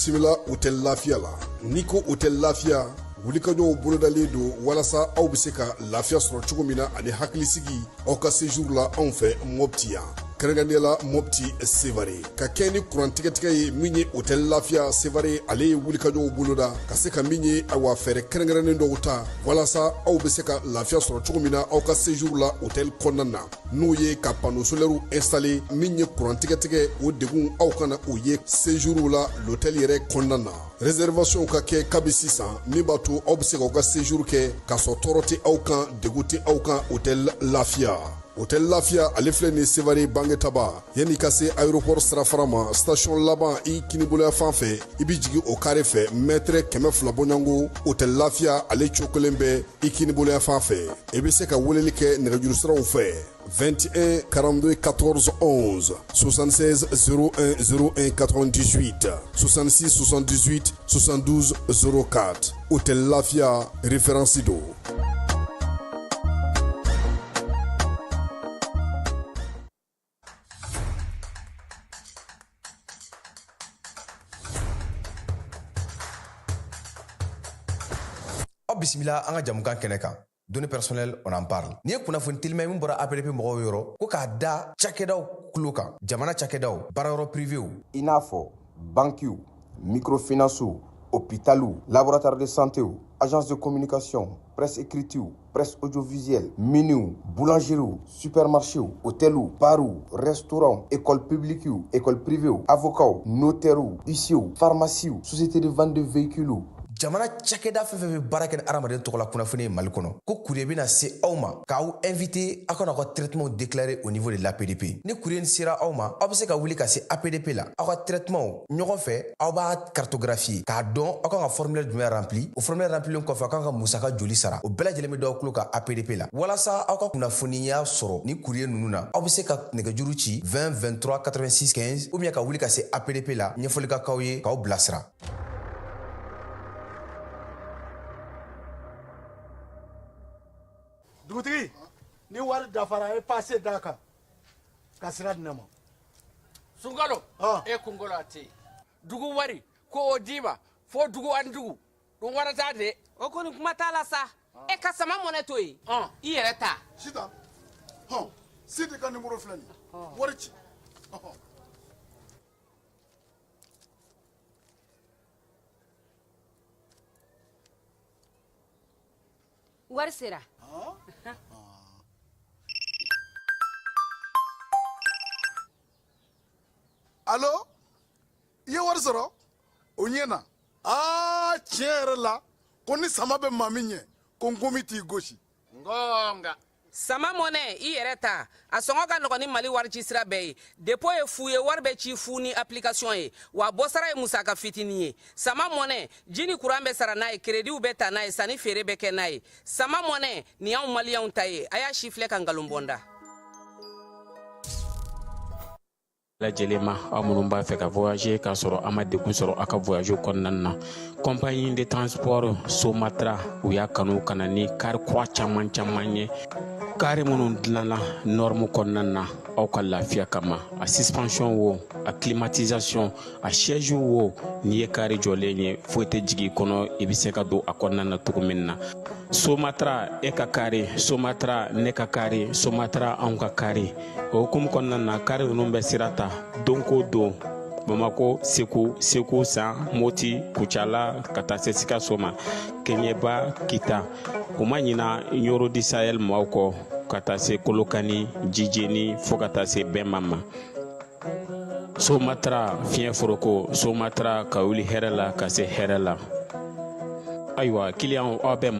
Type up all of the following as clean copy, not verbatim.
Bisimila Hôtel Lafiya la. N'i ko Hôtel Lafiya, wulikajɔw bolodalen don walasa aw bɛ se ka lafiya sɔrɔ cogo min na ani hakilisigi aw ka séjour la anw fɛ Mopti yan. Kɛrɛnkɛrɛnnenya la Mopti Sevare. Ka kɛ ni kuran tigɛtigɛ ye min ye Hôtel Lafiya Sevare, ale ye wulikajɔw boloda ka se ka min ye awa fɛɛrɛ kɛrɛnkɛrɛnnen dɔw ta walasa aw bɛ se ka lafiya sɔrɔ cogo min na aw ka séjour la hôtel kɔnɔna na. N'o ye ka panneau solaire installer min ye kuran tigɛtigɛ o degun aw kana o ye séjour la l'hôtel yɛrɛ kɔnɔna na. Réservation ka kɛ kabi sisan min b'a to aw bɛ se k'aw ka séjour kɛ k'a sɔrɔ tɔɔrɔ tɛ aw kan, degun tɛ aw kan Hôtel Lafiya. Hôtel Lafiya ale filɛ nin Sevare Bangetaba yanni ka se aéroport sirafara ma station laban i kiniboloya fan fɛ i bɛ jigin o carré fɛ mètre 200 bɔɲɔgɔnko Hôtel Lafiya ale cokolen bɛ i kiniboloya fan fɛ. I bɛ se ka weleli kɛ nɛgɛjuru siraw fɛ 21 42 14 11 76 01 01 98 66 78 72 04. Hôtel Lafiya référence don. Aw bisimila an ka jamukan kɛnɛ kan. Données personnelles, on en parle. N'i ye kunnafoni telima min bɔra APDP mɔgɔw yɔrɔ ko k'a da cakɛdaw tulo kan, jamana cakɛdaw, baarayɔrɔ privéw, i n'a fɔ bankiw, microfinancew, hôpitaliw, laboratoire de santéw, agence de communication, presse écritew, presse audiovisuelle, miniw, boulangeriew, supermarchéw, hôteliw, barw, restaurants, école publiquew, école privéw, avocats, notaires, huissiers, pharmacies, société de vente de véhicules. Jamana cakɛda fɛn fɛn bɛ baara kɛ ni hadamaden tɔgɔ la kunnafoni ye Mali kɔnɔ, ko courrier bɛna se aw ma k'aw invité aw kana aw ka traitement déclarer au niveau de l'APDP. Ni courrier nin sera aw ma, aw bɛ se ka wuli ka se APDP la, aw ka traitement ɲɔgɔn fɛ, aw b'a cartographier k'a dɔn aw kan ka formulaire jumɛn rempli. O formulaire remplilen kɔfɛ, aw kan ka musaka joli sara, o bɛɛ lajɛlen bɛ d'aw tulo kan APDP la. Walasa aw ka kunnafoniya sɔrɔ ni courrier ninnu na, aw bɛ se ka nɛgɛjuru ci 20 23 86 15 ou bien ka wuli ka se APDP la, ɲɛfɔli ka k'aw ye k'aw bilasira. Dugutigi, ni wari dafara a ye passe d'a kan ka sira di ne ma. Sunkalo, e kunkolo a tɛ yen. Dugu wari ko o d'i ma fo dugu ani dugu dun wara t'a de. O kɔni kuma t'a la sa. E ka sama mɔnɛ to yen, i yɛrɛ ta. Sitan, hɔn, Sidi ka numéro filɛ nin ye, wari ci. Wari sera. Alo, i ye wari sɔrɔ? O ɲɛna. Aa, tiɲɛ yɛrɛ la, ko ni sama bɛ maa min ɲɛ, ko nkomi t'i gosi. Ngonga. Sama mɔnɛ, i yɛrɛ ta. A sɔngɔ ka nɔgɔn ni Mali wari ci sira bɛɛ ye. Dépôt ye fu ye, wari bɛ ci fu ni application ye. Wa bɔsara ye musaka fitinin ye. Sama mɔnɛ, ji ni kuran bɛ sara n'a ye, créditw bɛ ta n'a ye, sanni feere bɛ kɛ n'a ye. Sama mɔnɛ, nin y'anw maliyɛnw ta ye. A y'a si filɛ ka nkalon bɔ n da. Lajɛlen ma, aw minnu b'a fɛ ka voyager k'a sɔrɔ a ma degun sɔrɔ aw ka voyage kɔnɔna na, compagnie de transport Somatra u y'a kanu ka na ni car kura caman caman ye, car minnu dilanna norme kɔnɔna na aw ka lafiya kama. A suspension wo, a climatisation, a siège wo, n'i ye car jɔlen ye, foyi tɛ jigin i kɔnɔ, i bɛ se ka don a kɔnɔna na cogo min na. Somatra e ka car, Somatra ne ka car, Somatra anw ka car. O hukumu kɔnɔna na, car ninnu bɛ sira ta don ko don Bamako, Segu, Segu San, Moti, Kucala, ka taa se Sikaso ma, Kɛɲɛba, Kita. U ma ɲina Ɲoro di Sahel maaw kɔ, ka taa se Kolokani, Jijeni, fo ka taa se Bɛnma ma. Somatra fiɲɛ foroko, Somatra ka wuli hɛrɛ la ka se hɛrɛ la. Ayiwa, kiliyanw, aw bɛ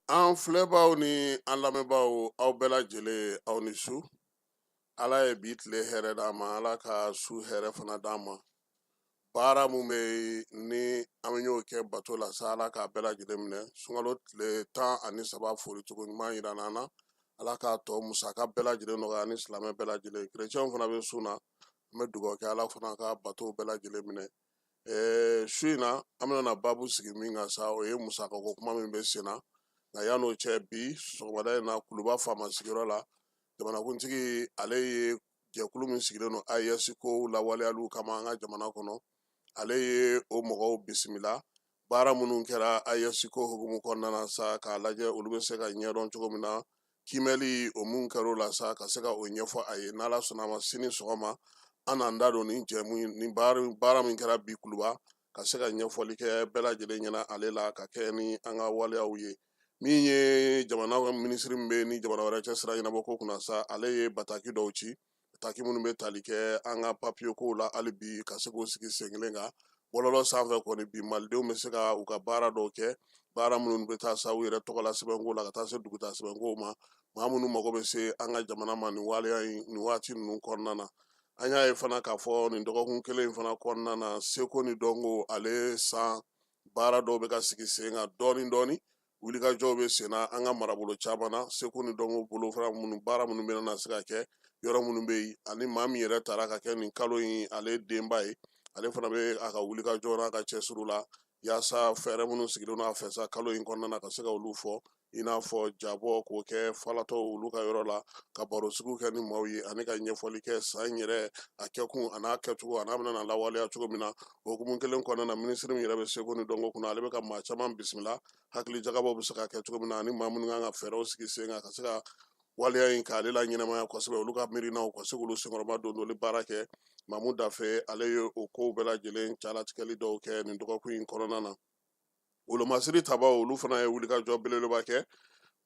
An filɛbaw ni an lamɛnbaaw, aw bɛɛ lajɛlen, aw ni su. Ala ye bi tile hɛrɛ d'an ma, Ala ka su hɛrɛ fana d'an ma. Baara mun bɛ yen ni an bɛ y'o kɛ bato la sa, Ala k'a bɛɛ lajɛlen minɛ. Sunkalo tile 13 foli cogo ɲuman yira an na. Ala k'a tɔ musaka bɛɛ lajɛlen nɔgɔya ani silamɛ bɛɛ lajɛlen. Kerecɛnw fana bɛ sun na, an bɛ dugawu kɛ Ala fana ka batow bɛɛ lajɛlen minɛ. Su in na an bɛna na baabu sigi min kan sa, o ye musakako kuma min bɛ sen na. Nka yan'o cɛ, bi sɔgɔmada in na, Kuluba faama sigiyɔrɔ la, jamanakuntigi ale ye jɛkulu min sigilen don AES ko lawaleyaliw kama an ka jamana kɔnɔ, ale ye o mɔgɔw bisimila. Baara minnu kɛra AES ko hukumu kɔnɔna na sa, k'a lajɛ olu bɛ se ka ɲɛdɔn cogo min na, kiimɛli o mun kɛra o la sa, ka se ka o ɲɛfɔ a ye. N'Ala sɔnna a ma, sini sɔgɔma an n'an da don nin jɛmu nin baara min kɛra bi Kuluba, ka se ka ɲɛfɔli kɛ bɛɛ lajɛlen ɲɛna ale la, ka kɛ ni an ka waleyaw ye. Min ye jamana minisiri min bɛ ni jamana wɛrɛ cɛ sira ɲɛnabɔ ko kunna sa, ale ye bataki dɔw ci, bataki minnu bɛ tali kɛ an ka papiye kow la hali bi, ka se k'o sigi sen kelen kan bɔlɔlɔ sanfɛ. Kɔni bi malidenw bɛ se ka u ka baara dɔw kɛ, baara minnu bɛ taa sa u yɛrɛ tɔgɔ la sɛbɛnko la, ka taa se duguta sɛbɛnkow ma. Maa minnu mago bɛ se an ka jamana ma nin waleya in nin waati ninnu kɔnɔna na, an y'a ye fana k'a fɔ nin dɔgɔkun kelen in fana kɔnɔna na, seko ni dɔnko ale san baara dɔw bɛ ka sigi sen kan dɔɔni dɔɔni. Wulikajɔw bɛ sen na an ka marabolo caman na, seko ni dɔnko bolofara minnu, baara minnu bɛna na se ka kɛ yɔrɔ minnu bɛ yen, ani maa min yɛrɛ taara ka kɛ nin kalo in ale denba ye, ale fana bɛ a ka wulikajɔ n'a ka cɛsiri la, yaasa fɛɛrɛ minnu sigilen don a fɛ sa kalo in kɔnɔna na, ka se ka olu fɔ, i n'a fɔ jabɔ k'o kɛ falatɔw olu ka yɔrɔ la, ka barosigiw kɛ ni maaw ye, ani ka ɲɛfɔli kɛ san yɛrɛ a kɛkun a n'a kɛcogo a n'a bɛna na lawaleya cogo min na. O hukumu kelen kɔnɔna na, minisiri min yɛrɛ bɛ seko ni dɔnko kunna, ale bɛ ka maa caman bisimila, hakili jagabɔ bɛ se ka kɛ cogo min na, ani maa minnu kan ka fɛɛrɛw sigi sen kan ka se ka waleya in k'ale la ɲɛnamaya kosɛbɛ, olu ka miirinaw ka se k'olu senkɔrɔma don doli baara kɛ. Mamu Dafe ale ye o kow bɛɛ lajɛlen calatigɛli dɔw kɛ nin dɔgɔkun in kɔnɔna na. Wolomasiri tabaw olu fana ye wulikajɔ belebeleba kɛ.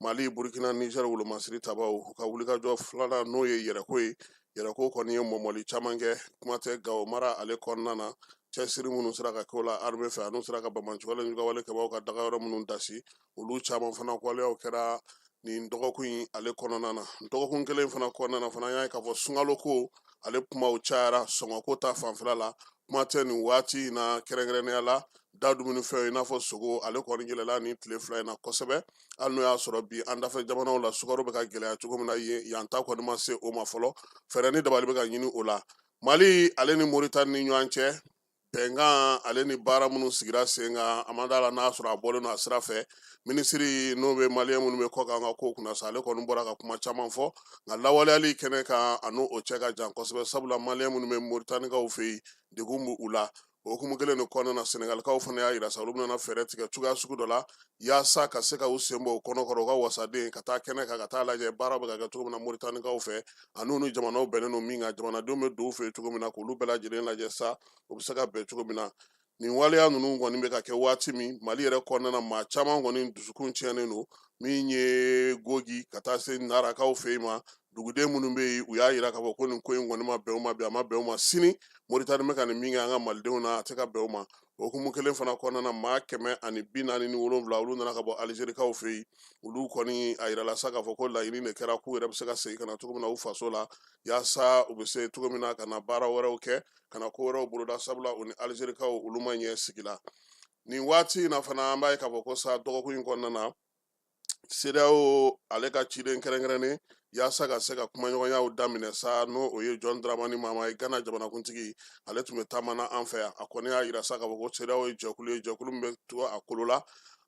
Mali, Burkina, Niger wolomasiri tabaw u ka wulikajɔ filanan, n'o ye yɛrɛko ye. Yɛrɛko kɔni ye mɔmɔli caman kɛ, kuma tɛ Gawo mara ale kɔnɔna na. Cɛsiri minnu sera ka kɛ o la armée fɛ, an'u sera ka banbaanciwale juguwale kɛbaaw ka dagayɔrɔ minnu dasi, olu caman fana waleyaw kɛra nin dɔgɔkun in ale kɔnɔna na. Dɔgɔkun kelen fana kɔnɔna na fana, an y'a ye k'a fɔ sunkalo ko ale kumaw cayara sɔngɔko ta fanfɛla la, kuma tɛ nin waati in na kɛrɛnkɛrɛnnenya la da dumunifɛnw i n'a fɔ sogo, ale kɔni yɛlɛla nin tile fila in na kosɛbɛ. Hali n'o y'a sɔrɔ bi an dafɛ jamanaw la sukaro bɛ ka gɛlɛya cogo min na, yan ta kɔni ma se o ma fɔlɔ, fɛɛrɛ ni dabali bɛ ka ɲini o la. Mali ale ni Moritani ni ɲɔgɔn cɛ bɛnkan ale ni baara minnu sigira sen kan, a ma d'a la n'a sɔrɔ a bɔlen don a sira fɛ. Minisiri n'o bɛ maliyɛn minnu bɛ kɔ kan ka ko kunna sa, ale kɔni bɔra ka kuma caman fɔ, nka lawaleyali kɛnɛ kan a n'o cɛ ka jan kosɛbɛ, sabula maliyɛn minnu bɛ Moritanikaw fɛ yen, degun b'u u la. O hukumu kelen de kɔnɔna na, Senegalikaw fana y'a yira sa olu bɛna fɛɛrɛ tigɛ cogoya sugu dɔ la, yaasa ka se ka u sen bɔ u kɔnɔ kɔrɔ, u ka wasaden ka taa kɛnɛ kan, ka taa lajɛ baara bɛ ka kɛ cogo min na Moritanikaw fɛ, ani ni jamanaw bɛnnen don min kan, jamanadenw bɛ don u fɛ cogo min na, k'olu bɛɛ lajɛlen lajɛ sa o bɛ se ka bɛn cogo min na. Nin waleya ninnu kɔni bɛ ka kɛ waati min Mali yɛrɛ kɔnɔna na, maa caman kɔni dusukun tiɲɛnen don. Min ye Gogi ka taa se Narakaw fɛ yen ma, duguden minnu bɛ yen, u y'a yira k'a fɔ ko nin ko in kɔni ma bɛn u ma bi, a ma bɛn u ma sini. Moritani bɛ ka nin min kɛ an ka malidenw na, a tɛ ka bɛn u ma. O hukumu kelen fana kɔnɔna na, maa 147 olu nana ka bɔ Alizerikaw fɛ yen. Olu kɔni a yirala sa k'a fɔ ko laɲini de kɛra k'u yɛrɛ bɛ se ka segin ka na cogo min na u faso la, yaasa u bɛ se cogo min na ka na baara wɛrɛw kɛ, ka na ko wɛrɛw boloda, sabula u ni Alizerikaw olu ma ɲɛ sigi la. Nin waati in na fana, an b'a ye k'a fɔ ko sa dɔgɔkun in kɔnɔna na, CEDEAO ale ka ciden kɛrɛnkɛrɛnnen yaasa ka se ka kumaɲɔgɔnyaw daminɛ sa, n'o o ye John Dramani Mahama ye, Ghana jamanakuntigi, ale tun bɛ taama na an fɛ yan. A kɔni y'a yira sa k'a fɔ ko CEDEAO ye jɛkulu ye, jɛkulu min bɛ to a kolo la.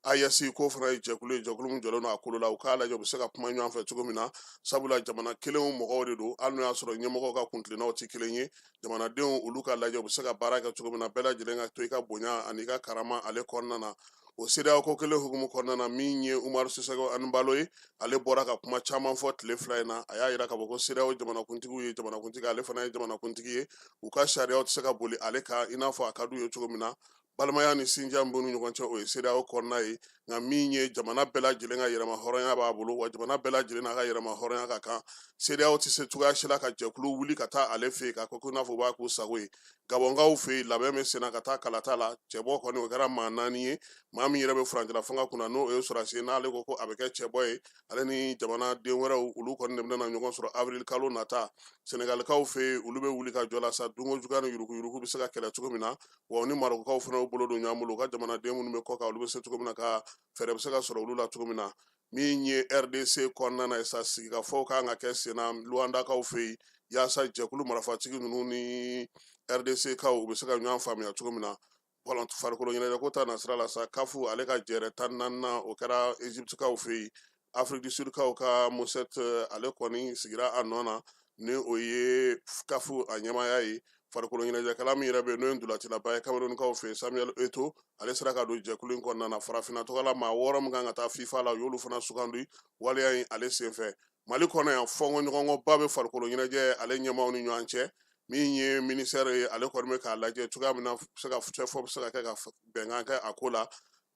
AES ko fana ye jɛkulu ye, jɛkulu min jɔlen don a kolo la. U k'a lajɛ u bɛ se ka kuma ɲɔgɔn fɛ cogo min na, sabula jamana kelenw mɔgɔw de don, hali n'o y'a sɔrɔ ɲɛmɔgɔw ka kuntilennaw tɛ kelen ye. Jamanadenw olu ka lajɛ u bɛ se ka baara kɛ cogo min na, bɛɛ lajɛlen ka to i ka bonya ani i ka karama ale kɔnɔna na. O CEDEAO ko kelen hukumu kɔnɔna na, min ye Umaru Sisoko Embalo ye, ale bɔra ka kuma caman fɔ tile fila in na. A y'a yira k'a fɔ ko CEDEAO jamanakuntigiw ye jamanakuntigi, ale fana ye jamanakuntigi ye, u ka sariyaw tɛ se ka boli ale kan i n'a fɔ a ka d'u ye cogo min na. Balimaya ni sinjiya min b'u ni ɲɔgɔn cɛ, o ye CEDEAO kɔnɔna ye, nka min ye jamana bɛɛ lajɛlen ka yɛrɛma hɔrɔnya b'a bolo, wa jamana bɛɛ lajɛlen n'a ka yɛrɛma hɔrɔnya ka kan. CEDEAO tɛ se cogoya si la ka jɛkulu wuli ka taa ale fɛ yen k'a ko n'a fɔ u b'a k'u sago ye. Gabɔnkaw fɛ yen, labɛn bɛ senna ka taa kalata la. Cɛbɔ kɔni o kɛra maa 4 ye. Maa min yɛrɛ bɛ furancɛla fanga kunna, n'o ye sɔrɔdasi ye, n'ale ko ko a bɛ kɛ cɛbɔ ye, ale ni jamanaden wɛrɛw olu kɔni de bɛna ɲɔgɔn sɔrɔ avril kalo nata. Senegalikaw fɛ yen, olu bɛ wuli ka jɔ la sa, dunko juguya ni yuruguyurugu bɛ se ka kɛlɛ cogo min na, wa ni Marɔkukaw fana bolo don ɲɔgɔn bolo, u ka jamanaden minnu bɛ kɔkan, olu bɛ se cogo min na ka fɛɛrɛ bɛ se ka sɔrɔ olu la cogo min na. Min ye RDC kɔnɔna na ye sa, sigikafɔw kan ka kɛ sen na Luwandakaw fɛ yen, yaasa jɛkulu marifatigi ninnu ni RDC kaw u bɛ se ka ɲɔgɔn faamuya cogo min na. Farikolo ɲɛnajɛko ta nasira la sa, CAF ale ka jɛrɛ 14nan, o kɛra Egyptekaw fɛ yen. Afrique du Sud kaw ka Motsepe, ale kɔni sigira a nɔ na ni o ye CAF a ɲɛmaaya ye. Farikolo ɲɛnajɛkɛla min yɛrɛ bɛ yen, n'o ye ntolacilaba ye Camerounkaw fɛ yen, Samuel Eto'o, ale sera ka don jɛkulu in kɔnɔna na. Farafinna tɔgɔ la, maa 6 min kan ka taa FIFA la, u y'olu fana sugandi waleya in ale senfɛ. Mali kɔnɔ yan, fɔnkɔɲɔgɔnkɔba bɛ farikolo ɲɛnajɛ ale ɲɛmaaw ni ɲɔgɔn cɛ. Min ye ministère ye, ale kɔni bɛ k'a lajɛ cogoya min na se ka fɔ bɛ se ka kɛ ka bɛnkan kɛ a ko la.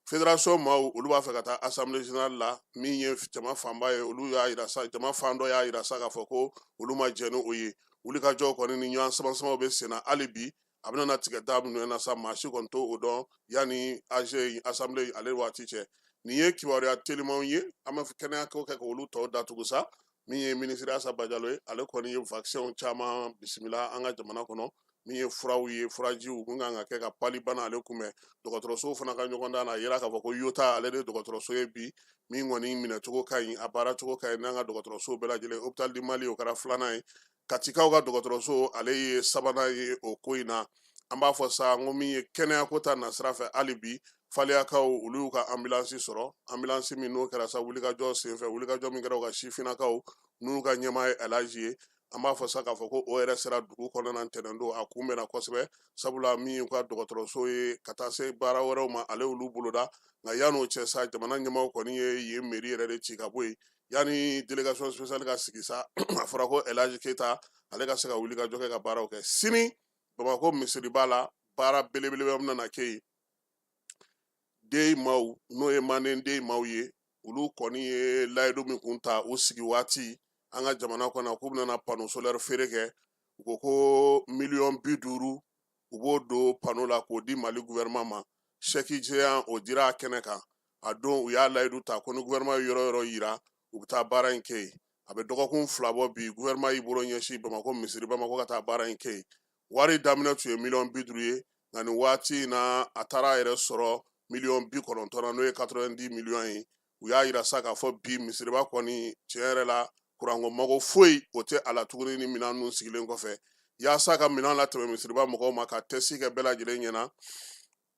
Fédération maaw, olu b'a fɛ ka taa assemblée générale la. Min ye jama fanba ye, olu y'a yira sa, jama fan dɔ y'a yira sa k'a fɔ ko olu ma jɛn ni o ye. Wulikajɔw kɔni ni ɲɔgɔn sama-samaw bɛ sen na hali bi. A bɛna na tigɛ da minnu na sa, maa si kɔni t'o o dɔn yanni AG assemblée ale waati cɛ. Nin ye kibaruya telimanw ye. An bɛ kɛnɛya ko kɛ k'olu tɔw datugu sa. Min ye minisiri Asa Bajalo ye, ale kɔni ye vaccin caman bisimila an ka jamana kɔnɔ, min ye furaw ye, furajiw min kan ka kɛ ka palibana ale kunbɛn. Dɔgɔtɔrɔsow fana ka ɲɔgɔn dan na, a yira k'a fɔ ko Yota ale de ye dɔgɔtɔrɔso ye bi min kɔni minɛcogo ka ɲi, a baaracogo ka ɲi n'an ka dɔgɔtɔrɔsow bɛɛ lajɛlen. Hôpital du Mali, o kɛra filanan ye. Katikaw ka dɔgɔtɔrɔso, ale ye sabanan ye o ko in na. An b'a fɔ sa n ko min ye kɛnɛyako ta nasira fɛ, hali bi Faliyakaw, olu y'u ka ambulance sɔrɔ, ambulance min n'o kɛra sa wulikajɔ senfɛ, wulikajɔ min kɛra u ka sifinnakaw n'u ka ɲɛmaa ye Alaji ye. An b'a fɔ sa k'a fɔ ko o yɛrɛ sera dugu kɔnɔna na ntɛnɛn don, a kunbɛnna kosɛbɛ, sabula min y'u ka dɔgɔtɔrɔso ye ka taa se baara wɛrɛw ma, ale y'olu boloda. Nka yan'o cɛ sa, jamana ɲɛmaaw kɔni ye yen mairie yɛrɛ de ci ka bɔ yen. Yanni délégation spéciale ka sigi sa, a fɔra ko Elaji Keyita ale ka se ka wulikajɔ kɛ ka baaraw kɛ. Sini Bamakɔ misiriba la, baara belebeleba bɛna na kɛ yen. Den maaw, n'o ye manden den maaw ye, olu kɔni ye layidu min kun ta u sigi waati an ka jamana kɔnɔ k'u bɛna panneau solaire feere kɛ, u ko ko 50 miliyɔn u b'o don panneau la k'o di Mali gouvernement ma. Chèque géant o dira a kɛnɛ kan a don. U y'a layidu ta ko ni gouvernement ye yɔrɔ yɔrɔ yira, u bɛ taa baara in kɛ yen. A bɛ dɔgɔkun 2 bɔ bi, gouvernement y'i bolo ɲɛsin Bamakɔ misiriba ma ko ka taa baara in kɛ yen. Wari daminɛ tun ye 50 miliyɔn ye, nka nin waati in na, a taara a yɛrɛ sɔrɔ 90 miliyɔn na, n'o ye 90 miliyɔn ye. U y'a yira sa k'a fɔ bi misiriba kɔni, tiɲɛ yɛrɛ la, kuranko mago foyi o tɛ a la tuguni ni minɛn ninnu sigilen kɔfɛ. Yaasa ka minɛn latɛmɛ misiriba mɔgɔw ma ka test kɛ bɛɛ lajɛlen ɲɛna,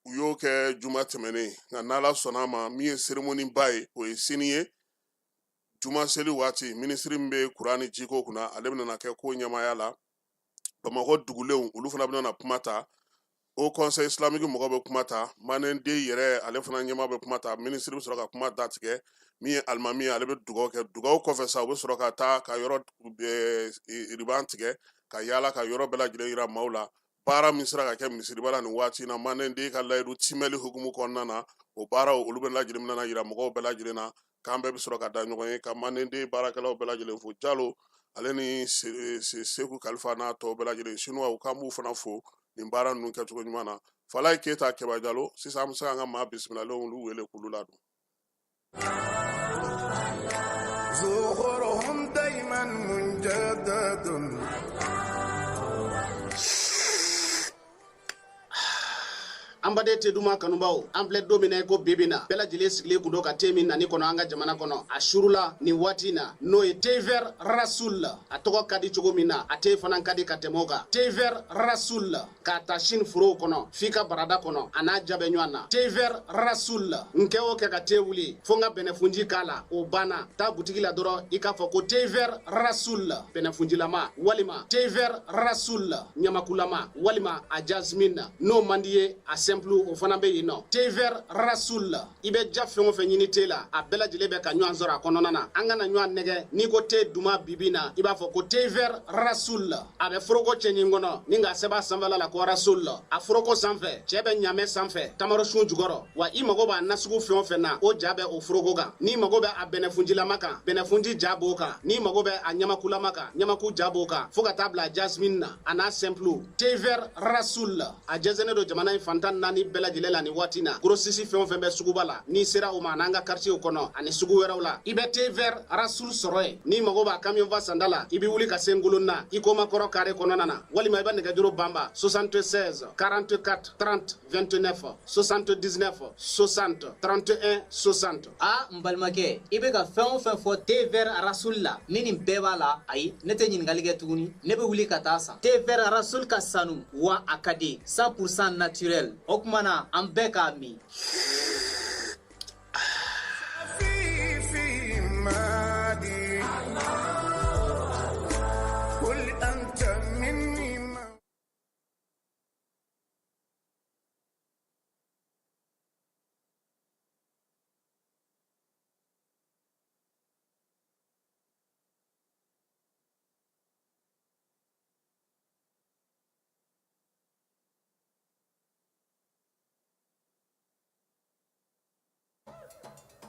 u y'o kɛ juma tɛmɛnen. Nka n'Ala sɔnna a ma, min ye cérémonie ba ye, o ye sini ye juma seli waati. Minisiri min bɛ kuran ni jiko kunna, ale bɛna kɛ ko ɲɛmaaya la. Bamakɔ dugulenw, olu fana bɛna kuma ta. Haut Conseil islamique mɔgɔ bɛ kuma ta. Manden den yɛrɛ, ale fana ɲɛmaa bɛ kuma ta. Minisiri bɛ sɔrɔ ka kuma datigɛ. Min ye alimami ye, ale bɛ dugawu kɛ. Dugawu kɔfɛ sa, u bɛ sɔrɔ ka taa ka yɔrɔ ruban tigɛ ka yaala ka yɔrɔ bɛɛ lajɛlen yira maaw la, baara min sera ka kɛ misiriba la nin waati in na, manden den ka layidu timɛli hukumu kɔnɔna na. O baaraw, olu bɛ lajɛlen bɛna yira mɔgɔw bɛɛ lajɛlen na, k'an bɛɛ bɛ sɔrɔ ka da ɲɔgɔn ye ka manden den baarakɛlaw bɛɛ lajɛlen fo. Jalo ale ni Seku Kalifa n'a tɔw bɛɛ lajɛlen, sinuwaw, k'an b'u fana fo nin baara ninnu kɛcogo ɲuman na. Falaye Keyita, Kɛba Jalo, sisan an bɛ se k'an ka maa bisimilalenw olu wele k'olu ladon. زخرهم دايما مجدد. An baden te duman kanubaw, an filɛ don min na i ko bibi na, bɛɛ lajɛlen sigilen kun don ka te min nani kɔnɔ an ka jamana kɔnɔ a surula nin waati na, n'o ye thé vert Rasoul. A tɔgɔ ka di cogo min na, a te fana ka di ka tɛmɛ o kan. Thé vert Rasoul, k'a ta sini forow kɔnɔ f'i ka barada kɔnɔ, a n'a ja bɛ ɲɔgɔn na. Thé vert Rasoul, n kɛ o kɛ ka te wuli fo n ka bɛnɛfunji k'a la, o banna. Taa butigi la dɔrɔn, i k'a fɔ ko thé vert Rasoul bɛnɛfunjilama, walima thé vert Rasoul ɲamakulama, walima a jasmine. N'o man di ye, a simple, o fana bɛ yen nɔ. Thé vert Rasoul, i bɛ ja fɛn o fɛn ɲini te la, a bɛɛ lajɛlen bɛ ka ɲɔgɔn sɔrɔ a kɔnɔna na. An kana ɲɔgɔn nɛgɛ, n'i ko te duman bibi na, i b'a fɔ ko thé vert Rasoul. A bɛ foroko cɛɲi kɔnɔ ni k'a sɛbɛn a sanfɛla la ko Rasoul. A foroko sanfɛ, cɛ bɛ ɲamɛ sanfɛ tamarosun jukɔrɔ. Wa i mago b'a nasugu fɛn o fɛn na, o ja bɛ o foroko kan. N'i mago bɛ a bɛnɛfunjilama kan, bɛnɛfunji ja b'o kan. N'i mago bɛ a ɲamakulama kan, ɲamaku ja b'o kan, fo ka taa bila jasmine na, a n'a simple. Thé vert Rasoul, a jɛnsɛnnen don jamana in fantan. 4 bɛɛ lajɛlen la nin waati na. Grossiste fɛn o fɛn bɛ suguba la, n'i sera o ma n'an ka quartier kɔnɔ ani sugu wɛrɛw la, i bɛ thé vert Rasoul sɔrɔ yen. N'i mago b'a camion fa sanda la, i bɛ wuli ka se Ngolonna i koma kɔrɔ carré kɔnɔna na, walima i bɛ nɛgɛjuru banba 76 44 30 29 79 60 31 60. A n balimakɛ, i bɛ ka fɛn o fɛn fɔ thé vert Rasoul la, ni nin bɛɛ b'a la, ayi, ne tɛ ɲininkali kɛ tuguni, ne bɛ wuli ka taa san. Thé vert Rasoul ka sanu wa a ka di 100% naturel. O tuma na an bɛɛ k'a min.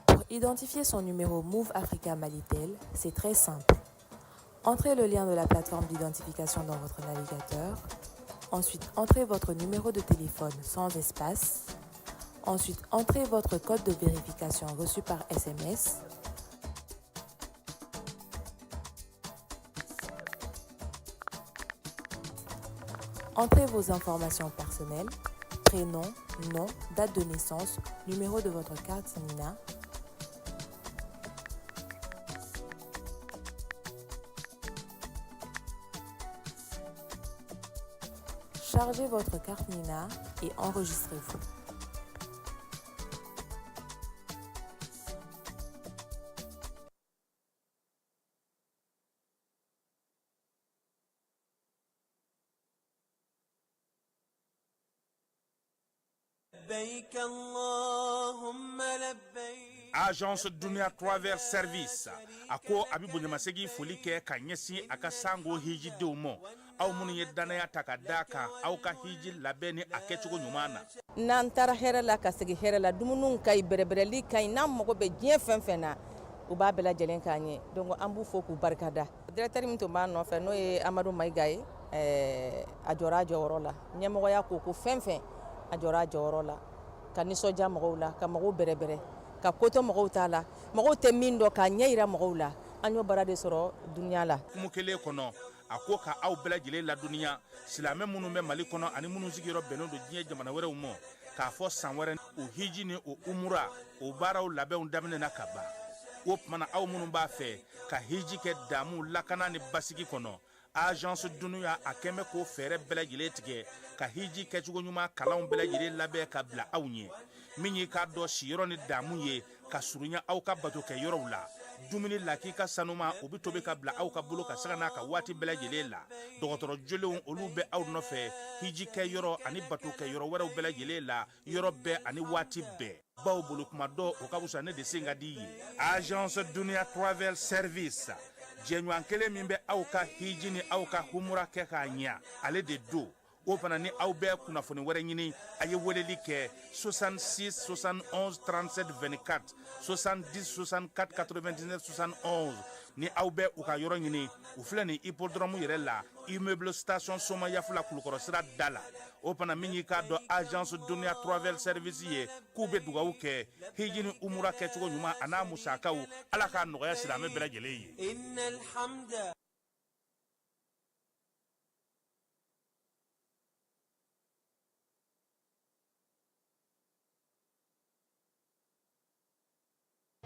Pour identifier son numéro Move Africa Malitel, c'est très simple. Entrez le lien de la plateforme d'identification dans votre navigateur. Ensuite, entrez votre numéro de téléphone sans espace. Ensuite, entrez votre code de vérification reçu par SMS. Entrez vos informations personnelles, prénom, nom, date de naissance, numéro de votre carte NINA. Chargez votre carte NINA et enregistrez-vous. Agence Dunia Travel Service a ko a bɛ bonyamasegin foli kɛ ka ɲɛsin a ka sango hijidenw ma, aw minnu ye dannaya ta ka d'a kan aw ka hiji labɛn ni a kɛcogo ɲuman na. N'an taara hɛrɛ la ka segin hɛrɛ la, dumuniw ka ɲi, bɛrɛbɛrɛli ka ɲi, n'an mago bɛ diɲɛ fɛn fɛn na, u b'a bɛɛ lajɛlen k'an ye. Donc an b'u fo k'u barikada. Directeur min tun b'a nɔfɛ, n'o ye Amadu Mayiga ye, a jɔra a jɔyɔrɔ la. Ɲɛmɔgɔya ko fɛn fɛn, a jɔra a jɔyɔrɔ la, ka nisɔndiya mɔgɔw la, ka mɔgɔw bɛrɛbɛrɛ, ka kotɔ mɔgɔw t'a la, mɔgɔw tɛ min dɔn k'a ɲɛ yira mɔgɔw la. An y'o baara de sɔrɔ dunuya la. Kumu kelen kɔnɔ, a ko ka aw bɛɛ lajɛlen ladɔnniya, silamɛ minnu bɛ Mali kɔnɔ ani minnu sigiyɔrɔ bɛnnen don diɲɛ jamana wɛrɛw ma, k'a fɔ san wɛrɛ o hiji ni o umura o baaraw labɛnw daminɛna ka ban. O tuma na aw minnu b'a fɛ ka hiji kɛ damu, lakana ni basigi kɔnɔ, Agence Dunuya a kɛn bɛ k'o fɛɛrɛ bɛɛ lajɛlen tigɛ ka hiji kɛcogo ɲuman kalanw bɛɛ lajɛlen labɛn ka bila aw ɲɛ, min y'i k'a dɔn siyɔrɔ ni damu ye ka surunya aw ka bato kɛ yɔrɔw la. Dumuni lakika sanuma o bɛ tobi ka bila aw ka bolo ka saga n'a ka waati bɛɛ lajɛlen la. Dɔgɔtɔrɔ jolenw olu bɛ aw nɔfɛ hiji kɛ yɔrɔ ani bato kɛ yɔrɔ wɛrɛw bɛɛ lajɛlen la, yɔrɔ bɛɛ ani waati bɛɛ. Baw bolo kuma dɔ o ka fisa ne de sen ka di ye. Agence Dunuya Travel Service, jɛɲɔgɔn kelen min bɛ aw ka hiji ni aw ka humura kɛ k'a ɲɛ, ale de don. O fana ni aw bɛ kunnafoni wɛrɛ ɲini, a ye weleli kɛ 66 71 37 24, 70 64 99 71. Ni aw bɛ u ka yɔrɔ ɲini, u filɛ nin hippodrome yɛrɛ la, immeuble station Somayaf la, Kulukɔrɔ sira da la. O fana min y'i k'a dɔn Agence Dunuya Travel Service ye, k'u bɛ dugawu kɛ hiji ni umura kɛcogo ɲuman a n'a musakaw, Ala k'a nɔgɔya silamɛ bɛɛ lajɛlen ye.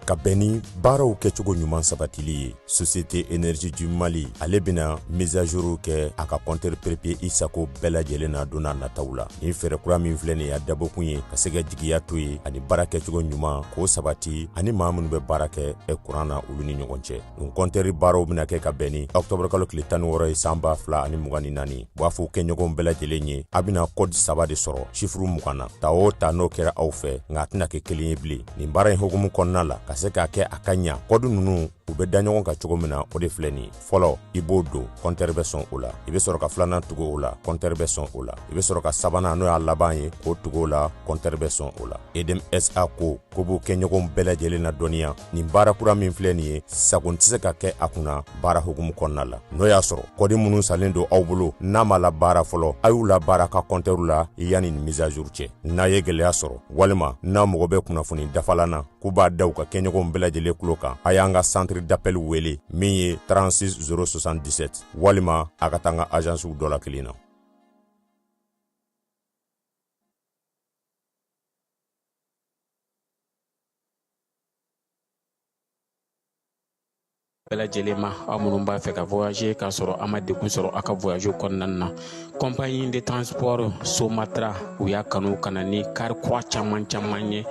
Ka bɛn ni baaraw kɛcogo ɲuman sabatili ye, Société Énergie du Mali ale bɛna mise à jour kɛ a ka compteur prépayé i sago bɛɛ lajɛlen na don n'a nataw la. Nin fɛɛrɛ kura min filɛ nin ye, a dabɔkun ye ka se ka jigiya to ye ani baara kɛcogo ɲuman k'o sabati ani maa minnu bɛ baara kɛ kuran na olu ni ɲɔgɔn cɛ. Nin compteur baaraw bɛna kɛ ka bɛn ni octobre kalo tile 16 ye san 2024. U b'a fɔ kɛɲɔgɔnw bɛɛ lajɛlen ye, a bɛna code 3 de sɔrɔ chiffre 20 na, ta o ta n'o kɛra aw fɛ, nka a tɛna kɛ kelen ye bilen. Nin baara in hukumu kɔnɔna la, ka se k'a kɛ a ka ɲa, code ninnu U bɛ da ɲɔgɔn kan cogo min na, o de filɛ nin ye. Fɔlɔ, i b'o don, kɔntɛri bɛ sɔn o la. I bɛ sɔrɔ ka filanan tugu o la, kɔntɛri bɛ sɔn o la. I bɛ sɔrɔ ka sabanan, n'o y'a laban ye, k'o tugu o la, kɔntɛri bɛ sɔn o la. Edem SA ko k'u b'u kɛɲɔgɔnw bɛɛ lajɛlen ladɔnniya nin baara kura min filɛ nin ye, sagon tɛ se ka kɛ a kunna baara hukumu kɔnɔna la. N'o y'a sɔrɔ kɔdi minnu salen don aw bolo n'a ma labaara fɔlɔ, a y'u labaara ka kɔntɛriw la yanni nin mise à jour cɛ. N'a ye gɛlɛya sɔrɔ walima n'a mago bɛ kunnafoni dafalan na, k'u b'a da u ka kɛɲɔgɔnw bɛɛ lajɛlen tulo kan, a y'an ka centre d'appel wele min ye 36 077, walima a ka taa an ka agencew dɔ la kelen na. Bɛɛ lajɛlen ma, aw minnu b'a fɛ ka voyager k'a sɔrɔ a ma degun sɔrɔ aw ka voyage kɔnɔna na, compagnie de transport Somatra, u y'a kanu ka na ni kari kura caman caman ye,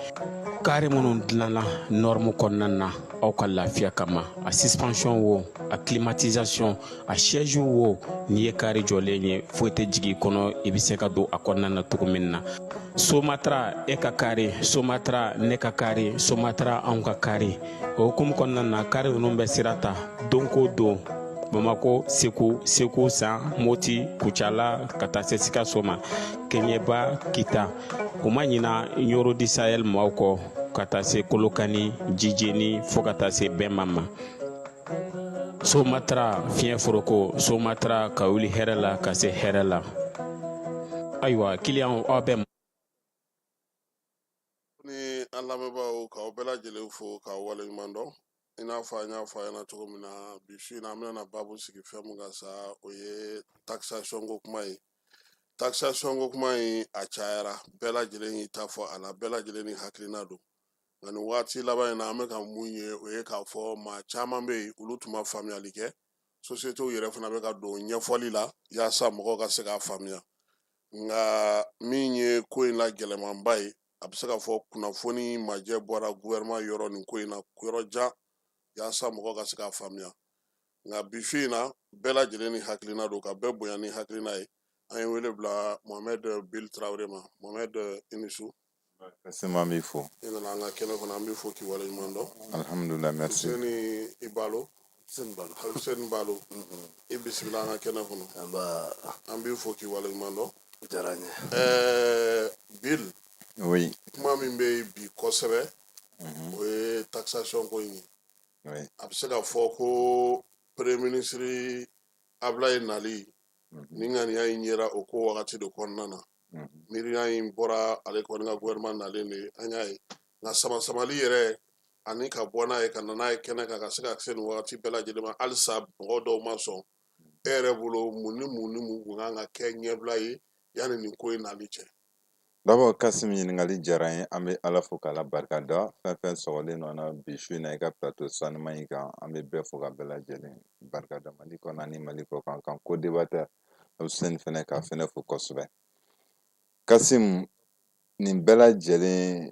kari minnu dilanna norme kɔnɔna na aw ka lafiya kama. A suspension wo, a climatisation, a siège wo, n'i ye kari jɔlen ye, foyi tɛ jigin i kɔnɔ, i bɛ se ka don a kɔnɔna na cogo min na. Somatra, e ka kari, Somatra, ne ka kari, Somatra, anw ka kari. O hukumu kɔnɔna na, kari ninnu bɛ sira ta don ko don Bamako, Segu, Segu San, Moti, Kucala, ka taa se Sikaso ma, Keɲeba, Kita. U ma ɲina Ɲoro du Sahel maaw kɔ, ka taa se Kolokani, Jijeni, fo ka taa se Bɛnba ma. Somatra, fiɲɛ foroko, Somatra, ka wuli hɛrɛ la ka se hɛrɛ la. Ayiwa, kiliyanw, aw bɛ Ni an lamɛnbaaw, k'aw bɛɛ lajɛlen fo k'aw waleɲuman dɔn. I n'a fɔ an y'a fɔ a ɲɛna cogo min na, bi su in na, an bɛna baabu sigi fɛn mun kan sa, o ye taxation ko kuma ye. Taxation ko kuma in, a cayara, bɛɛ lajɛlen y'i ta fɔ a la, bɛɛ lajɛlen ni hakilina don. Nka nin waati laban in na, an bɛ ka mun ye, o ye k'a fɔ maa caman bɛ yen, olu tun ma faamuyali kɛ. Sociétéw yɛrɛ fana bɛ ka don ɲɛfɔli la yaasa mɔgɔw ka se k'a faamuya. Nka min ye ko in la gɛlɛmanba ye, a bɛ se k'a fɔ kunnafoni majɛ bɔra gouvernement yɔrɔ nin ko in na yɔrɔ jan yaasa mɔgɔw ka se k'a faamuya. Nka bi su in na, bɛɛ lajɛlen ni hakilina don, ka bɛɛ bonya ni hakilina ye. An ye wele bila Mohamed Bill Traoré ma. Mohamed, i ni su. Kassim, an b'i fo. I nana an ka kɛnɛ kɔnɔ, an b'i fo k'i waleɲuman dɔn. Alhamdulillah, merci. Fuseni i Balo, Fuseni Balo, i bisimila an ka kɛnɛ kɔnɔ, an b'i fo k'i waleɲuman dɔn. Diyara n ye. Bill. Oui. Kuma min bɛ yen bi kosɛbɛ, o ye taxation ko in ye. Oui. A bɛ se ka fɔ ko premier ministre Ablaye nali ni ŋaniya in yera o ko wagati de kɔnɔna na. Miiriya in bɔra ale kɔni ka gouvernement nalen de, an y'a ye. Nka sama-samali yɛrɛ ani ka bɔ n'a ye ka na n'a ye kɛnɛ kan ka se ka se nin wagati bɛɛ lajɛlen ma, halisa mɔgɔ dɔw ma sɔn. E yɛrɛ bolo, mun ni mun ni mun kun kan ka kɛ ɲɛbila ye yanni nin ko in nali cɛ? D'abord, Kassim, ɲininkali diyara n ye. An bɛ Ala fo k'Ala barika da. Fɛn fɛn sɔgɔlen don an na bi su in na i ka plateau sanuman in kan, an bɛ bɛɛ fo ka bɛɛ lajɛlen barika da Mali kɔnɔ ani Mali kɔ kan. Kan co-débatteur Hussein fɛnɛ, k'a fɛnɛ fo kosɛbɛ. Kassim, nin bɛɛ lajɛlen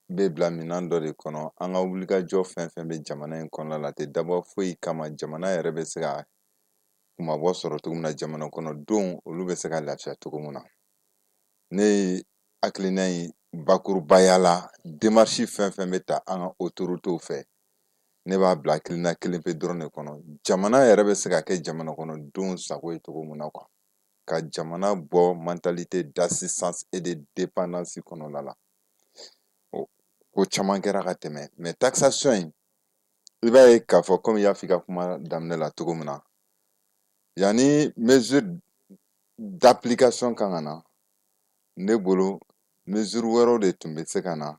bɛ bila minɛn dɔ de kɔnɔ. An ka wulikajɔ fɛn fɛn bɛ jamana in kɔnɔna la, a tɛ dabɔ foyi kama jamana yɛrɛ bɛ se ka kumabɔ sɔrɔ cogo min na, jamana kɔnɔdenw olu bɛ se ka lafiya cogo min na. Ne ye hakilina in bakurubaya la, démarche fɛn fɛn bɛ ta an ka autorités fɛ, ne b'a bila hakilina kelen pe dɔrɔn de kɔnɔ: jamana yɛrɛ bɛ se ka kɛ jamana kɔnɔdenw sago ye cogo min na quoi, ka jamana bɔ mentalité d'assistance et de dépendance kɔnɔna la. Ko caman kɛra ka tɛmɛ, mais taxation in, i b'a ye k'a fɔ, komi i y'a fɔ i ka kuma daminɛ la cogo min na, yanni mesure d'application kan ka na, ne bolo mesure wɛrɛw de tun bɛ se ka na: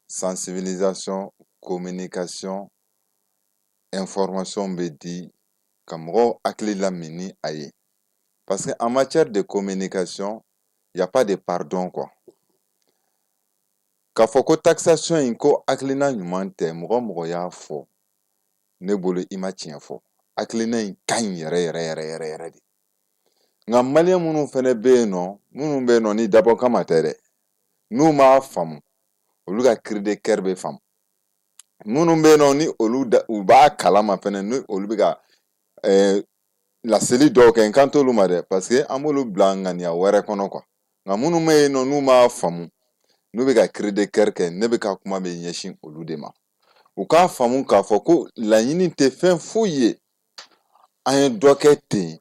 sensibilisation, communication, information bɛ di ka mɔgɔw hakili lamin ni a ye, parce que en matière de communication, y a pas de pardon quoi. K'a fɔ ko taxation in ko hakilina ɲuman tɛ, mɔgɔ mɔgɔ y'a fɔ, ne bolo i ma tiɲɛ fɔ. Hakilina in ka ɲi yɛrɛ yɛrɛ yɛrɛ yɛrɛ yɛrɛ de. Nka maliyɛn minnu fɛnɛ bɛ yen nɔ, minnu bɛ yen nɔ ni dabɔ kama tɛ dɛ, n'u m'a faamu, olu ka cri de cœur bɛ faamu. Minnu bɛ yen nɔ ni olu u b'a kalama fɛnɛ, ni olu bɛ ka laseli dɔw kɛ, n kan t'olu ma dɛ, parce que an b'olu bila ŋaniya wɛrɛ kɔnɔ quoi. Nka minnu bɛ yen nɔ n'u m'a faamu, n'u bɛ ka cri de cœur kɛ, ne bɛ ka kuma bɛ ɲɛsin olu de ma. U k'a faamu k'a fɔ ko laɲini tɛ fɛn foyi ye, an ye dɔ kɛ ten,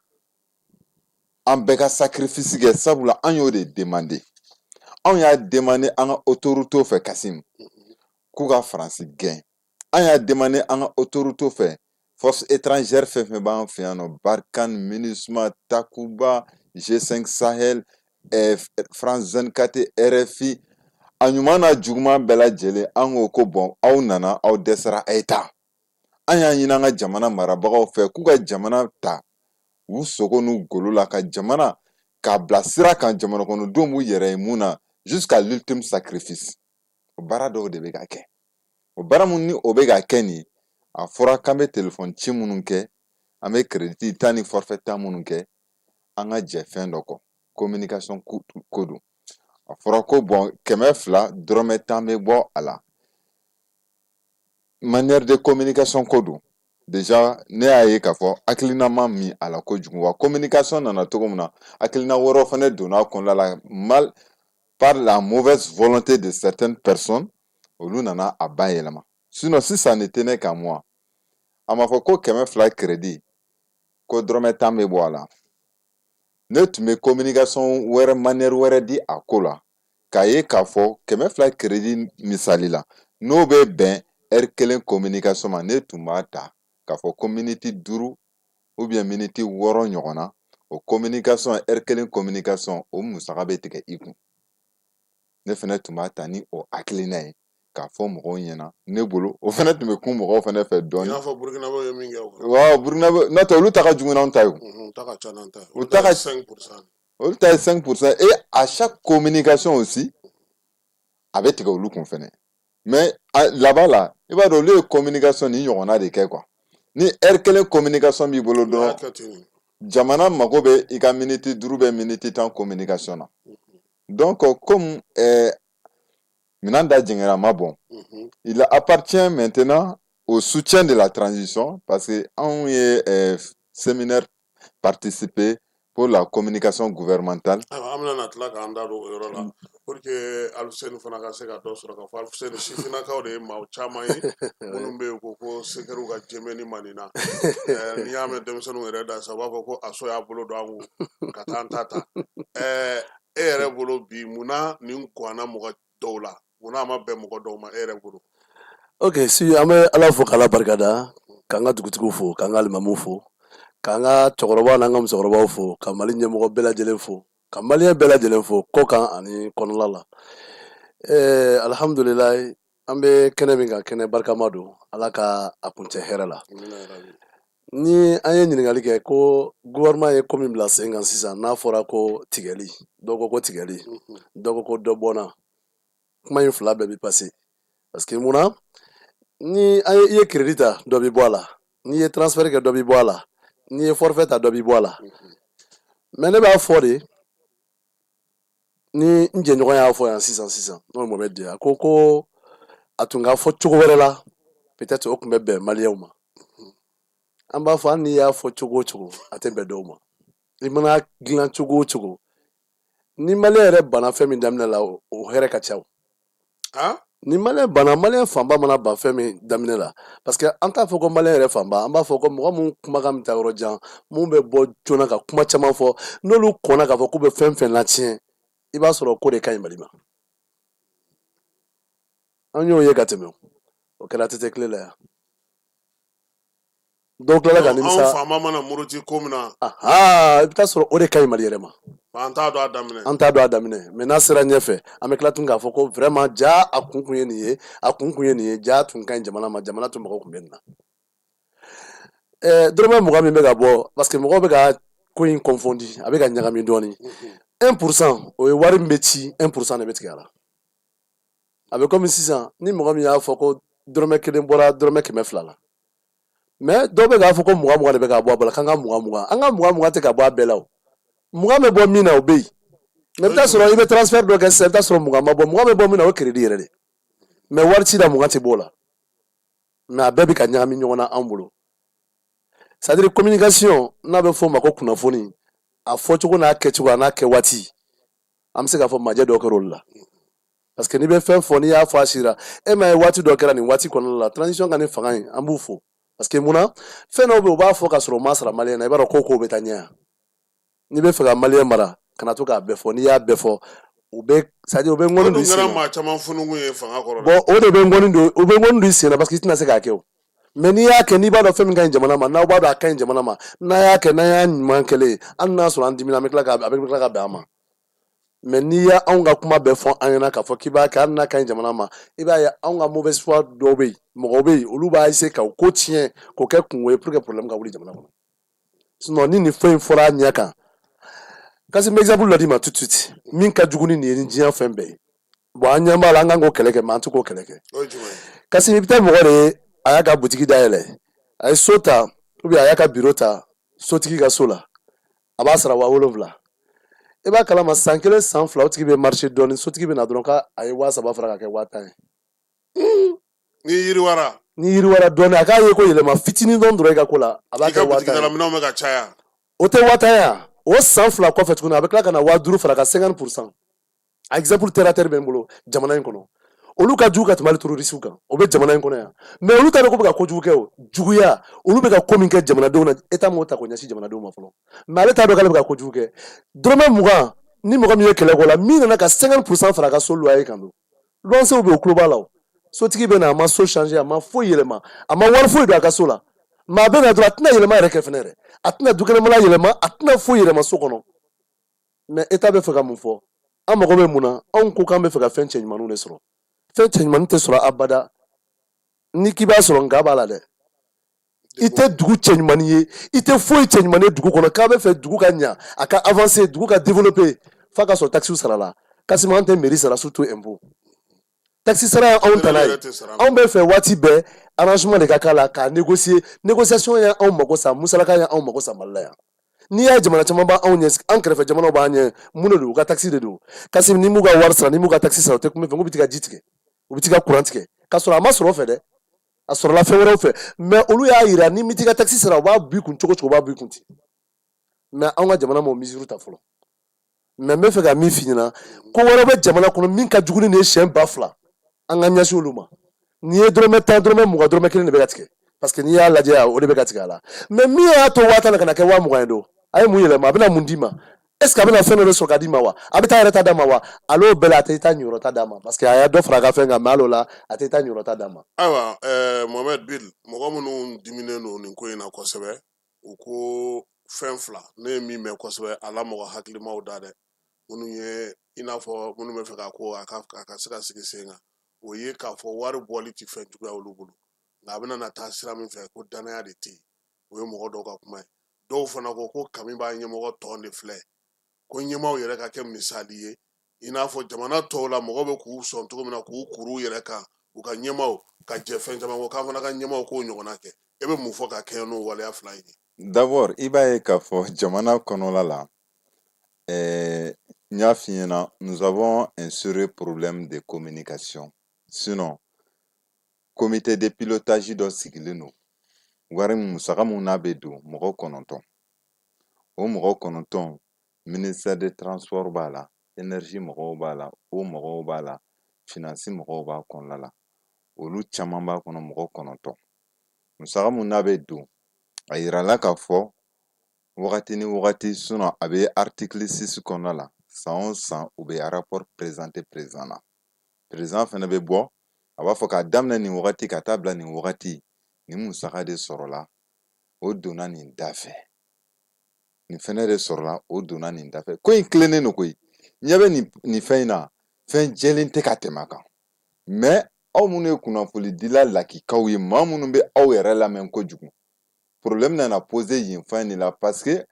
an bɛɛ ka sacrifice kɛ, sabula an y'o de demander. Anw y'a demander an ka autorité fɛ, Kasim, k'u ka Faransi gɛn. An y'a demander an ka autorité fɛ, force étrangère fɛn fɛn b'an fɛ yan nɔ, Barkhane, MINUSMA, Takuba, G5 Sahel, France 24, RFI, a ɲuman n'a juguman bɛɛ lajɛlen, an ko ko bon, aw nana, aw dɛsɛra, a ye taa. An y'a ɲini an ka jamana marabagaw fɛ k'u ka jamana ta u sogo n'u golo la, ka jamana k'a bila sira kan, jamana kɔnɔdenw b'u yɛrɛ ye mun na, jusqu'à l'ultime sacrifice. O baara dɔw de bɛ ka kɛ. O baara mun ni o bɛ ka kɛ nin, a fɔra k'an bɛ telefɔni ci minnu kɛ, an bɛ crédit ta ni forfait ta minnu kɛ, an ka jɛ fɛn dɔ kɔ, communication ko don. A fɔra ko bon, 200 dɔrɔmɛ 10 bɛ bɔ a la, manière de communication ko don. Déjà ne y'a ye k'a fɔ hakilina ma min a la kojugu wa. Communication nana cogo min na, hakilina wɛrɛw fana donna a kɔnɔna la, mal par la mauvaise volonté de certaines personnes, olu nana a bayɛlɛma. Sinon, si ça ne tenait qu'à moi, a ma fɔ ko 200 crédit ko dɔrɔmɛ 10 bɛ bɔ a la, ne tun bɛ communication wɛrɛ, manière wɛrɛ di a ko la, k'a ye k'a fɔ 200 crédit misali la, n'o bɛ bɛn heure kelen communication ma, ne tun b'a ta k'a fɔ ko miniti 5 ou bien miniti 6 ɲɔgɔn na, o communication, heure kelen communication, o musaka bɛ tigɛ i kun. Ne fɛnɛ tun b'a ta ni o hakilina ye k'a fɔ mɔgɔw ɲɛna. Ne bolo, o fɛnɛ tun bɛ kun mɔgɔw fɛnɛ fɛ dɔɔni. I n'a fɔ Burukinabew ye min kɛ o. Waaw, Burukinabe n'o tɛ, olu ta ka jugu n'anw ta ye o. U ta ka ca n'an ta ye. U ta ka 5%. Olu ta ye 5% et à chaque communication aussi, a bɛ tigɛ olu kun fɛnɛ. Mais là-bas là, i b'a dɔn, olu ye communication ni ɲɔgɔnna de kɛ quoi. Ni heure kelen communication b'i bolo dɔrɔn, jamana mago bɛ i ka miniti 5 bɛ miniti 10 communication na. Donc comme minɛn da jɛngɛra ma bɔn, il appartient maintenant au soutien de la transition, parce que anw ye séminaire participer pour la communication gouvernementale. Ayiwa, an bɛna na tila k'an da don o yɔrɔ la pour que Alifuseni fana ka se ka dɔ sɔrɔ k'a fɔ. Alifuseni, sifinnakaw de ye maa caman ye minnu bɛ yen ko sekɛriw ka jɛmɛni man nin na. N'i y'a mɛn denmisɛnninw yɛrɛ da sa, u b'a fɔ ko aso y'a bolo don an kun ka taa an ta ta. E yɛrɛ bolo bi, munna nin guwanna mɔgɔ dɔw la, munna a ma bɛn mɔgɔ dɔw ma, e yɛrɛ bolo? Ok, si an bɛ Ala fo k'Ala barikada, k'an ka dugutigiw fo, k'an ka alimamuw fo, k'an ka cɛkɔrɔba n'an ka musokɔrɔbaw fo, ka Mali ɲɛmɔgɔ bɛɛ lajɛlen fo, ka maliyɛn bɛɛ lajɛlen fo kɔ kan ani kɔnɔla la. Alihamudulilayi, an bɛ kɛnɛ min kan, kɛnɛ barikama don. Ala ka a kuncɛ hɛrɛ la. Ni an ye ɲininkali kɛ ko gouvernement ye ko min bila sen kan sisan, n'a fɔra ko tigɛli, dɔw ko ko tigɛli, dɔw ko ko dɔ bɔnna, kuma in fila bɛɛ bɛ passer. Parce que munna, ni an ye, i ye crédit ta, dɔ bɛ bɔ a la, n'i ye transfert kɛ, dɔ bɛ bɔ a la, n'i ye forfait ta, dɔ bɛ bɔ a la. Mais ne b'a fɔ de, ni n jɛɲɔgɔn y'a fɔ yan sisan sisan, n'o ye Mohamed ye, a ko ko a tun ka fɔ cogo wɛrɛ la, peut-être o tun bɛ bɛn maliyɛnw ma. An b'a fɔ, hali n'i y'a fɔ cogo o cogo, a tɛ bɛn dɔw ma. I mana dilan cogo o cogo, ni maliyɛn yɛrɛ banna fɛn min daminɛ la, o hɛrɛ ka ca o. Ni maliyɛn banna, maliyɛn fanba mana ban fɛn min daminɛ la, parce que an t'a fɔ ko maliyɛn yɛrɛ fanba, an b'a fɔ ko mɔgɔ mun kumakan bɛ taa yɔrɔ jan, mun bɛ bɔ joona ka kuma caman fɔ, n'olu kɔnna k'a fɔ k'u bɛ fɛn fɛn latiɲɛ, i b'a sɔrɔ ko de ka ɲi Mali ma. An y'o ye ka tɛmɛ, o kɛra ATT tile la yan. Dɔw tilala ka nimisa. Anw faama mana muruti ko min na. I bɛ taa sɔrɔ o de ka ɲi Mali yɛrɛ ma. An t'a dɔn a daminɛ. An t'a dɔn a daminɛ, mais n'a sera ɲɛfɛ, an bɛ tila tun k'a fɔ ko vraiment ja, a kun kun ye nin ye, a kun kun ye nin ye, ja tun ka ɲi jamana ma, jamana tun mago tun bɛ nin na. Dɔrɔmɛ 20 min bɛ ka bɔ, parce que mɔgɔw bɛ ka ko in confondi, a bɛ ka ɲagami dɔɔnin. 1%, o ye wari min bɛ ci, 1% de bɛ tigɛ a la. A bɛ komi sisan ni mɔgɔ min y'a fɔ ko dɔrɔmɛ 1 bɔra dɔrɔmɛ 200 la, mais dɔw bɛ k'a fɔ ko 20 20 de bɛ ka bɔ a bolo, k'an ka 20 20, an ka 20 20 tɛ ka bɔ a bɛɛ la. O 20 bɛ bɔ min na, o bɛ yen, mais i bɛ taa sɔrɔ i bɛ transfert dɔ kɛ sisan, i bɛ taa sɔrɔ 20 ma bɔ. 20 bɛ bɔ min na, o ye crédit yɛrɛ de, mais wari ci la, 20 tɛ bɔ o la. Mais a bɛɛ bɛ ka ɲagami ɲɔgɔn na anw bolo. C'est à dire communication, n'a bɛ f'o ma ko kunnafoni, a fɔcogo n'a kɛcogo a n'a kɛ waati, an bɛ se k'a fɔ majɛ dɔ kɛra olu la. Parce que n'i bɛ fɛn fɔ, n'i y'a fɔ a sira, e m'a ye waati dɔ kɛra nin waati kɔnɔna la, transition ka nin fanga in, an b'u fo. Parce que mun na, fɛn dɔw bɛ yen, u b'a fɔ ka sɔrɔ u ma sara maliyɛn na, i b'a dɔn ko kow bɛ taa ɲɛ yan. N'i bɛ fɛ ka maliyɛn mara, kana to k'a bɛɛ fɔ. N'i y'a bɛɛ fɔ, u bɛ, c'est à dire, u bɛ ŋɔni don i sen na. Kɛra maa caman funukun ye fanga kɔrɔ. Bon, o de bɛ ŋɔni don, u bɛ ŋɔni don i sen na, parce que i tɛna se k'a kɛ o. Mais n'i y'a kɛ, n'i b'a dɔn fɛn min ka ɲi jamana ma, n'aw b'a dɔn a ka ɲi jamana ma, n'a y'a kɛ, n'a y'a ɲuman kɛlen ye, hali n'a sɔrɔ an dimina, an bɛ tila ka, a bɛ tila ka bɛn an ma. Mais n'i y'a anw ka kuma bɛɛ fɔ an ɲɛna k'a fɔ k'i b'a kɛ, hali n'a ka ɲi jamana ma, i b'a ye anw ka mauvaise foi dɔw bɛ yen, mɔgɔw bɛ yen, olu b'a essayer ka ko tiɲɛ k'o kɛ kungo ye pour que problème ka wuli jamana kɔnɔ. Sinon ni nin fɛn in fɔra a ɲɛ kan, kasi n bɛ exemple dɔ d'i ma tout de suite min ka jugu ni nin ye ni diɲɛ fɛn bɛɛ ye. Bon, an ɲɛ b'a la, an kan k'o kɛlɛ kɛ, mais an tɛ k'o kɛlɛ kɛ. Kasi i bɛ taa mɔgɔ de ye, a y'a ka butigi dayɛlɛ, a ye so ta ou bien a y'a ka bureau ta sotigi ka so la, a b'a sara 7000. I b'a kalama, san kelen, san fila, o tigi bɛ marché dɔɔni, sotigi bɛ na dɔrɔn k'a ye 3000 fara ka kɛ 10,000 ye. Ni yiriwara. Ni yiriwara dɔɔni, a k'a ye ko yɛlɛma fitinin dɔrɔn dɔrɔn i ka ko la, a b'a kɛ 10,000 ye. Minɛnw bɛ ka caya. O tɛ 10,000 ye wa? O san 2 kɔfɛ tuguni, a bɛ tila ka na 5000 fara ka 50%. A exemple terre à terre bɛ n bolo jamana in kɔnɔ. Olu ka jugu ka tɛmɛ hali terroriste kan, o bɛ jamana in kɔnɔ yan. Mais olu t'a dɔn ko bɛ ka kojugu kɛ. O juguya, olu bɛ ka ko min kɛ jamanadenw na, État m'o ta k'o ɲɛsin jamanadenw ma fɔlɔ. Mais ale t'a dɔn k'ale bɛ ka kojugu kɛ. Dɔrɔmɛ 20, ni mɔgɔ min ye kɛlɛ k'o la, min nana ka 50% fara a ka so loyer kan don, luwansew bɛ yen, o tulo b'a la. O sotigi bɛ na, a ma so changer, a ma foyi yɛlɛma, a ma wari foyi don a ka so la, mais a bɛ na dɔrɔn, a tɛna yɛlɛma yɛrɛ kɛ fɛnɛ yɛrɛ, a tɛna dukɛnɛmala yɛlɛma, a tɛna foyi yɛlɛma so kɔnɔ. Mais État bɛ fɛ ka mun fɔ? An mago bɛ mun na? Anw ko k'an bɛ fɛ ka fɛn cɛɲumanninw de sɔrɔ. Fɛn cɛɲumannin tɛ sɔrɔ abada. Ni k'i b'a sɔrɔ, nka b'a la dɛ. I tɛ dugu cɛɲumannin ye, i tɛ foyi cɛɲumannin ye dugu kɔnɔ. K'a bɛ fɛ dugu ka ɲa, a ka avancer, dugu ka développer, f'a ka sɔrɔ taxes sara la. Kasima, an tɛ mairie sara, surtout impôt. Taxe sara ye anw tana ye. Anw bɛ fɛ waati bɛɛ arrangement de ka k'a la, k'a négocier. Négociation ye anw mago sa, musalaka ye anw mago sa Mali la yan. N'i y'a ye jamana caman b'anw ɲɛ, an kɛrɛfɛ jamanaw b'an ɲɛ, mun de don? U ka taxe de don. Kasi ni m'u ka wari sara, ni m'u ka taxe sara, u tɛ kuma fɛ k'u bɛ t'i ka ji tigɛ, u bɛ t'i ka courant tigɛ, k'a sɔrɔ a ma sɔrɔ o fɛ dɛ, a sɔrɔla fɛn wɛrɛw fɛ. Mais olu y'a yira ni m'i t'i ka taxe sara, u b'a b'i kun cogo cogo, u b'a b'i kun ten. Mais anw ka jamana m'o mesure ta fɔlɔ. Mais n bɛ fɛ ka min f'i ɲɛna, ko wɛrɛ bɛ jamana kɔnɔ min ka jugu ni nin ye siɲɛ 2000. An ka ɲɛsin olu ma. N'i ye dɔrɔmɛ 10, dɔrɔmɛ 20, dɔrɔmɛ 1 de bɛ ka tigɛ, parce que n'i y'a lajɛ, o de bɛ ka tigɛ a la. Mais min y'a to 10,000 na ka na kɛ 20,000 ye don, a ye mun yɛlɛma? A bɛna mun d'i ma? Est ce que a bɛna fɛn dɔ de sɔrɔ ka d'i ma wa? A bɛ taa yɛrɛ ta d'a ma wa? Ale bɛɛ la, a tɛ taa ɲɔrɔ ta d'a ma, parce que a y'a dɔ fara a ka fɛn kan, mais hali o la, a tɛ taa ɲɔrɔ ta d'a ma. Ayiwa, Mohamed Bil, mɔgɔ minnu diminen don nin ko in na kosɛbɛ, u ko fɛn fila. Ne ye min mɛn kosɛbɛ, a la mɔgɔ hakilimaw da dɛ, minnu ye i n'a fɔ minnu bɛ fɛ ka ko a ka se ka sigi sen kan, o ye k'a fɔ wari bɔli tɛ fɛn juguya olu bolo, nka a bɛna na taa sira min fɛ, ko danaya de tɛ yen. O ye mɔgɔ dɔw ka kuma ye. Dɔw fana ko ko kami b'a ɲɛmɔgɔ tɔn de filɛ, ko ɲɛmaaw yɛrɛ ka kɛ misali ye, i n'a fɔ jamana tɔw la mɔgɔw bɛ k'u sɔn cogo min na, k'u kuru u yɛrɛ kan, u ka ɲɛmaaw ka jɛ fɛn caman kɔ, k'an fana ka ɲɛmaaw k'o ɲɔgɔnna kɛ. E bɛ mun fɔ ka kɛɲɛ n'o waleya fila in ye? D'abord, i b'a ye k'a fɔ jamana kɔnɔla la, n y'a f'i ɲɛna, nous avons un sérieux problème de communication. Sinon comité de pilotage dɔ sigilen don, wari musaka mun n'a bɛ don, mɔgɔ 9. O mɔgɔ 9, ministère de transport b'a la, énergie mɔgɔw b'a la, o mɔgɔw b'a la, finance mɔgɔw b'a kɔnɔna la, olu caman b'a kɔnɔ, mɔgɔ 9. Musaka mun n'a bɛ don, a yirala k'a fɔ wagati ni wagati, sinon a bɛ article 6 kɔnɔna la, san o san u bɛ rapport présenter président na. Président fana bɛ bɔ, a b'a fɔ k'a daminɛ nin wagati ka taa bila nin wagati, nin musaka de sɔrɔla, o donna nin da fɛ, nin fɛnɛ de sɔrɔla, o donna nin da fɛ. Ko in tilennen don koyi. Ɲɛ bɛ nin fɛn in na, fɛn jɛlen tɛ ka tɛmɛ a kan. Mais aw minnu ye kunnafonidila lakikaw ye, maa minnu bɛ aw yɛrɛ lamɛn kojugu, problème nana poser yen fan de la, parce que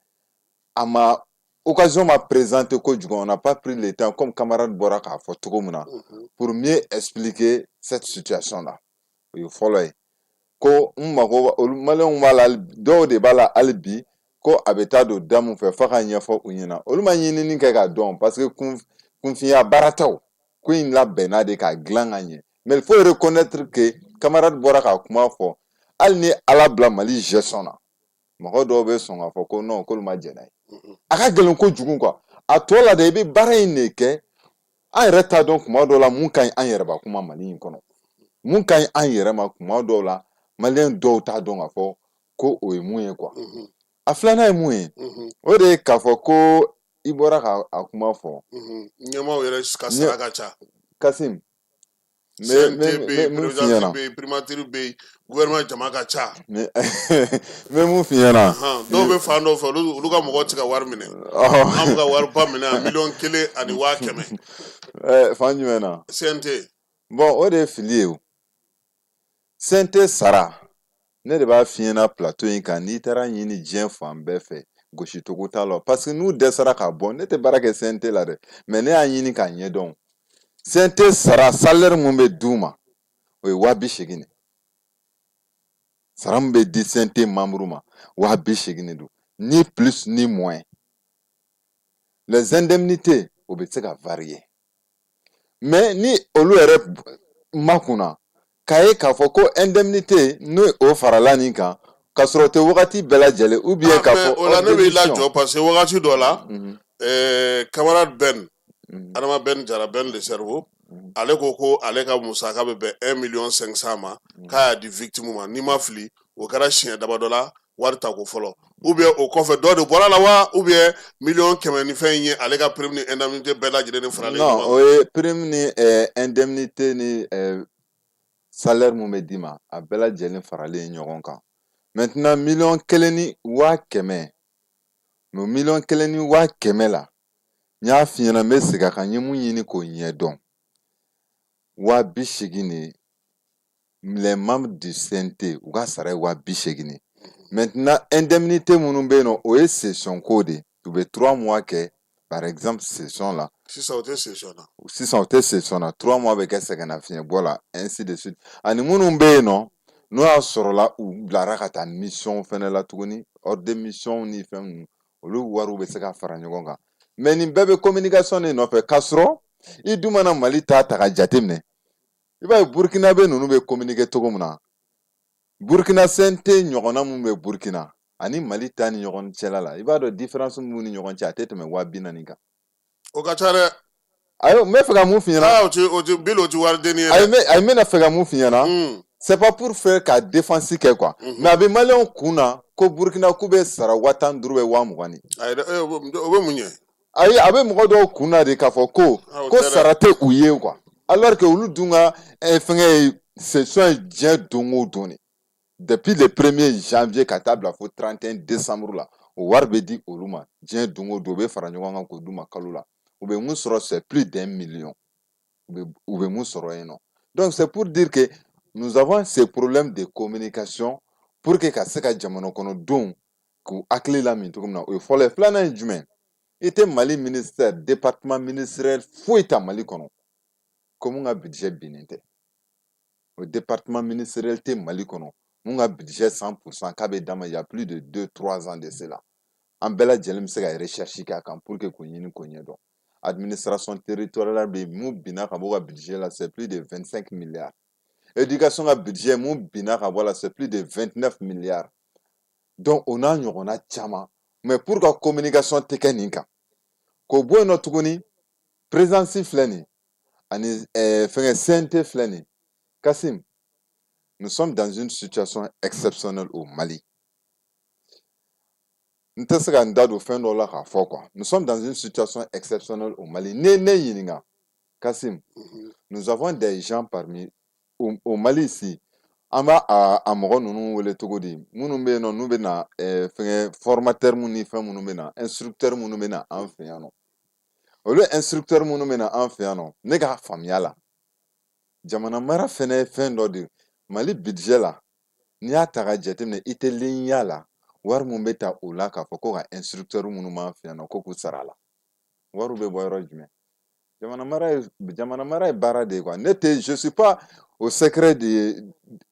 a ma occasion ma présenter kojugu. On n'a pas pris le temps, comme camarade bɔra k'a fɔ cogo min na, pour mieux expliquer cette situation là. O ye fɔlɔ ye. Ko n mago, olu maliyɛnw b'a la, dɔw de b'a la hali bi ko a bɛ taa don da mun fɛ, f'a ka ɲɛfɔ u ɲɛna. Olu ma ɲinini kɛ k'a dɔn, parce que kunfinya baara tɛ o ko in labɛnna de k'a dilan ka ɲɛ. Mais il faut reconnaître que camarade bɔra ka kuma fɔ, hali ni Ala bila Mali gestion na, mɔgɔ dɔw bɛ sɔn k'a fɔ ko non, k'olu ma jɛn n'a ye. A ka gɛlɛn kojugu quoi. A tɔ la dɛ, i bɛ baara in de kɛ. An yɛrɛ t'a dɔn kuma dɔw la mun ka ɲi an yɛrɛbakun ma Mali in kɔnɔ, mun ka ɲi an yɛrɛ ma. Kuma dɔw la, maliyɛn dɔw t'a dɔn k'a fɔ ko o ye mun ye quoi. A filanan ye mun ye? O de ye k'a fɔ ko i bɔra ka a kuma fɔ. Ɲɛmaaw yɛrɛ ka sara ka ca. Kasim, n bɛ mun f'i ɲɛna? Bɛ yen, primature bɛ yen, gouvernement jama ka ca. N bɛ mun f'i ɲɛna? Dɔw bɛ fan dɔw fɛ, olu ka mɔgɔw tɛ ka wari minɛ. An bɛ ka wariba minɛ, 1,1 million. Fan jumɛn na? CNT. Bon, o de ye fili ye. O CNT sara, ne de b'a f'i ɲɛna plateau in kan, n'i taara ɲini diɲɛ fan bɛɛ fɛ, gosicogo t'a la, parce que n'u dɛsɛra ka bɔ. Ne tɛ baara kɛ CNT la dɛ, mais ne y'a ɲini k'a ɲɛdɔn. CNT sara, salaire mun bɛ d'u ma, o ye 80 000 de. Sara min bɛ di CNT membre ma, 80 000 de don, ni plus ni moins. Les indemnités, o bɛ se ka varier, mais ni olu yɛrɛ makunna k'a ye k'a fɔ ko indemnité n'o o farala nin kan, k'a sɔrɔ o tɛ wagati bɛɛ lajɛlen, ou bien k'a fɔ. O la ne b'i lajɔ, parce que wagati dɔ la, camarade Ben, Adama Ben Jara, Ben le cerveau, ale ko ko ale ka musaka bɛ bɛn 1 million 500 ma, k'a y'a di victime ma. N'i ma fili, o kɛra siɲɛ damadɔ la wari ta ko fɔlɔ, ou bien o kɔfɛ dɔ de bɔra la wa, ou bien 100 000 ni fɛn in ye ale ka prime ni indemnité bɛɛ lajɛlen ni faralen. Non, o ye prime ni indemnité ni salaire mun bɛ d'i ma, a bɛɛ lajɛlen faralen ɲɔgɔn kan. Maintenant, 1,1 million, mais 1,1 million la, n y'a f'i ɲɛna, n bɛ segin a kan, n ye mun ɲini k'o ɲɛdɔn, 80 000 de. Les membres du CNT, u ka sara ye 80 000 de. Maintenant, indemnité minnu bɛ yen nɔ, o ye session ko de ye. U bɛ 3 mois kɛ par exemple session la. Sisan o tɛ session na. Sisan o tɛ session na, 3 mois bɛ kɛ sɛgɛnnafiɲɛbɔ la, ainsi de suite. Ani minnu bɛ yen nɔ, n'o y'a sɔrɔla u bilara ka taa mission fɛnɛ la tuguni, ordre de mission ni fɛn ninnu, olu wariw bɛ se ka fara ɲɔgɔn kan. Mais nin bɛɛ bɛ communication de nɔfɛ, k'a sɔrɔ i dun mana Mali ta ta ka jateminɛ, i b'a ye Burukina bɛ ninnu bɛ communiquer cogo min na. Burukina CNT ɲɔgɔnna mun bɛ Burukina ani Mali ta ni ɲɔgɔn cɛla la, i b'a dɔn différence min b'u ni ɲɔgɔn cɛ, a tɛ tɛmɛ 40 000 kan. O ka ca dɛ. Ayi, n bɛ fɛ ka mun f'i ɲɛna? Aa, o ti bil, o ti waridenni ye dɛ. Ayi, n bɛna fɛ ka mun f'i ɲɛna? C'est pas pour faire ka défense kɛ quoi, mais a bɛ maliyɛnw kun na ko Burukina k'u bɛ sara 15 000 bɛ 20 000 de. Ayi dɛ, o bɛ mun ɲɛ? Ayi, a bɛ mɔgɔ dɔw kun na de k'a fɔ ko Ah, o ko tɛ dɛ. sara tɛ u ye quoi, alors que olu dun ka fɛngɛ ye session ye diɲɛ don o don de, depuis le 1er janvier ka taa bila fo 31 décembre la, o wari bɛ di olu ma diɲɛ don o don, u bɛ fara ɲɔgɔn kan k'o d'u ma kalo la. U bɛ mun sɔrɔ? C'est plus d'1 million u bɛ mun sɔrɔ yen nɔ. Donc c'est pour dire que nous avons ces problèmes de communication pour que ka se ka jamana kɔnɔdenw k'u hakili lamin cogo min na. O ye fɔlɔ ye. Filanan ye jumɛn? I tɛ Mali ministère, département ministériel foyi ta Mali kɔnɔ ko mun ka budget binnen tɛ. O département ministériel tɛ Mali kɔnɔ mun ka budget 100% k'a bɛ d'a ma. Il y a plus de 2, 3 ans de cela, an bɛɛ lajɛlen bɛ se ka recherche kɛ a kan pour que k'o ɲini k'o ɲɛdɔn. Administration territoriale bɛ yen, mun binna ka bɔ ka budget la, c'est plus de 25 milliards. Éducation ka budget, mun binna ka bɔ a la, c'est plus de 29 milliards. Donc o n'a ɲɔgɔnna caman. Mais pour ka communication tɛ kɛ nin kan, k'o bɔ yen nɔ tuguni, présidence filɛ nin ye ani fɛngɛ CNT filɛ nin ye. Kassim, nous sommes dans une situation exceptionnelle au Mali. N tɛ se ka n da don fɛn dɔw la k'a fɔ quoi. Nous sommes dans une situation exceptionnelle au Mali. Ne ne ɲininka, Kassim, nous avons des gens parmi au Mali ici, an b'a a mɔgɔ ninnu wele cogo di, minnu bɛ yen nɔ, n'u bɛ na fɛngɛ formateur minnu ni fɛn minnu bɛ na, instructeur minnu bɛ na an fɛ yan nɔ, olu instructeur minnu bɛ na an fɛ yan nɔ, ne ka faamuya la, jamana mara fɛnɛ ye fɛn dɔ de ye. Mali budget la, n'i y'a ta ka jateminɛ, i tɛ ligne y'a la wari mun bɛ ta o la k'a fɔ ko ka instructeur minnu b'an fɛ yan nɔ, ko k'u sara la, wariw bɛ bɔ yɔrɔ jumɛn? Jamana mara ye baara de ye quoi. Ne tɛ, je suis pas au secret de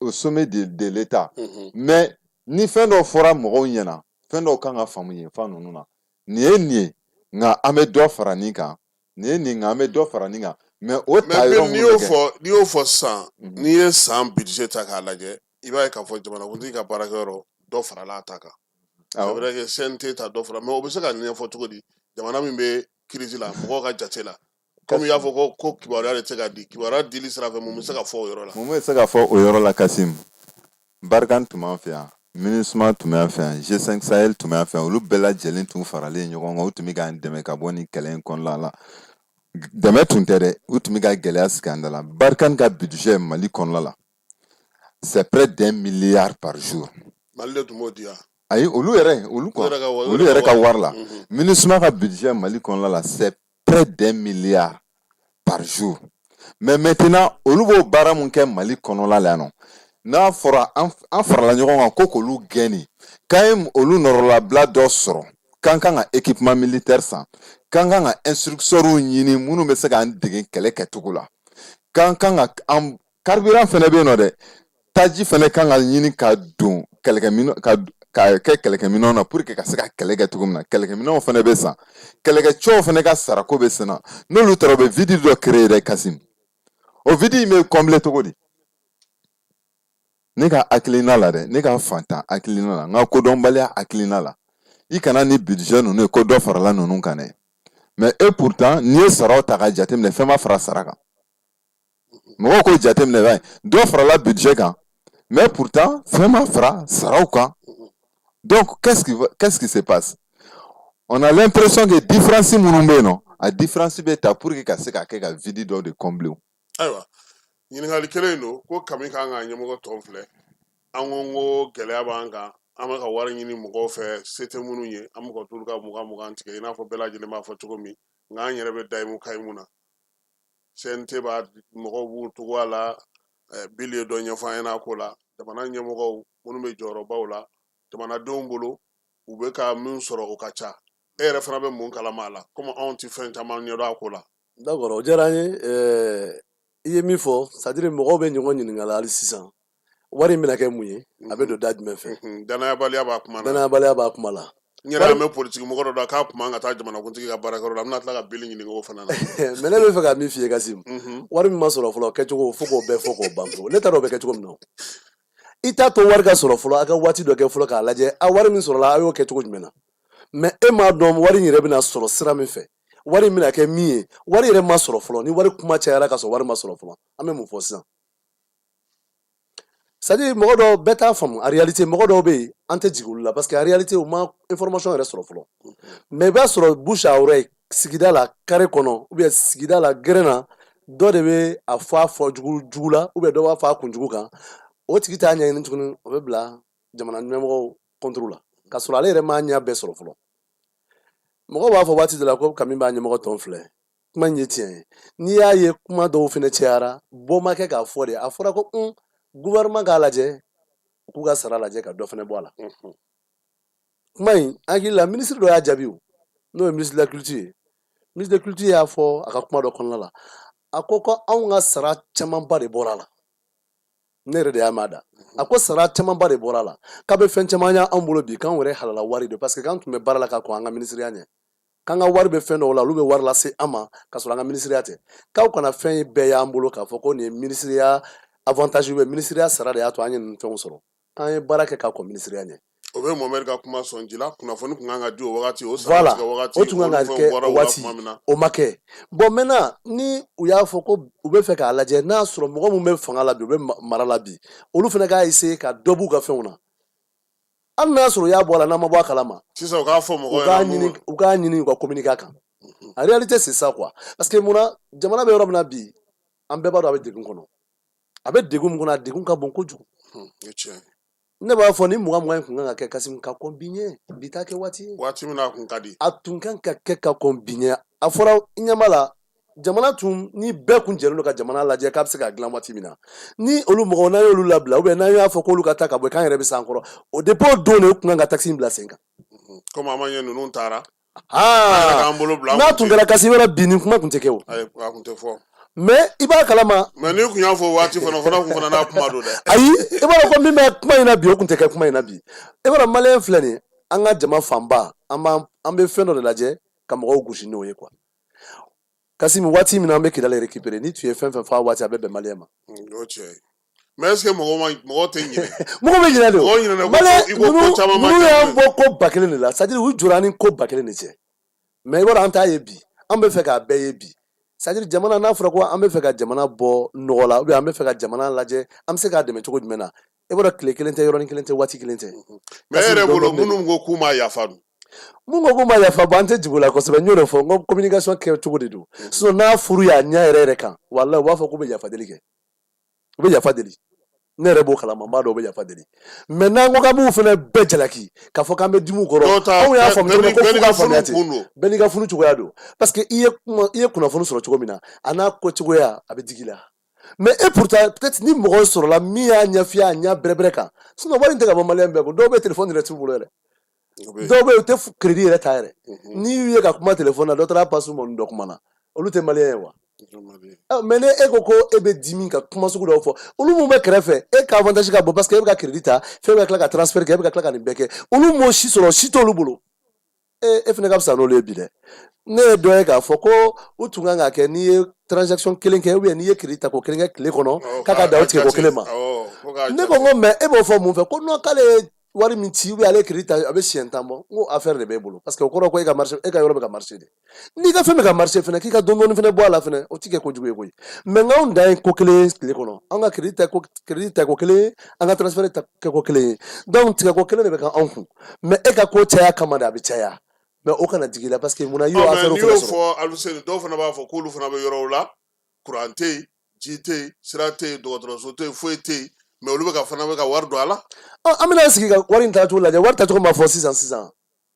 au sommet de l'État, mais ni fɛn dɔ fɔra mɔgɔw ɲɛna, fɛn dɔw kan ka faamu yen fan ninnu na. Nin ye nin ye, nka an bɛ dɔ fara nin kan. Nin ye nin, nka an bɛ dɔ fara nin kan. Mais o ta Mais yɔrɔ n'i minnu y'o bɛ kɛ fɔ, n'i y'o fɔ sisan, n'i ye san budget ta k'a lajɛ, i b'a ye k'a fɔ jamanakuntigi ka baarakɛyɔrɔ, dɔ farala a ta kan. C'est vrai que CNT ta dɔ fara, mais o bɛ se ka ɲɛfɔ cogo di, jamana min bɛ crise la, mɔgɔw ka jate la? Komi i y'a fɔ ko kibaruya de tɛ se ka di, kibaruya dili sira fɛ, mun bɛ se ka fɔ o yɔrɔ la? Mun bɛ se ka fɔ o yɔrɔ la, Kasim? Barkhane tun b'an fɛ yan, MINUSMA tun b'an fɛ yan, G5 Sahel tun b'an fɛ yan. Olu bɛɛ lajɛlen tun faralen ɲɔgɔn kan, u tun bɛ k'an dɛmɛ ka bɔ nin kɛlɛ in kɔnɔna la. Dɛmɛ tun tɛ dɛ, u tun bɛ ka gɛlɛya sigi an da la. Barkhane ka budget Mali kɔnɔna la, c'est près d'1 milliard par jour. Mali de tun b'o di yan? Ayi, olu yɛrɛ, olu quoi, olu yɛrɛ ka wari la. MINUSMA ka budget Mali kɔnɔna la, c'est près d'1 milliard par jour. Mais maintenant, olu b'o baara mun kɛ Mali kɔnɔla la yan nɔ, n'a fɔra an farala ɲɔgɔn kan ko k'olu gɛn nin, k'an ye olu nɔrɔlabila dɔ sɔrɔ, k'an kan ka équipement militaire san, k'an kan ka instructeurs ɲini minnu bɛ se k'an dege kɛlɛ kɛcogo la, k'an kan ka an carburant fɛnɛ bɛ yen nɔ dɛ, taji fɛnɛ kan ka ɲini ka don kɛlɛkɛminɛn ka kɛ kɛlɛkɛminɛnw na pour que ka se ka kɛlɛ kɛ cogo min na. Kɛlɛkɛminɛnw fɛnɛ bɛ san, kɛlɛkɛcɛw fɛnɛ ka sarako bɛ sen na. N'olu taara, u bɛ vide dɔ créer dɛ, Kasim. O vide in bɛ combler cogo di? Ne ka hakilina la dɛ, ne ka fantan hakilina la, n ka kodɔnbaliya hakilina la, i kana ni budget ninnu ye ko dɔ farala ninnu kan dɛ. Mais et pourtant, n'i ye saraw ta ka jateminɛ, fɛn ma fara sara kan. Mɔgɔw k'o jateminɛ b'a ye, dɔ farala budget kan, mais pourtant fɛn ma fara saraw kan. Donc qu'est-ce qui se passe? On a l'impression que différence minnu bɛ yen nɔ, a différence bɛ ta pour que ka se ka kɛ ka vide dɔ de combler. Ayiwa, ɲininkali kelen in don ko kami kan ka ɲɛmɔgɔ tɔw filɛ. An ko gɛlɛya b'an kan, an bɛ ka wari ɲini mɔgɔw fɛ, se tɛ minnu ye, an bɛ ka t'olu ka mugan mugan tigɛ, i n'a fɔ bɛɛ lajɛlen b'a fɔ cogo min. Nka an yɛrɛ bɛ dayimu kayimu na, CNT b'a mɔgɔw b'u togoya la. Bili ye dɔ ɲɛfɔ an ɲɛna ko la, jamana ɲɛmɔgɔw minnu bɛ jɔyɔrɔbaw la jamanadenw bolo, u bɛ ka min sɔrɔ, o ka ca. E yɛrɛ fana bɛ mun kalama a la, komi anw tɛ fɛn caman ɲɛdɔn a ko la? D'accord, o diyara n ye. I ye min fɔ, c'est à dire mɔgɔw bɛ ɲɔgɔn ɲininka la hali sisan, wari in bɛna kɛ mun ye, a bɛ don da jumɛn fɛ? Danayabaliya b'a kuma na. Danayabaliya b'a kuma la. N yɛrɛ an bɛ politiki mɔgɔ dɔ dɔn k'a kun man ka taa jamanakuntigi ka baarakɛyɔrɔ la, an bɛna tila ka bili ɲininka o fana na. Mais ne bɛ fɛ ka min f'i ye, Kasim, wari min ma sɔrɔ fɔlɔ, kɛcogo fo k'o bɛɛ fɔ k'o ban pewu. Ne t'a dɔn o bɛ kɛ cogo min na. I t'a to wari ka sɔrɔ fɔlɔ, a ka waati dɔ kɛ fɔlɔ k'a lajɛ, a wari min sɔrɔla, a y'o kɛ cogo jumɛn na. Mais e m'a dɔn wari in yɛrɛ bɛna sɔrɔ sira min fɛ, wari in bɛna kɛ min ye. Wari yɛrɛ ma sɔrɔ fɔlɔ. Ni wari kuma cayara ka sɔrɔ wari ma sɔrɔ fɔlɔ, an bɛ mun fɔ sisan? C'est à dire mɔgɔ dɔw bɛɛ t'a faamu. En réalité, mɔgɔ dɔw bɛ yen, an tɛ jigin olu la, parce que en réalité u ma information yɛrɛ sɔrɔ fɔlɔ. Mais i b'a sɔrɔ bouche à oreille, sigida la, carré kɔnɔ, ou bien sigida la, gɛrɛn na, dɔ de bɛ a fɔ a fɔ jugu jugu la, ou bien dɔ b'a fɔ a kunjugu kan. O tigi t'a ɲɛɲini tuguni, o bɛ bila jamana ɲɛmɔgɔw contre la, k'a sɔrɔ ale yɛrɛ m'a ɲɛ bɛɛ sɔrɔ fɔlɔ. Mɔgɔw b'a fɔ waati dɔ la ko kami b'a ɲɛmɔgɔ tɔn filɛ. Kuma in ye tiɲɛ ye. N'i y'a ye kuma dɔw fɛnɛ cayara, bɔ ma kɛ k'a fɔ de. A fɔra ko gouvernement k'a lajɛ, u k'u ka sara lajɛ ka dɔ fɛnɛ bɔ a la. Kuma in, hakili la, minisiri dɔ y'a jaabi, o n'o ye ministre de la culture ye. Ministre de culture y'a fɔ a ka kuma dɔ kɔnɔna la, a ko ko anw ka sara camanba de bɔra a la. Ne yɛrɛ de y'a mɛn a da. A ko sara camanba de bɔra a la, k'a bɛ fɛn caman y'anw bolo bi, k'anw yɛrɛ halala wari de, parce que k'an tun bɛ baara la ka kɔn an ka minisiriya ɲɛ, k'an ka wari bɛ fɛn dɔw la, olu bɛ wari lase an ma ka sɔrɔ an ka minisiriya tɛ, k'aw kana fɛn bɛɛ y'an bolo k'a fɔ ko nin ye minisiriya avantage bɛ, minisiriya sara de y'a to an ye nin fɛnw sɔrɔ, k'an ye baara kɛ ka kɔn minisiriya ɲɛ. O bɛ Mohamɛdi ka kuma sɔn ji la. Kunnafoni tun kan ka di o wagati, o voilà, o tun kan ka kɛ o waati, o ma kɛ. Bon, maintenant, ni u y'a fɔ ko u bɛ fɛ k'a lajɛ, n'a sɔrɔ mɔgɔ min bɛ fanga la bi, u bɛ mara la bi, olu fana k'a essayer ka dɔ b'u ka fɛnw na, hali n'a sɔrɔ u y'a bɔ a la, n'an ma bɔ a kalama. Sisan u k'a fɔ mɔgɔw. U k'a ɲini u ka communiquer a kan. En réalité, c'est ça quoi, parce que munna, jamana bɛ yɔrɔ min na bi, an bɛɛ b'a dɔn a bɛ degun kɔnɔ. A bɛ degun min kɔnɔ, a degun ka bon kojugu. Ne b'a fɔ ni 20 20 in kun kan ka kɛ, Kasim, ka kɔn bi ɲɛ. Bi t'a kɛ waati ye. Waati min na a kun ka di. A tun kan ka kɛ ka kɔn bi ɲɛ. A fɔra, i ɲɛ b'a la, jamana tun ni bɛɛ kun jɛlen don ka jamana lajɛ k'a bɛ se ka dilan waati min na, ni olu mɔgɔw, n'an y'olu labila, ou bien n'an y'a fɔ k'olu ka taa ka bɔ, k'an yɛrɛ bɛ s'an kɔrɔ, o depuis o don de, u kun kan ka taxe in bila sen kan. Komi an ma ɲɛ, ninnu taara. N'a tun kɛra, Kasim, yɔrɔ bi, nin kuma tun tɛ kɛ o. A kun tɛ fɔ. Mais i b'a kalama. Mais n'i kun y'a fɔ waati fana, o fana kun fana n'a kuma don dɛ. Ayi, i b'a dɔn ko min bɛ kuma in na bi, o kun tɛ kɛ kuma in na bi. I b'a dɔn, maliyɛn filɛ nin ye, an ka jama fanba, an b'an an bɛ fɛn dɔ de lajɛ ka mɔgɔw gosi n'o ye quoi. Kasimi, waati min na an bɛ Kidali récupérer, n'i tun ye fɛn fɛn fɔ a waati, a bɛ bɛn maliyɛn ma. O tiɲɛ ye, mais est ce que mɔgɔw ma, mɔgɔw tɛ ɲinɛ? Mɔgɔw bɛ ɲinɛ de o. Mɔgɔw ɲinɛna ko Maliyɛn i ko ko caman ma ninnu kɛ. Y'an bɔ ko ba kelen de la, c'est à dire u jɔra ni ko ba kelen de cɛ. Mais i b'a dɔn, an t'a ye bi, an bɛ fɛ k'a bɛɛ ye bi. C'est à dire jamana, n'a fɔra ko an bɛ fɛ ka jamana bɔ nɔgɔ la, ou bien an bɛ fɛ ka jamana lajɛ, an bɛ se k'a dɛmɛ cogo jumɛn na, e b'a dɔn tile kelen tɛ, yɔrɔnin kelen tɛ, waati kelen tɛ. Mais e yɛrɛ bolo, minnu ko k'u ma yafa dun? Mun ko k'u ma yafa, bon, an tɛ jigin o la kosɛbɛ. N y'o de fɔ, n ko communication kɛ cogo de don. Sinon n'a furu y'a ɲɛ yɛrɛ yɛrɛ kan, walahi, u b'a fɔ k'u bɛ yafa deli kɛ, u bɛ yafa deli. Ne yɛrɛ b'o kalama, n b'a dɔn u bɛ yafa deli. Mais n'an ko k'an b'u fana bɛɛ jalaki k'a fɔ k'an bɛ dimi u kɔrɔ, anw y'a faamu cogo min ko f'u k'a faamuya ten, bɛɛ n'i ka funu cogoya don. Parce que i ye kuma, i ye kunnafoni sɔrɔ cogo min na, a n'a ko cogoya, a bɛ digi i la. Mais et pourtant, peut-être ni mɔgɔ sɔrɔla min y'a ɲɛf'i ye a ɲɛ bɛrɛbɛrɛ kan. Sinon wari in tɛ ka bɔ maliyɛn bɛɛ kun. Dɔw bɛ téléphone yɛrɛ t'u bolo yɛrɛ, dɔw bɛ yen, u tɛ crédit yɛrɛ ta yɛrɛ. N'i y'u ye ka kuma téléphone na, dɔ taara passe mɔni dɔ kuma na, olu tɛ maliyɛn ye wa? Mais ne e ko ko e bɛ dimi ka kuma sugu dɔw fɔ, olu mun bɛ kɛrɛfɛ, e ka avantage ka bon, parce que e bɛ ka crédit ta fɛn, bɛ ka tila ka transfert kɛ, e bɛ ka tila ka nin bɛɛ kɛ, olu m'o si sɔrɔ, si t'olu bolo. E e fana ka fisa n'olu ye bi dɛ. Ne ye dɔ ye k'a fɔ ko u tun kan ka kɛ, n'i ye transaction kelen kɛ, ou bien n'i ye crédit ta ko kelen kɛ tile kɔnɔ, k'a ka dan o tigɛ ko kelen ma. Ne ko n ko mais e b'o fɔ mun fɛ? Ko non, k'ale ye wari min ci, ou bien ale ye crédit ta, a bɛ siɲɛ 10 bɔ. N ko affaire de b'e bolo, parce que o kɔrɔ ko e ka marché, e ka yɔrɔ bɛ ka marché de. N'i ka fɛn bɛ ka marché fɛnɛ, k'i ka dɔɔni dɔɔni fɛnɛ bɔ a la fɛnɛ, o ti kɛ kojugu ye koyi. Mais n'anw dan ye ko kelen ye tile kɔnɔ, an ka crédit ta ko crédit ta ko kelen ye, an ka transfert ta kɛ ko kelen ye, donc tigɛ ko kelen de bɛ kɛ anw kun. Mais e ka ko caya kama de, a bɛ caya. Mais o kana digi i la, parce que munna i y'o affaire n'i fɛnɛ y'o sɔrɔ. fɔ Aluseni, dɔw fana b'a fɔ k'olu fana bɛ yɔrɔw la, kuran tɛ yen, ji tɛ yen, sira tɛ yen, dɔgɔtɔrɔso tɛ yen, foyi tɛ yen, mais olu bɛ ka fana bɛ ka wari don a la. An bɛna sigi ka wari in tacogo lajɛ. Wari tacogo ma fɔ sisan sisan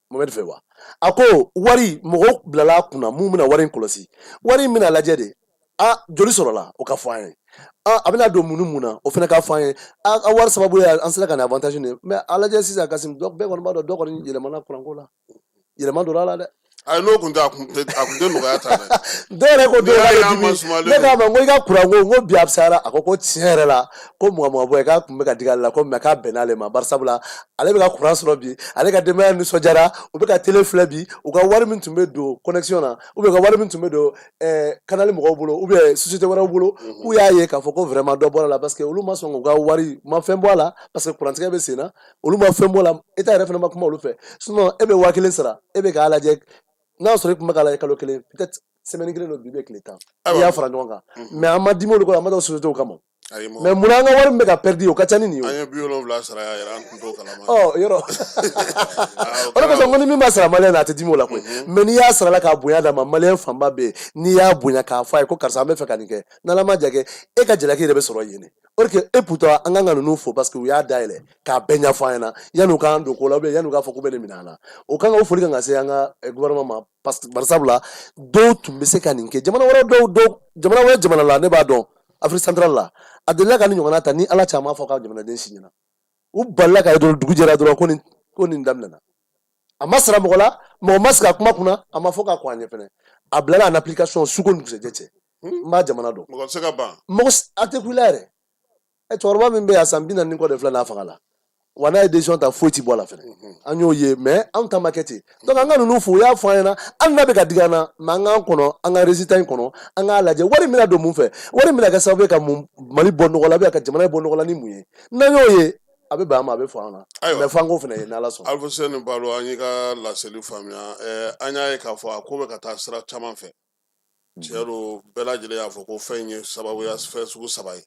Mohamed fɛ wa? A ko wari mɔgɔw bilala a kunna, mun bɛna wari in kɔlɔsi, wari in bɛna lajɛ de. A joli sɔrɔla, o ka fɔ an ye. A bɛna don mun ni mun na, o fana ka fɔ an ye. A wari sababu ye an sera ka nin avantage nin. Mais a lajɛ sisan, Kasim, dɔ bɛɛ kɔni b'a dɔn, dɔ kɔni yɛlɛmana kuranko la, yɛlɛma donna a la dɛ. Ayi, n'o kun tɛ, a kun tɛ nɔgɔya ta dɛ. Dɔw yɛrɛ ko N'i dɔw y'a k'ale ye an dimi masumalen ne don. k'a ma, n ko i ka kuranko, n ko bi a fisayara. A ko ko tiɲɛ yɛrɛ la, ko 20 20 bɔ ye, k'a kun bɛ ka digi ale la, ko mais k'a bɛnna ale ma, bari sabula ale bɛ ka kuran sɔrɔ bi, ale ka denbaya nisɔndiyara, u bɛ ka télé filɛ bi. U ka wari min tun bɛ don connexion na, ou bien u ka wari min tun bɛ don canal mɔgɔw bolo, ou bien société wɛrɛw bolo, k'u y'a ye k'a fɔ ko vraiment dɔ bɔra la, parce que olu ma sɔn k'u ka wari ma fɛn bɔ a la, parce que kurantigɛ bɛ sen na, olu ma fɛn bɔ a la, état yɛrɛ fana ma kuma olu fɛ. Sinon e bɛ 1000 sara, e bɛ k'a lajɛ, n'a y'a sɔrɔ i tun bɛ k'a lajɛ kalo kelen, peut-être semaine kelen don, bi bɛ tile 10, n'i y'a fara ɲɔgɔn kan. Mais an ma dimi olu kɔrɔ, an ma taa société kama. Ayi, mais munna an ka wari min bɛ ka perdu, o ka ca ni nin ye o. An ye 70 sara yan yɛrɛ, an tun t'o kalama. Ɔ yɔrɔ o de kosɔn, ko ni min ma sara maliyɛn na, a tɛ dimi o la koyi. Mais n'i y'a sara la k'a bonya d'a ma, maliyɛn fanba bɛ yen, n'i y'a bonya k'a fɔ a ye ko karisa, an bɛ fɛ ka nin kɛ, n'ala ma ja kɛ, e ka jalaki yɛrɛ bɛ sɔrɔ yen de. O de kɛ, et pourtant an kan ka ninnu fo, parce que u y'a dayɛlɛ k'a bɛɛ ɲɛfɔ an ɲɛna yanni u k'an don ko la, ou bien yanni u k'a fɔ k'u bɛ nin minɛ an na. O kan ka o foli kan ka se an ka gouvernement ma, parce que barisabula dɔw tun bɛ se ka nin kɛ jamana wɛrɛ dɔw dɔw jamana wɛrɛ jamana la. Ne b'a dɔn, Afrique centrale la, a delila ka nin ɲɔgɔnna ta ni ala caman fɔ ka jamanaden si ɲɛna, u balila ka ye dɔrɔn, dugu jɛra dɔrɔn, ko nin daminɛna, a ma sara mɔgɔ la, mɔgɔ ma sigi a kuma kunna, a ma fɔ k'a kɔn a ɲɛ fɛnɛ, a bilala en application su ko ni dugusɛjɛ cɛ. N b'a jamana dɔn. Mɔgɔ tɛ se ka ban. Mɔgɔ a tɛ ku i la yɛrɛ. Ɛ, cɛkɔrɔba min bɛ yen, a san 40 ni kɔ de filɛ n'a fanga la wa, n'a ye décision ta, foyi ti bɔ a la fɛnɛ. An y'o ye, mais anw ta ma kɛ ten. Donc an ka ninnu fo, u y'a fɔ an ɲɛna, hali n'a bɛ ka digi an na, mais an k'an kɔnɔ, an ka résultat in kɔnɔ, an k'a lajɛ wari min bɛna don mun fɛ, wari min bɛna kɛ sababu ye ka mun Mali bɔ nɔgɔ la, ou bien ka jamana bɔ nɔgɔ la ni mun ye. N'an y'o ye, a bɛ bɛn an ma, a bɛ fɔ an na. Mais f'an k'o fana ye n'Ala sɔnna. Alifuseni Balo, an y'i ka laseli faamuya. An y'a ye k'a fɔ a ko bɛ ka taa sira caman fɛ. Tiɲɛ don, bɛɛ lajɛlen y'a fɔ ko fɛn in ye sababuya fɛn sugu saba ye.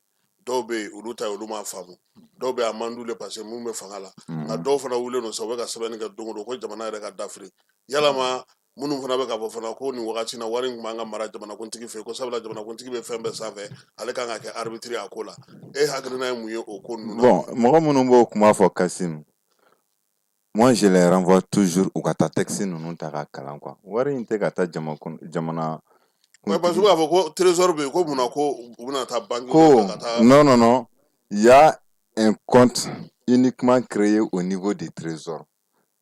Dɔw bɛ yen, olu ta ye, olu m'a faamu. Dɔw bɛ yen, a man d'u ye, parce que mun bɛ fanga la. Nka dɔw fana wulilen don sa, u bɛ ka sɛbɛnni kɛ don o don ko jamana yɛrɛ ka dafiri yalama. Minnu fana bɛ k'a fɔ fana ko nin wagati na, wari in tun b'an ka mara jamanakuntigi fɛ, ko sabula jamanakuntigi bɛ fɛn bɛɛ sanfɛ, ale kan ka kɛ arbitre a ko la. E hakilina ye mun ye o ko ninnu na? Bon, mɔgɔ minnu b'o kuma fɔ, Kasim, moi je les renvoie toujours u ka taa texte ninnu ta k'a kalan quoi. Wari in tɛ ka taa jamana Ouais, parce que u b'a fɔ ko trésor bɛ yen, ko munna ko u bɛna taa banque ko ka taa. Non, non, non, il y a un compte uniquement créé au niveau du trésor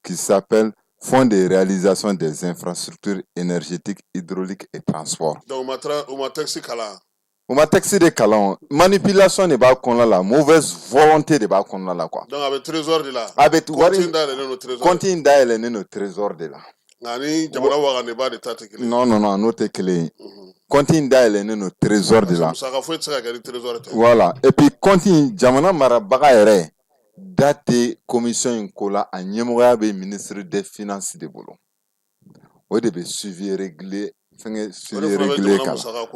qui s'appelle Fonds de réalisation des infrastructures énergétiques, hydrauliques et transport. Donc u ma texte kalan. U ma texte de kalan, manipulation de b'a kɔnɔna la, mauvaise volonté de b'a kɔnɔna la quoi. Donc a bɛ trésor de la. A bɛ compte wari in dayɛlɛlen don trésor. Compte in dayɛlɛnnen don trésor de la. Nka ni jamana wagandeba de ta tɛ kelen ye. Non, non, non, n'o tɛ kelen ye. Compte in dayɛlɛnnen don trésor de la. Musaka foyi tɛ se ka kɛ ni trésor tɛ. Voilà, et puis compte in, jamana marabaga yɛrɛ da tɛ commission in ko la, a ɲɛmɔgɔya bɛ ministre des finances de bolo. O de bɛ suivi régulier fɛngɛ suivi régulier k'a la.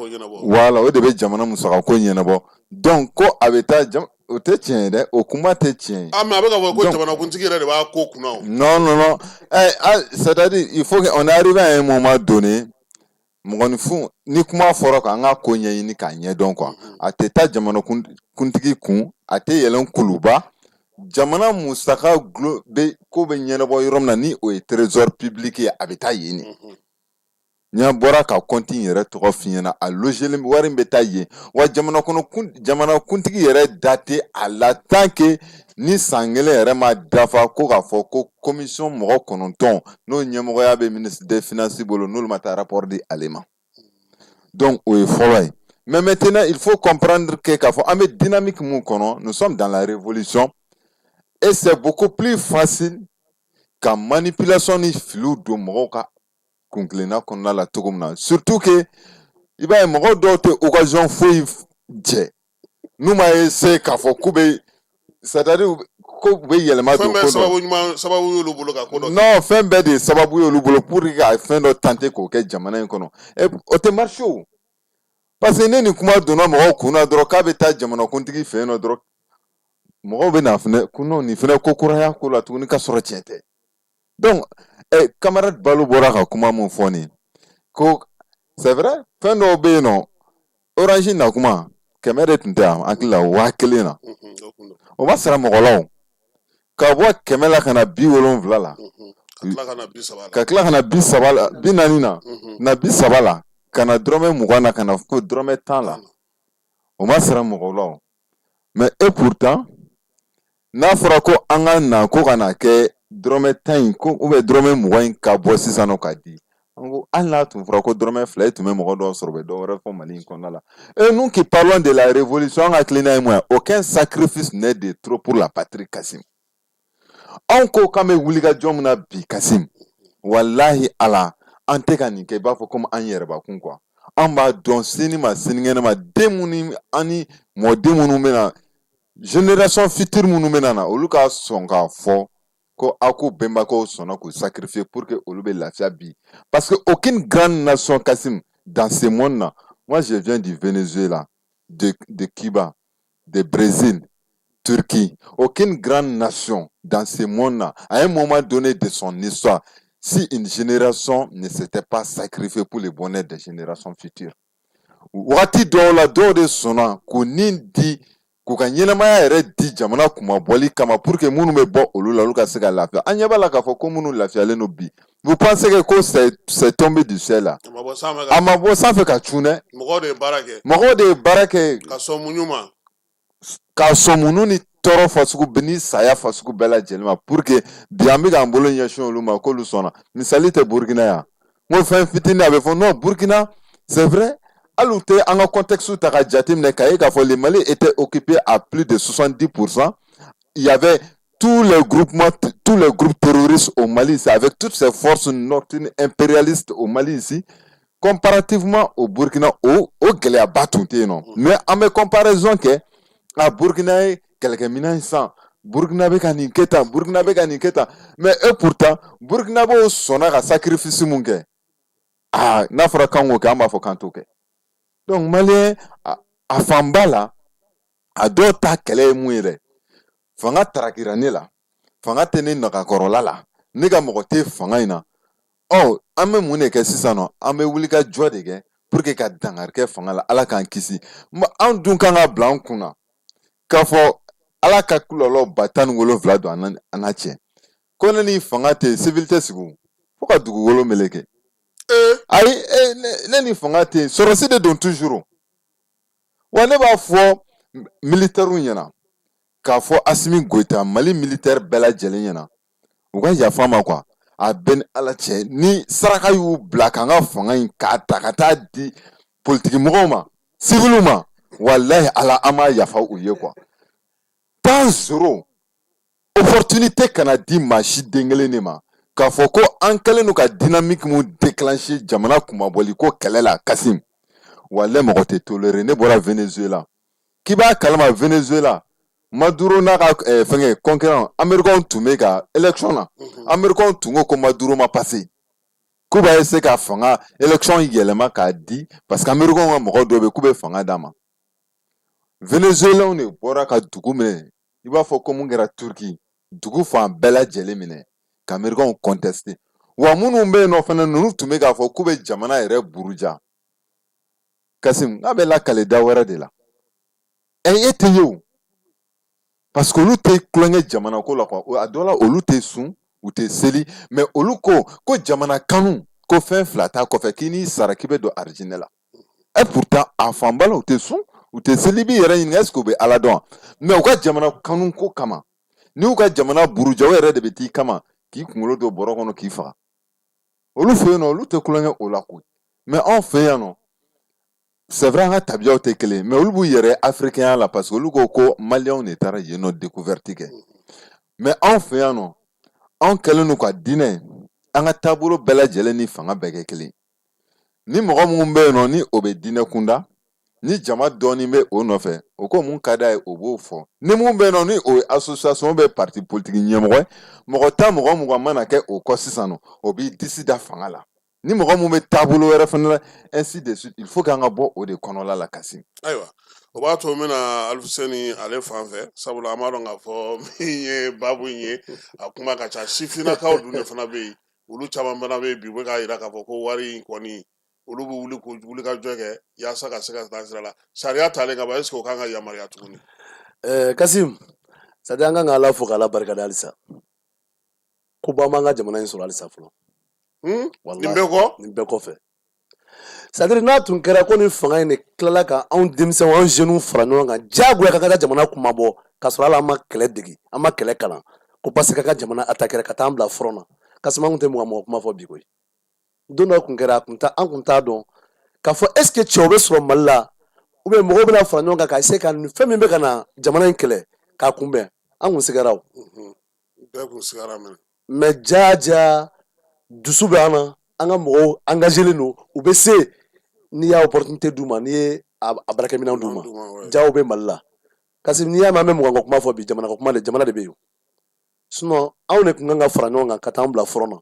Voilà, o de bɛ jamana musakako ɲɛnabɔ. Donc ko a bɛ taa o tɛ tiɲɛ ye dɛ, o kuma tɛ tiɲɛ ye. Ah, mais a bɛ ka fɔ ko jamanakuntigi yɛrɛ de b'a ko kunna o. Non, non, non, eh, ah, c'est-à-dire il faut que on est arrivé à un moment donné, mɔgɔninfin, ni kuma fɔra k'an ka ko ɲɛɲini k'a ɲɛdɔn quoi. A tɛ taa jamanakuntigi kun, a tɛ yɛlɛn kuluba. Jamana musaka gulo bɛ ko bɛ ɲɛnabɔ yɔrɔ min na, ni o ye Trésor public ye, a bɛ taa yen de. N bɔra ka compte in yɛrɛ tɔgɔ f'i ɲɛna, a logelen, wari in bɛ taa yen. Wa jamana kɔnɔ kun, jamana kuntigi yɛrɛ da tɛ a la tant que ni san kelen yɛrɛ ma dafa, ko k'a fɔ ko commission mɔgɔ 9, n'o ɲɛmɔgɔya bɛ ministre des Finances bolo, n'olu ma taa rapport di ale ma. Donc o ye fɔlɔ ye. Mais maintenant, il faut comprendre que k'a fɔ an bɛ dynamique mun kɔnɔ, nous sommes dans la révolution et c'est beaucoup plus facile ka manipulation ni filiw don mɔgɔw ka kunkilenna kɔnɔna la cogo min na. Surtout que i b'a ye, mɔgɔ dɔw tɛ occasion foyi jɛ n'u ma essayer k'a fɔ k'u bɛ, c'est-à-dire ko u bɛ yɛlɛma don fɛn bɛɛ ko dɔ. Sababu ɲuman, sababu y'olu bolo ka ko dɔ kɛ. Non, fɛn bɛɛ de ye sababu ye olu bolo pour que ka fɛn dɔ tenter k'o kɛ jamana in kɔnɔ. O tɛ marché o, parce que ne nin kuma donna mɔgɔw kun na dɔrɔn k'a bɛ taa jamanakuntigi fɛ yen nɔ dɔrɔn, mɔgɔw bɛ na fɛnɛ ko non, nin fɛnɛ ko kuraya ko la tuguni, ka sɔrɔ tiɲɛ tɛ. Donc camarade Balo bɔra ka kuma mun fɔ nin ko, c'est vrai, fɛn dɔw bɛ yen nɔ, Orange na kuma 100 de tun tɛ yan, hakili la 1000 na, o ma sara mɔgɔ la. O ka bɔ 100 la ka na 70 la, ka tila ka na 30 la, ka tila ka na 30 la, 40 na, na 30 la, ka na dɔrɔmɛ 20 na, ka na ko dɔrɔmɛ 10 la, o ma sara mɔgɔw la o. Mais et pourtant, n'a fɔra ko an ka na ko ka na kɛ dɔrɔmɛ 10 in ko ou bien dɔrɔmɛ 20 in ka bɔ sisan nɔ ka di, an ko hali n'a tun fɔra ko dɔrɔmɛ 2, e tun bɛ mɔgɔ dɔw sɔrɔ, u bɛ dɔ wɛrɛ fɔ Mali in kɔnɔna la. Et nous qui parlons de la révolution, an ka hakilina ye mun ye? Aucun sacrifice n'est de trop pour la patrie, Kassim. Anw ko k'an bɛ wuli ka jɔ min na bi, Kassim, walahi Ala, an tɛ ka nin kɛ i b'a fɔ komi an yɛrɛbakun quoi. An b'a dɔn sini ma sinikɛnɛ ma, den minnu ani mɔden minnu bɛ na, génération future minnu bɛ na, olu ka sɔn k'a fɔ ko aw k'u bɛnbakɛw sɔnna k'u sacrifier pour que olu bɛ lafiya bi. Parce que aucune grande nation, Kassim, dans ce monde là, moi je viens du Venezuela, de Cuba, de Brésil, Turquie, aucune grande nation dans ce monde-là, à un moment donné de son histoire, si une génération ne s'était pas sacrifiée pour le bonheur des générations futures. Wagati dɔw la, dɔw de sɔnna k'u ni di, k'u ka ɲɛnamaya yɛrɛ di jamana kunmabɔli kama, pour que minnu bɛ bɔ olu la, olu ka se ka lafiya. An ɲɛ b'a la k'a fɔ ko minnu lafiyalen don bi, vous pensez que ko c'est tombé du ciel là? A ma bɔ sanfɛ ka A ma bɔ sanfɛ ka cun dɛ. Mɔgɔw de ye baara kɛ. Mɔgɔw de ye baara kɛ. Ka sɔn muɲu ma. K'a sɔn muɲu ni tɔɔrɔ fasugu bɛɛ ni saya fasugu bɛɛ lajɛlen ma, pour que bi an bɛ k'an bolo ɲɛsin olu ma k'olu sɔnna. Misali tɛ Burukina yan, n ko fɛn fitinin a bɛ fɔ non, Burukina, c'est vrai, hali u tɛ an ka contexte ta ka jateminɛ k'a ye k'a fɔ le Mali était occupé à plus de 70%. Il y avait tous les groupements, tous les groupes terroristes au Mali, c'est avec toutes ces forces nocturnes impérialistes au Mali ici, comparativement au Burkina, o gɛlɛyaba tun tɛ yen nɔ. Mais an bɛ comparaison kɛ, a Burkina ye kɛlɛkɛminɛn san, Burkina bɛ ka nin kɛ tan, Burkina bɛ ka nin kɛ tan. Mais et pourtant, Burkina b'o sɔnna ka sacrifice mun kɛ, aa, n'a fɔra k'an k'o kɛ, an b'a fɔ k'an t'o kɛ. Donc malien a fanba la, a dɔw ta kɛlɛ ye mun ye dɛ? Fanga tarakira ne la, fanga tɛ ne nagakɔrɔla la, ne ka mɔgɔ tɛ fanga in na. Ɔ, an bɛ mun de kɛ sisan nɔ? An bɛ wuli ka jɔ de kɛ pour que ka dankari kɛ fanga la. Ala k'an kisi. Anw dun kan ka bila an kunna k'a fɔ Ala ka kulɔlɔ 17000 don an n'a cɛ ko ne ni fanga tɛ civil tɛ sigi fo ka dugukolo meleke. Ayi, ne ni fanga tɛ yen, sɔrɔsi de don toujours. Wa ne b'a fɔ militaires ɲɛna k'a fɔ Asimi Goyita, Mali militaire bɛɛ lajɛlen ɲɛna, u ka yafa ma quoi. A bɛɛ ni Ala cɛ, ni saraka y'u bila k'an ka fanga in k'a ta ka taa di politiki mɔgɔw ma, civiliw ma, walahi Ala, an b'a yafa u ye quoi. Temps zéro opportunité kana di maa si den kelen de ma k'a fɔ ko an kɛlen don ka dynamique mun déclencher jamana kunmabɔli ko kɛlɛ la, Kasim, walahi mɔgɔ tɛ tolérer. Ne bɔra Venezuela, k'i b'a kalama, Venezuela, Maduro n'a ka fɛngɛ concurrent, américain tun bɛ ka élection na, américain tun ko ko Maduro ma passé. K'u b'a essayer ka fanga élection yɛlɛma k'a di parce que américains ka mɔgɔ dɔw bɛ yen k'u bɛ fanga d'a ma. Venezuelanw de bɔra ka dugu minɛ, i b'a fɔ ko mun kɛra Turki, dugu fan bɛɛ lajɛlen minɛ ka américains contester. Wa minnu bɛ yen nɔ fana, ninnu tun bɛ k'a fɔ k'u bɛ jamana yɛrɛ buruja. Kasim, n'a bɛ lakale da wɛrɛ de la, ɛ e tɛ ye o, parce que olu tɛ tulonkɛ jamana ko la quoi. A dɔ la, olu tɛ sun, u tɛ seli, mais olu ko ko jamana kanu ko fɛn fila t'a kɔfɛ, k'i n'i sara k'i bɛ don arijinɛ la. Et pourtant a fanba la, u tɛ sun, u tɛ seli. I b'i yɛrɛ ɲininka, est ce que u bɛ Ala dɔn wa? Mais u ka jamana kanu ko kama, n'i y'u ka jamana buruja, o yɛrɛ de bɛ t'i kama k'i kunkolo don bɔrɔ kɔnɔ k'i faga. Olu fɛ yen nɔ, olu tɛ tulonkɛ o la koyi. Mais anw fɛ yan nɔ, c'est vrai, an ka tabiyaw tɛ kelen, mais olu b'u yɛrɛ africain la, parce que olu ko ko maliyɛnw de taara yen nɔ découverte kɛ. Mais anw fɛ yan nɔ, anw kɛlen don ka diinɛ, an ka taabolo bɛɛ lajɛlen ni fanga bɛɛ kɛ kelen. Ni mɔgɔ minnu bɛ yen nɔ, ni o bɛ diinɛ kunda, ni jama dɔɔni bɛ o nɔfɛ, o ko mun ka d'a ye, o b'o fɔ. Ni mun bɛ yen nɔ, ni o ye association bɛ parti politique ɲɛmɔgɔ ye, mɔgɔ 10, mɔgɔ 20 mana kɛ o kɔ sisan nɔ, o b'i disi da fanga la. Ni mɔgɔ mun bɛ taabolo wɛrɛ fana la, ainsi de suite. Il faut k'an ka bɔ o de kɔnɔla la, Kasim. Ayiwa, o b'a to n bɛna Alifuseni ale fan fɛ, sabula an b'a dɔn k'a fɔ min ye baabu in ye, a kuma ka ca. Sifinnakaw dun de fana bɛ yen, olu caman fana bɛ yen bi, u bɛ k'a jira k'a fɔ ko wari in kɔni, olu bɛ wuli k'u wuli ka jɔ kɛ yaasa ka se ka taa sira la. Sariya talen ka ban, est ce que o kan ka yamaruya tuguni? Kasim, c'est à dire an kan ka Ala fo k'Ala barikada halisa. Ko ba m'an ka jamana in sɔrɔ halisa fɔlɔ. Nin bɛɛ kɔ? Nin bɛɛ kɔfɛ. C'est à dire n'a tun kɛra ko nin fanga in de tilala ka anw denmisɛnw, anw jeunes fara ɲɔgɔn kan diyagoya ka ka jamana kuma bɔ, k'a sɔrɔ hali an ma kɛlɛ degi, an ma kɛlɛ kalan, ko parce que ka jamana attaquer ka taa an bila front na, Kasim, an kun tɛ 20 mɔgɔ kuma fɔ bi koyi. Don dɔ kun kɛra, a kun ta an kun t'a dɔn k'a fɔ est ce que cɛw bɛ sɔrɔ Mali la, ou bien mɔgɔw bɛna fara ɲɔgɔn kan ka essayer ka nin fɛn min bɛ ka na jamana in kɛlɛ k'a kunbɛn. An kun sigara o. Bɛɛ kun sigara minɛ. Mais ja ja, dusu bɛ an na, an ka mɔgɔw engagélen don, u bɛ se n'i y'a opportunité d'u ma, n'i ye a baarakɛminɛnw d'u ma. Jaw bɛ Mali la. Kasi n'i y'a mɛn an bɛ 20 ko kuma fɔ bi, jamana ko kuma de, jamana de bɛ yen. Sinon anw de tun kan ka fara ɲɔgɔn kan ka taa an bila front na.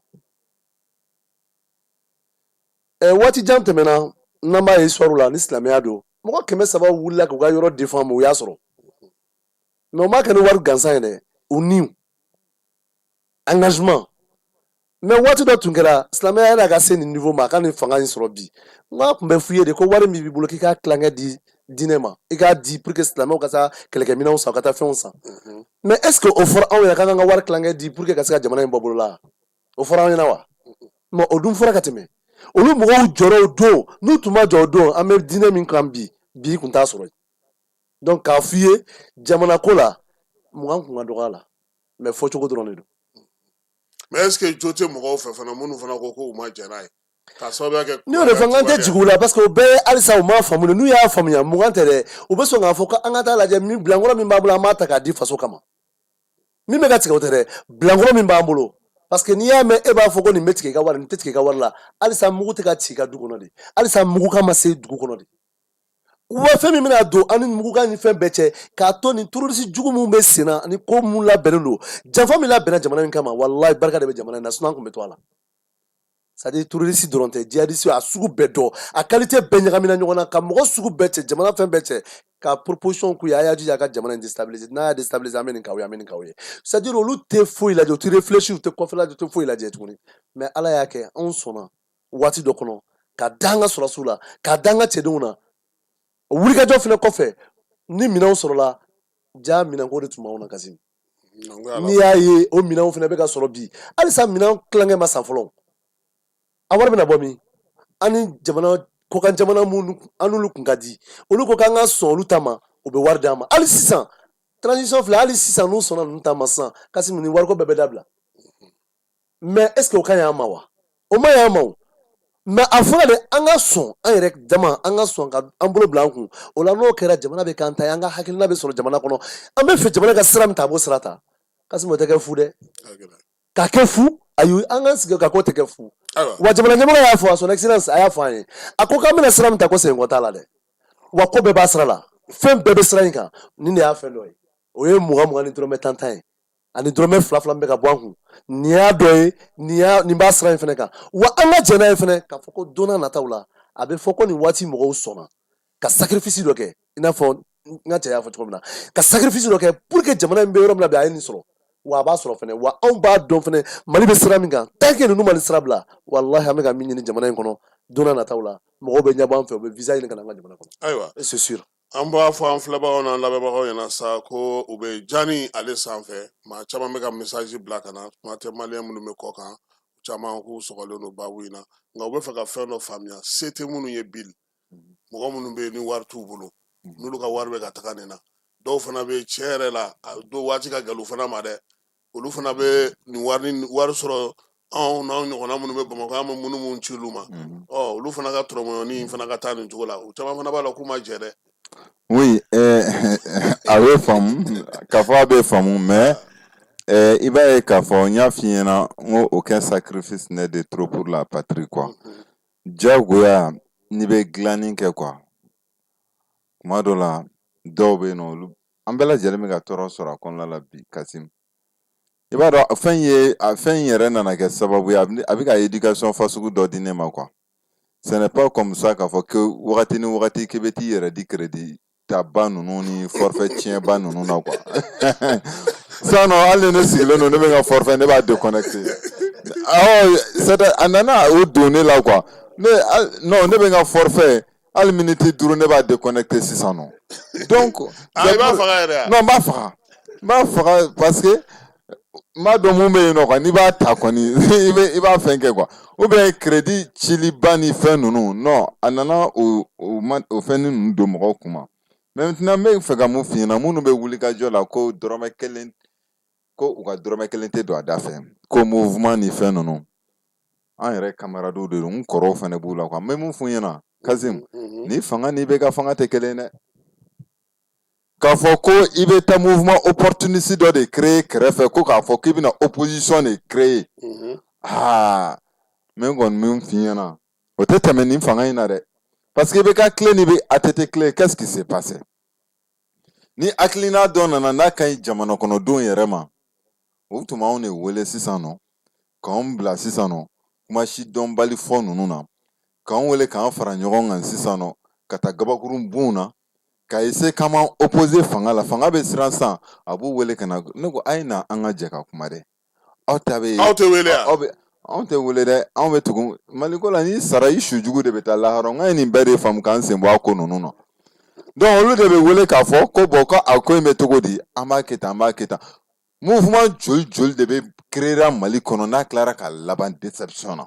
Waati jan tɛmɛna, n'an b'a ye histoire la, ni silamɛya don, mɔgɔ 300 wulila k'u ka yɔrɔ défend, u y'a sɔrɔ. Mais u m'a kɛ ni wari gansan ye dɛ, u niw engagement. Mais waati dɔ tun kɛra, silamɛya yɛrɛ ka se nin niveau ma, a ka nin fanga in sɔrɔ bi, n k'a tun bɛ f'i ye de ko wari min b'i bolo, k'i k'a tilankɛ di diinɛ ma, i k'a di pour que silamɛw ka taa kɛlɛkɛminɛnw san, ka taa fɛnw san. Mais est ce que o fɔra anw ɲɛna k'an ka wari tilankɛ di pour que ka se ka jamana in bɔ bolo la? O fɔra anw ɲɛna wa? Mais o dun fɔra ka tɛmɛ. Olu mɔgɔw jɔra o don, n'u tun ma jɔ o don, an bɛ diinɛ min kan bi, bi kun t'a sɔrɔ yen. Donc k'a f'i ye, jamana ko la, 20 kun ka dɔgɔ a la, mais fɔcogo dɔrɔn de don. Mais est ce que jo tɛ mɔgɔw fɛ fana, minnu fana ko k'u ma jɛn n'a ye k'a sababuya kɛ? N'i y'o de fɔ, n k'an tɛ jigin u la, parce que o bɛɛ halisa u m'a faamu. N'u y'a faamuya, 20 tɛ dɛ, u bɛ sɔn k'a fɔ ko an ka taa lajɛ min bilankɔrɔ min b'an bolo, an b'a ta k'a di faso kama. Min bɛ ka tigɛ, o tɛ dɛ, bilankɔrɔ min b'an bolo. Parce que n'i y'a mɛn e b'a fɔ ko nin bɛ tigɛ i ka wari, nin tɛ tigɛ i ka wari la, halisa mugu tɛ ka ci i ka du kɔnɔ de, halisa mugukan ma se dugu kɔnɔ de. Wa fɛn min bɛna don an ni mugukan ni fɛn bɛɛ cɛ, k'a to nin terroriste jugu minnu bɛ sen na, ani ko mun labɛnnen don, janfa min labɛnna jamana in kama, walayi barika de bɛ jamana in na, sinon an tun bɛ to a la. C'est à dire terroriste dɔrɔn tɛ, djihadiste a sugu bɛɛ dɔn, a qualité bɛɛ ɲagamina ɲɔgɔn na, ka mɔgɔ sugu bɛɛ cɛ, jamana fɛn bɛɛ cɛ, ka proposition k'u ye, a y'a jija a ka jamana in déstabiliser, n'a y'a déstabiliser, an bɛ nin k'aw ye, an bɛ nin k'aw ye. C'est à dire olu tɛ foyi lajɛ, u tɛ réfléchir, u tɛ kɔfɛ lajɛ, u tɛ foyi lajɛ tuguni. Mais Ala y'a kɛ, anw sɔnna waati dɔ kɔnɔ ka da an ka sɔrɔdasiw la, ka da an ka cɛdenw na. O wulikajɔ fana kɔfɛ, ni minɛnw sɔrɔla, ja minɛnko de tun b'anw na. Kasi n'i y'a ye o minɛnw fana bɛ ka sɔrɔ bi, halisa minɛn tilankɛ ma san fɔlɔ, a wari bɛna bɔ min? An ni jamana kɔkan jamana minnu, an n'olu kun ka di, olu ko k'an ka sɔn olu ta ma, u bɛ wari d'an ma. Hali sisan transition filɛ, hali sisan n'u sɔnna ninnu ta ma sisan, Kasi nin wariko bɛɛ bɛ dabila. Mais est ce que o ka ɲi an ma wa? O ma ɲi an ma o. Mais a fɔra de an ka sɔn, an yɛrɛ dama an ka sɔn ka an bolo bila an kun. O la n'o kɛra, jamana bɛ k'an ta ye, an ka hakilina bɛ sɔrɔ jamana kɔnɔ, an bɛ fɛ jamana ka sira min ta, a b'o sira ta. Kasi o tɛ kɛ fu dɛ, k'a kɛ fu, ayi, an k'an sigi ka ko tɛ kɛ fu. Wa jamana ɲɛmɔgɔ y'a fɔ, son excellence a y'a fɔ an ye, a ko k'an bɛna sira min ta, ko senkɔ t'a la dɛ, wa ko bɛɛ b'a sira la, fɛn bɛɛ bɛ sira in kan. Nin de y'a fɛn dɔ ye, o ye 20 20 ni dɔrɔmɛ 10 10 ye, ani dɔrɔmɛ 2 2 min bɛ ka bɔ an kun. Nin y'a dɔ ye, nin y'a nin b'a sira in fɛnɛ kan. Wa an ka jɛn n'a ye fɛnɛ k'a fɔ ko don n'a nataw la, a bɛ fɔ ko nin waati mɔgɔw sɔnna ka sacrifice dɔ kɛ, i n'a fɔ n ka cɛ y'a fɔ cogo min na, ka sacrifice dɔ kɛ pour que jamana in bɛ yɔrɔ min na bi, a ye nin sɔrɔ. Wa a b'a sɔrɔ fɛnɛ. Wa anw b'a dɔn fɛnɛ, Mali bɛ sira min kan, tant que ninnu ma nin sira bila, walahi, an bɛ ka min ɲini jamana in kɔnɔ, don n'a nataw la, mɔgɔw bɛ ɲɛbɔ an fɛ, u bɛ visa ɲini ka na an ka jamana kɔnɔ. Ayiwa. C'est sûr. An b'a fɔ an filɛbagaw n'an lamɛnbagaw ɲɛna sa ko u bɛ jani ale sanfɛ. Maa caman bɛ ka message bila ka na, kuma tɛ maliyɛn minnu bɛ kɔ kan, caman k'u sɔgɔlen don baabu in na, nka u bɛ fɛ ka fɛn dɔ faamuya. Se tɛ minnu ye, bil mɔgɔ minnu bɛ yen ni wari t'u bolo, n'olu ka wari bɛ ka taga nin na. Dɔw fana bɛ yen, tiɲɛ yɛrɛ la, a dɔw waati ka gɛlɛn u fana ma dɛ. Olu fana bɛ nin wari ni wari sɔrɔ, anw n'anw ɲɔgɔnna minnu bɛ Bamakɔ, an bɛ minnu minnu ci olu ma, ɔ olu fana ka tɔrɔmɔɲɔni fana ka taa nin cogo la. U caman fana b'a la k'u ma jɛ dɛ. Oui, a bɛ faamu k'a fɔ a bɛ faamu, mais i b'a ye k'a fɔ n y'a f'i ɲɛna n ko aucun sacrifice n'est de trop pour la patrie, quoi. Diyagoya n'i bɛ dilanni kɛ, quoi, kuma dɔ la, dɔw bɛ yen nɔ, olu an bɛɛ lajɛlen bɛ ka tɔɔrɔ sɔrɔ a kɔnɔna la bi. Kasim, i b'a dɔn fɛn ye, a fɛn in yɛrɛ nana kɛ sababu ye, a bɛ ka éducation fasugu dɔ di ne ma, quoi. Ce n'est pas comme ça k'a fɔ ko wagati ni wagati k'i bɛ t'i yɛrɛ di crédit taba ninnu ni forfait tiɲɛba ninnu na, quoi. Sisan nɔ, hali ni ne sigilen don, ne bɛ n ka forfait, ne b'a déconnecter. Awɔ, c'est a nana o don ne la, quoi. Ne, non, ne bɛ n ka forfait, hali minute 5, ne b'a déconnecter sisan nɔ. Donc Ah, i b'a faga yɛrɛ Non, n b'a faga, n b'a faga, parce que n b'a dɔn mun bɛ yen nɔ, quoi. N'i b'a ta kɔni, i bɛ i b'a fɛn kɛ, quoi, ou bien crédit ciliba ni fɛn ninnu. Non, a nana o ma o fɛn ninnu don mɔgɔw kun ma. Maintenant, n bɛ fɛ ka mun f'i ɲɛna: minnu bɛ wuli ka jɔ la ko dɔrɔmɛ kelen, ko u ka dɔrɔmɛ kelen tɛ don a da fɛ, ko mouvement ni fɛn ninnu, an yɛrɛ camarades de don, n kɔrɔw fana b'u la, quoi. N bɛ mun f'u ɲɛna, Kazim, ni fanga ni bɛ ka fanga tɛ kelen ye dɛ. K'a fɔ ko i bɛ taa mouvement opportuniste dɔ de créer kɛrɛfɛ, ko k'a fɔ k'i bɛna opposition de créer, aa, n bɛ kɔni min f'i ɲɛna, o tɛ tɛmɛ nin fanga in na dɛ, parce que i bɛ ka tile ni bɛ ATT tile. Qu'est-ce qui s'est passé? Ni hakilina dɔ nana n'a ka ɲi jamana kɔnɔdenw yɛrɛ ma, o tun b'anw de wele sisan nɔ k'anw bila sisan nɔ kuma si dɔnbali fɔ ninnu na, k'anw wele k'an fara ɲɔgɔn kan sisan nɔ ka taa gabakurun bonw na ka essayer k'an m'an opposer fanga la. Fanga bɛ siran sisan, a b'u wele ka na. Ne ko a ye na, an ka jɛ ka kuma dɛ. Aw ta bɛ Aw tɛ wele yan? Aw bɛ, anw tɛ wele dɛ. Anw bɛ tugu Maliko la. N'i sara, i su jugu de bɛ taa lahara. N ka ye nin bɛɛ de faamu k'an sen bɔ a ko ninnu na. Donc olu de bɛ wele k'a fɔ ko bon, ko a ko in bɛ cogo di, an b'a kɛ tan, an b'a kɛ tan. Mouvement joli joli de bɛ créer Mali kɔnɔ n'a tilara ka laban déception na?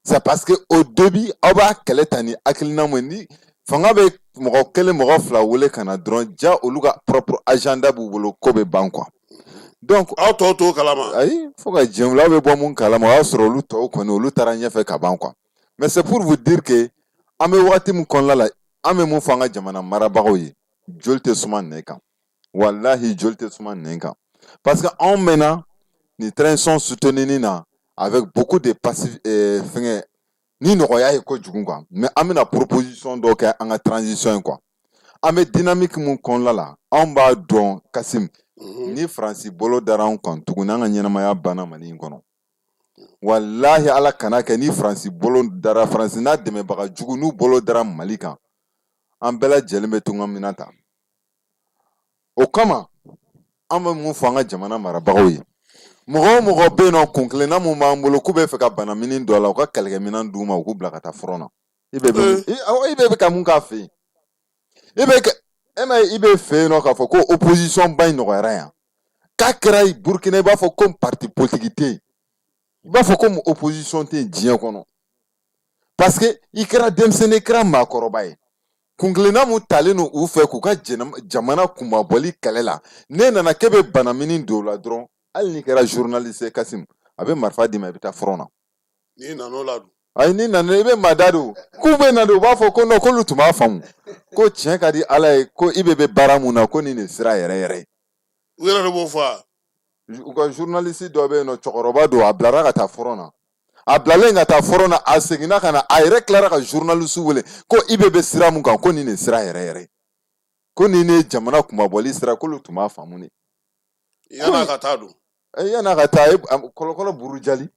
C'est parce que au début, aw b'a kɛlɛ ta ni hakilina mun ye. Ni fanga bɛ mɔgɔ kelen, mɔgɔ fila wele ka na dɔrɔn, ja olu ka propre agenda b'u bolo, ko bɛ ban, quoi. Donc aw tɔw t'o kalama? Ayi, fo ka diɲɛ wuli, aw bɛ bɔ mun kalama? O y'a sɔrɔ olu tɔw kɔni, olu taara ɲɛfɛ ka ban, quoi. Mais c'est pour vous dire que an bɛ wagati min kɔnɔna la, an bɛ mun fɔ an ka jamana marabagaw ye: joli tɛ suma nɛn kan, walahi, joli tɛ suma nɛn kan, parce que anw mɛnna nin transition soutenir na avec beaucoup de passif, fɛngɛ ni nɔgɔya ye kojugu, quoi. Mais an bɛna proposition dɔ kɛ an ka transition ye, quoi. An bɛ dynamique mun kɔnɔna la, anw b'a dɔn, Kasim, ni Faransi bolo dara anw kan tuguni, an ka ɲɛnamaya banna Mali in kɔnɔ. Walahi, Ala kana kɛ, ni Faransi bolo dara, Faransi n'a dɛmɛbaga jugu, n'u bolo dara Mali kan, an bɛɛ lajɛlen bɛ to ka minɛn ta. O kama, an bɛ mun fɔ an ka jamana marabagaw ye? Mɔgɔ o mɔgɔ bɛ yen nɔ, kun kelenna mun b'an bolo k'u bɛ fɛ ka bana mini dɔ la, u ka kɛlɛkɛminɛn d'u ma, u k'u bila ka taa front na. I bɛ i bɛ ka mun k'a fɛ yen? I bɛ e ma ye, i bɛ fɛ yen nɔ k'a fɔ ko opposition ba in nɔgɔyara yan, k'a kɛra Burukina, i b'a fɔ ko parti politique tɛ yen, i b'a fɔ ko opposition tɛ yen diɲɛ kɔnɔ, parce que i kɛra denmisɛnnin, i kɛra maakɔrɔba ye, kunkilenna mun talen don u fɛ k'u ka jamana kunmabɔli kɛlɛ la, n'e nana k'e bɛ bana mini don o la dɔrɔn, hali n'i kɛra journaliste ye, Kasim, a bɛ marifa d'i ma, i bɛ taa front na. N'i nan'o la dun? Ayi, n'i nana, i bɛ mada don k'u bɛ na de, u b'a fɔ ko non, k'olu tun b'a faamu ko tiɲɛ ka di Ala ye, ko i bɛ baara mun na, ko nin de sira yɛrɛ yɛrɛ ye. U yɛrɛ de b'o fɔ wa? U ka journaliste dɔ bɛ yen nɔ, cɛkɔrɔba don, a bilara ka taa front na. A bilalen ka taa front na, a seginna ka na, a yɛrɛ tilara ka journaliste wele ko i bɛ sira mun kan, ko nin de sira yɛrɛ yɛrɛ, ko nin de ye jamana kunmabɔli sira, k'olu tun b'a faamu de. Yan'a ka taa dun? Yan'a ka taa, kɔlɔkɔlɔ burujali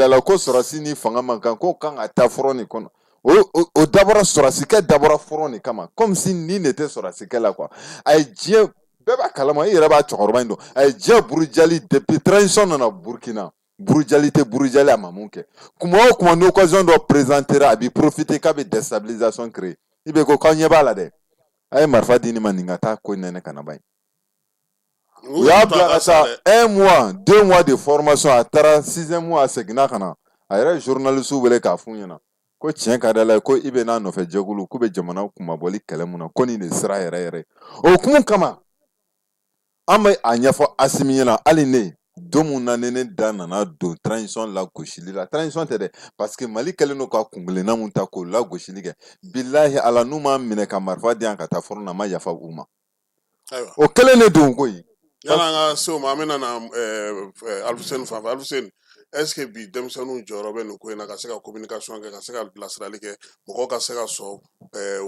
la ko sɔrɔsi ni fanga man kan, ko kan ka taa front nin kɔnɔ. O dabɔra, sɔrɔsikɛ dabɔra front nin kama, comme si nin de tɛ sɔrɔsikɛ la quoi. A ye diɲɛ bɛɛ b'a kalama, i yɛrɛ b'a cɛkɔrɔba in dɔn. A ye diɲɛ burujali depuis transition nana Burkina. Burujali tɛ burujali, a ma mun kɛ? Kuma o kuma, ni occasion dɔ présentera, a b'i profiter k'a bɛ déstabilisation créer. I bɛ ko k'aw ɲɛ b'a la dɛ, a ye marifa di nin ma, nin ka taa ko nɛnɛ ka na ban. U y'a bila ka taa un mois, 2 mois de formation, a taara sixième mois, a seginna ka na, a yɛrɛ ye journaliste wele k'a f'u ɲɛna ko tiɲɛ ka di Ala ye, ko i bɛ n'a nɔfɛ jɛkulu, k'u bɛ jamana kunmabɔli kɛlɛ mun na, ko nin de sira yɛrɛ yɛrɛ. O hukumu kama, an bɛ a ɲɛfɔ Asimi ɲɛna. Hali ne don mun na, ni ne da nana don transition lagosili la, transition tɛ dɛ, parce que Mali kɛlen don ka kunkelenna mun ta k'o lagosili kɛ, bilahi Ala, n'u m'a minɛ ka marifa di yan ka taa front na, ma yafa u ma. O kelen de don koyi. Yan'an ka se o ma, an bɛna na Alifuseni fan fɛ. Alifuseni, est ce que bi denmisɛnninw jɔyɔrɔ bɛ nin ko in na, ka se ka communication kɛ, ka se ka bilasirali kɛ, mɔgɔw ka se ka sɔn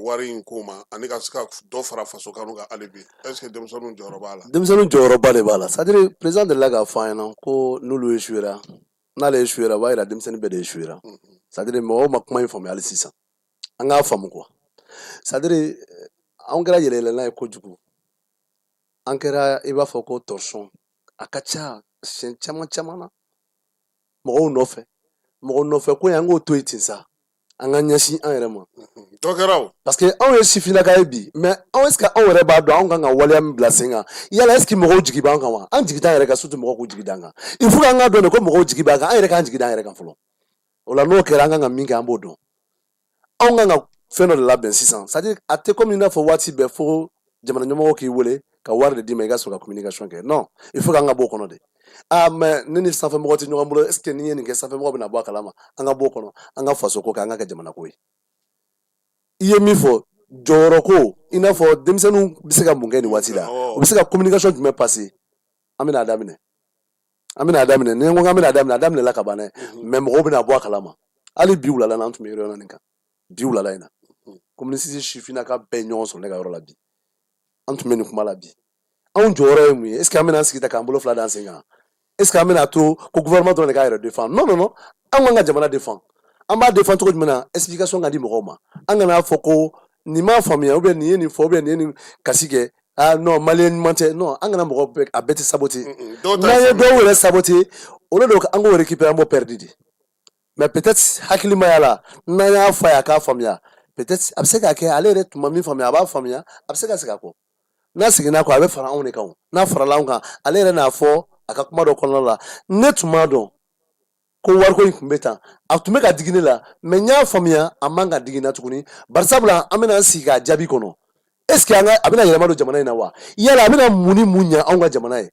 wari in ko ma, ani ka se ka dɔ fara faso kanu kan hali bi? Est ce que denmisɛnninw jɔyɔrɔ b'a la? Denmisɛnninw jɔyɔrɔba de b'a la. c'est à dire, président delila k'a fɔ an ɲɛna ko n'olu échouera, n'ale échouera, o b'a yira denmisɛnnin bɛɛ de échouera. c'est à dire, mɔgɔw ma kuma in faamuya hali sisan. An k'a faamu quoi. c'est à dire, anw kɛra yɛlɛyɛlɛlan ye kojugu, an kɛra i b'a fɔ ko torchon. A ka ca siɲɛ caman caman na, mɔgɔw nɔfɛ, mɔgɔ nɔfɛ ko in, an k'o to yen ten sa, an ka ɲɛsin an yɛrɛ ma. Dɔ kɛra o. Parce que anw ye sifinnaka ye bi, mais anw, est ce que anw yɛrɛ b'a dɔn anw kan ka waleya min bila sen kan? Yala est ce que mɔgɔw jigi b'an kan wa? An jigi t'an yɛrɛ kan, surtout mɔgɔw k'u jigi d'an kan. Il faut k'an ka dɔn de ko mɔgɔw jigi b'an kan. An yɛrɛ k'an jigi d'an yɛrɛ kan fɔlɔ. O la, n'o kɛra, an kan ka min kɛ, an b'o dɔn. Anw kan ka fɛn dɔ de labɛn sisan. c'est à dire, a tɛ komi i n'a fɔ waati bɛɛ fo jamana ɲɛmɔgɔw k'i wele ka wari de d'i ma i ka sɔrɔ ka communication kɛ. Non, il faut k'an ka bɔ o kɔnɔ de. Ah, mais ne ni sanfɛmɔgɔ tɛ ɲɔgɔn bolo. est ce que ni ye nin kɛ, sanfɛmɔgɔ bɛna bɔ a kalama? An ka bɔ o kɔnɔ, an ka faso ko kɛ, an ka kɛ jamana ko ye. I ye min fɔ, jɔyɔrɔ ko, i n'a fɔ denmisɛnninw bɛ se ka mun kɛ nin waati la, u bɛ se ka communication jumɛn passer? An bɛna a daminɛ, an bɛna a daminɛ. Ni n ko k'an bɛna a daminɛ, a daminɛla ka ban dɛ, mais mɔgɔw bɛna bɔ a kalama. Hali bi wulada la, an tun bɛ réunion nin kan bi wulada in na. Commune 6 sifinnaka bɛɛ ye ɲɔgɔn sɔrɔ ne ka yɔrɔ la bi. An tun bɛ nin kuma la bi. Anw jɔyɔrɔ ye mun ye? est ce que an bɛna an sigi ta k'an bolo fila d'an sen kan? est ce que an bɛna to ko gouvernement dɔrɔn de k'a yɛrɛ défend? Non, non, non, an k'an ka jamana défend. An b'a défend cogo jumɛn na? Explication ka di mɔgɔw ma. An kana fɔ ko nin m'a faamuya, ou bien nin ye nin fɔ, ou bien nin ye nin kasi kɛ. Ah non, malien ɲuman tɛ. Non, an kana mɔgɔ bɛɛ, a bɛɛ tɛ saboter. N'an ye dɔw yɛrɛ saboter, olu de an k'o récupérer, an b'o perdu de. Mais peut-être hakilimaya la, n'an y'a fɔ a ye, a k'a faamuya. Peut-être a bɛ se k'a kɛ, ale yɛrɛ tun ma min faamuya, a b'a faamuya, a bɛ se ka segin a kɔ. N'a seginna kɔ, a bɛ fara anw de kan. O n'a farala anw kan, ale yɛrɛ n'a fɔ a ka kuma dɔ kɔnɔna la: ne tun m'a dɔn ko wariko in tun bɛ tan, a tun bɛ ka digi ne la, mais n y'a faamuya, a man ka digi n na tuguni. Barisabula an bɛna an sigi k'a jaabi kɔnɔ. est ce que an ka a bɛna yɛlɛma don jamana in na wa? Yala a bɛna mun ni mun ɲɛ anw ka jamana ye?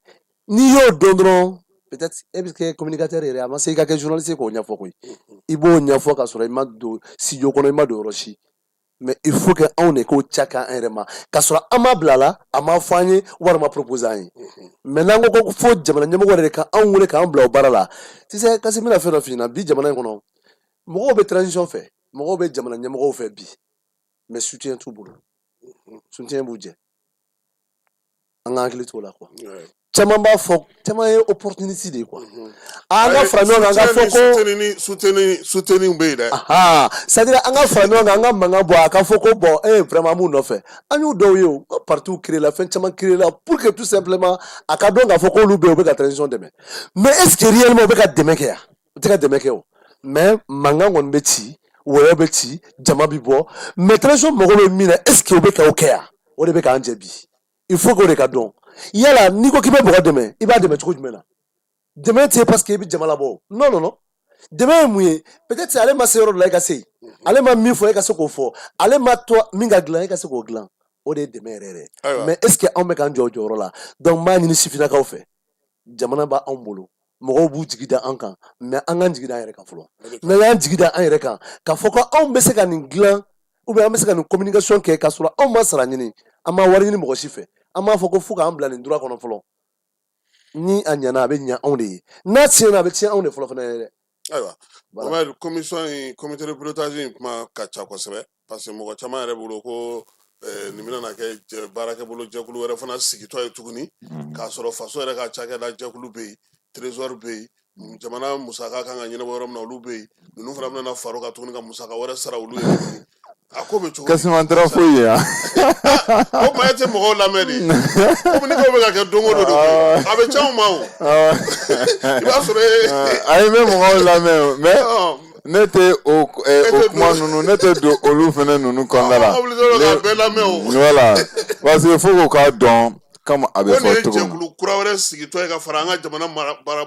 N'i y'o dɔn dɔrɔn, peut-être e bɛ kɛ communicateur yɛrɛ. A ma se i ka kɛ journaliste k'o ɲɛfɔ koyi. I b'o ɲɛfɔ ka sɔrɔ i ma don studio kɔnɔ, i ma don yɔrɔ si. Mais il faut que anw de k'o ca k'an yɛrɛ ma, k'a sɔrɔ an ma bila la, a ma fɔ an ye, wari ma proposer an ye. Mais n'an ko fo jamana ɲɛmɔgɔ yɛrɛ de ka anw wele k'an bila o baara la, tu sais, kasi n bɛna fɛn dɔ f'i ɲɛna. Bi jamana in kɔnɔ, mɔgɔw bɛ transition fɛ, mɔgɔw bɛ jamana ɲɛmɔgɔw fɛ bi, mais soutien t'u bolo, soutien b'u jɛ. An ka hakili t'o la quoi. Caman b'a fɔ, caman ye opportunité de ye quoi. An ka fara ɲɔgɔn kan, an ka fɔ ko soutenir bɛ yen dɛ. C'est à dire, an ka fara ɲɔgɔn kan, an ka mankan bɔ, a ka fɔ ko bon, vraiment, an b'u nɔfɛ. An y'u dɔw ye, o ka partis créé la, fɛn caman créé la, pour que tout simplement a ka dɔn k'a fɔ k'olu bɛ yen, u bɛ ka transition dɛmɛ. Mais est ce que réellement u bɛ ka dɛmɛ kɛ yan? U tɛ ka dɛmɛ kɛ o. Mais mankan kɔni bɛ ci, wɔyɔ bɛ ci, jama bɛ bɔ. Mais transition mago bɛ min na, est ce que u bɛ ka o kɛ yan? O de bɛ k'an jɛ bi. Il faut que o de ka dɔn. Yala n'i ko k'i bɛ mɔgɔ dɛmɛ, i b'a dɛmɛ cogo jumɛn na? Dɛmɛ tɛ parce que i bɛ jama labɔ. Non, non, non, dɛmɛ ye mun ye? Peut-être ale ma se yɔrɔ dɔ la, e ka se yen. Ale ma min fɔ, e ka se k'o fɔ. Ale ma to min ka dilan, e ka se k'o dilan. O de ye dɛmɛ yɛrɛ yɛrɛ. Mais est ce que anw bɛ k'an jɔ o jɔyɔrɔ la? Donc n b'a ɲini sifinnakaw fɛ. Jamana b'anw bolo, mɔgɔw b'u jigi da an kan, mais an k'an jigi da an yɛrɛ kan fɔlɔ. N'an y'an jigi da an yɛrɛ kan, k'a fɔ ko anw bɛ se ka nin dilan, ou bien an bɛ se ka nin communication kɛ, k'a sɔrɔ anw ma sara ɲini, an ma wari ɲini mɔgɔ si fɛ, an b'a fɔ ko fo k'an bila nin droit kɔnɔ fɔlɔ. Ni a ɲɛna, a bɛ ɲɛ anw de ye. N'a tiɲɛna, a bɛ tiɲɛ anw de fɔlɔ fana ye dɛ. Ayiwa, Mohamed, commission in, comité de pilotage in kuma ka ca kosɛbɛ, parce que mɔgɔ caman yɛrɛ bolo ko Nin bɛna na kɛ baarakɛbolo jɛkulu wɛrɛ fana sigitɔ ye tuguni, k'a sɔrɔ faso yɛrɛ ka cakɛda jɛkulu bɛ yen, trésor bɛ yen, jamana musaka kan ka ɲɛnabɔ yɔrɔ min na, olu bɛ yen. Ninnu fana bɛna fara o kan tuguni ka musaka wɛrɛ sara olu ye tuguni. A ko bɛ cogo di? Kassim, an taara foyi ye yan. O tuma e tɛ mɔgɔw lamɛn de? Komi ni ko bɛ ka kɛ don o don de koyi, a bɛ c'anw ma o. I b'a sɔrɔ e Ayi, n bɛ mɔgɔw lamɛn o, mais ne tɛ o kuma ninnu, ne tɛ don olu fana ninnu kɔnɔna la. Aw obligé k'a bɛɛ lamɛn o. Voilà, parce que fo k'o k'a dɔn comme a bɛ Ko nin fɔ ye cogo min. jɛkulu kura wɛrɛ sigitɔ ye ka fara an ka jamana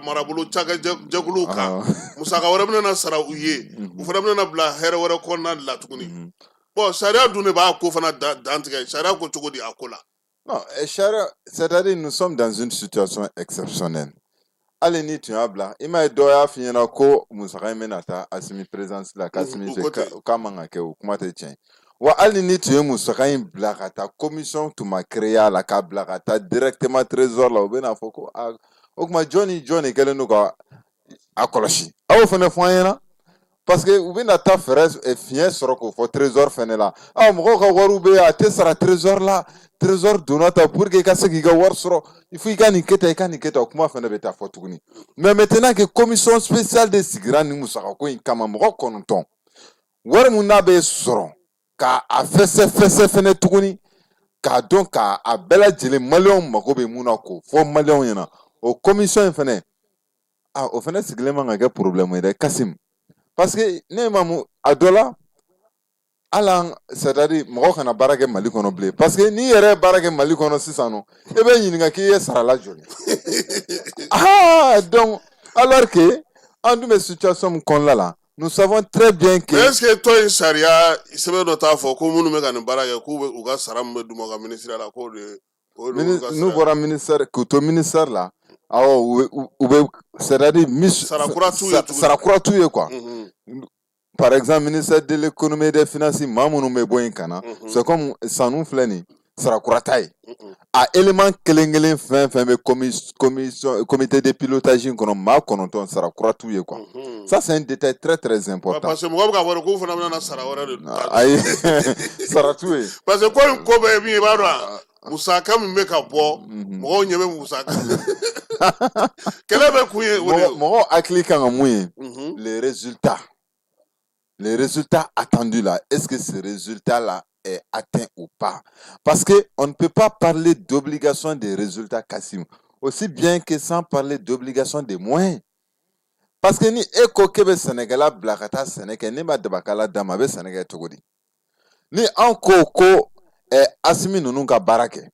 marabolo cakɛ jɛkuluw kan. Musaka wɛrɛ bɛna na sara u ye, u fana bɛna na bila hɛrɛ wɛrɛ kɔnɔna de la tuguni. Bon, sariya dun de b'a ko fana dantigɛ. Sariya ko cogo di a ko la? Non, sariya, c'est-à-dire nous sommes dans une situation exceptionnelle. Hali ni tun y'a bila, i m'a ye, dɔw y'a f'i ɲɛna ko musaka in bɛna taa Asimi présidence la, k'Asimi U ko fɛ ten. K'a man ka kɛ, o kuma tɛ tiɲɛ ye. Wa hali ni tun ye musaka in bila ka taa, commission tun ma créer a la, k'a bila ka taa directement trésor la, u bɛna fɔ ko aa, o tuma jɔn ni jɔn de kɛlen don ka a kɔlɔsi? A y'o fana fɔ an ɲɛna, parce que u bɛna taa fɛɛrɛ fiɲɛ sɔrɔ k'o fɔ trésor fɛnɛ la. Aw mɔgɔw ka wariw bɛ yen, a tɛ sara trésor la. Trésor donna ta, pour que i ka se k'i ka wari sɔrɔ, il faut i ka nin kɛ tan, i ka nin kɛ tan. O kuma fɛnɛ bɛ taa fɔ tuguni. Mais maintenant que commission spéciale de sigira nin musakako in kama, mɔgɔ 9, wari mun n'a bɛ sɔrɔ k'a a fɛsɛ fɛsɛ fɛnɛ tuguni, k'a dɔn k'a a bɛɛ lajɛlen, maliyɛnw mako bɛ mun na, k'o fɔ maliyɛnw ɲɛna. O commission in fɛnɛ, a o fɛnɛ sigilen man ka kɛ problème ye dɛ, Kasim, parce que ne ma mun a dɔ la, hali an, c'est à dire mɔgɔ kana baara kɛ Mali kɔnɔ bilen, parce que n'i yɛrɛ ye baara kɛ Mali kɔnɔ sisan nɔ, e bɛ ɲininka k'i ye sarala joli. Ah, donc alors que an dun bɛ situation min kɔnɔna la, nous savons très bien que Mais est ce que tɔn in sariya sɛbɛn dɔ t'a fɔ ko minnu bɛ ka nin baara kɛ, k'u bɛ u ka sara min bɛ d'u ma u ka ministère la, k'o de o de y'olu ka n'u sara ye? Bɔra ministère, k'u to ministère la, awɔ, u bɛ, c'est à dire mis Sara kura t'u ye tuguni. Sara kura t'u ye quoi. Par exemple, ministère de l'économie et des finances, maa minnu bɛ bɔ yen ka na, c'est comme sanu filɛ nin, sara kura t'a ye. A élément kelen kelen fɛn fɛn bɛ commission, comité de pilotage in kɔnɔ, maa 9, sara kura t'u ye quoi. Ça, c'est un détail très très important. Parce que mɔgɔ bɛ k'a fɔ k'u fana bɛna na sara wɛrɛ de ta. Ayi, sara t'u ye. Parce que ko in ko bɛɛ ye min ye, i b'a dɔn wa, musaka min bɛ ka bɔ, mɔgɔw ɲɛ bɛ musaka kɛlɛ bɛ kun ye o de ye. Mɔgɔw hakili kan ka mun ye? Les résultats, les résultats attendus là, est-ce que ce résultat là est atteint ou pas? Parce que on ne peut pas parler d'obligation des résultats, Kassim, aussi bien que sans parler d'obligation des moyens. Parce que ni e ko k'e bɛ sɛnɛkɛla bila ka taa sɛnɛ kɛ, ne ma dabakala d'a ma, a bɛ sɛnɛ kɛ cogo di? Ni anw ko ko Asimi ninnu ka baara kɛ,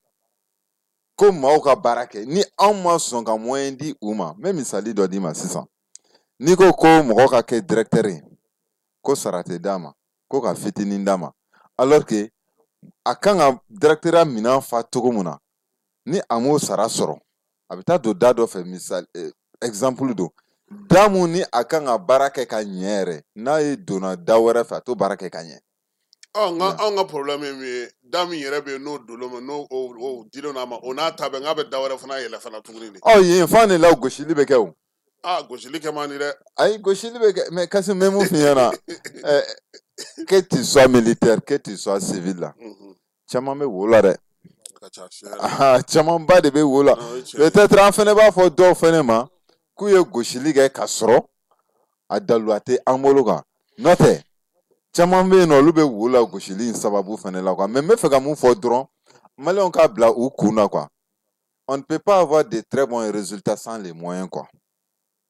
ko maaw ka baara kɛ, ni anw ma sɔn ka moyen di u ma, n bɛ misali dɔ d'i ma sisan. N'i ko ko mɔgɔ ka kɛ directeur ye, ko sara tɛ d'a ma, ko ka fitinin d'a ma, alors que a kan ka directeur minɛn fa cogo min na, ni a m'o sara sɔrɔ, a bɛ taa don da dɔ fɛ. Misali, exemple don, da mun ni a kan ka baara kɛ ka ɲɛ yɛrɛ, n'a ye donna da wɛrɛ fɛ, a t'o baara kɛ ka ɲɛ. Ɔ, nka anw ka problème ye min ye, da min yɛrɛ bɛ yen, n'o dolo ma, n'o o dilen don a ma, o n'a ta bɛɛ, nk'a bɛ da wɛrɛ fana yɛlɛ fana tuguni de. Ɔ, yen fan de la gosili bɛ kɛ o. Aa, gosili kɛ man di dɛ. Ayi, gosili bɛ kɛ, mais Kassim, n bɛ mun f'i ɲɛna, que tu sois militaire, que tu sois civil la, caman bɛ wo la dɛ. Ka ca tiɲɛ yɛrɛ. Camanba de bɛ wo la. O ye tiɲɛ ye. Peut-être an fɛnɛ b'a fɔ dɔw fɛnɛ ma k'u ye gosili kɛ ka sɔrɔ a daluya tɛ an bolo kan, n'o tɛ caman bɛ yen nɔ, olu bɛ wo la gosili in sababu fɛnɛ la quoi. Mais n bɛ fɛ ka mun fɔ dɔrɔn, maliyɛnw k'a bila u kun na quoi, on ne peut pas avoir de très bons résultats sans les moyens quoi.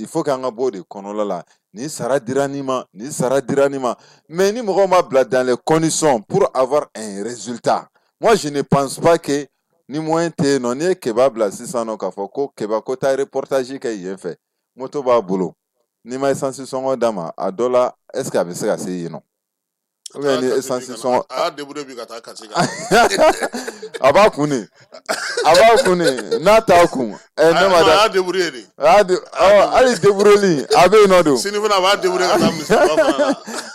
Il faut k'an ka bɔ o de kɔnɔla la. Ni sara dira nin ma, ni sara dira nin ma, mais ni mɔgɔw ma bila dans les conditions pour avoir un résultat, moi je ne pense pas que ni moyen tɛ yen nɔ. N'i ye Keba bila sisan nɔ, k'a fɔ ko Keba ko taa reportage kɛ yen fɛ, moto b'a bolo, n'i ma essence sɔngɔ d'a ma, a dɔ la, est ce que a bɛ se ka se yen nɔ? Ou bien ni essence sɔngɔ A y'a débrouillé bi ka taa Kati kan. A b'a kun de, a b'a kun de, n'a t'a kun ɛ, ne ma A da. y'a débrouillé de. A y'a ɔ, hali débrouillé a bɛ yen nɔ don. Sini fana a b'a débrouillé ka taa misiriba fana la.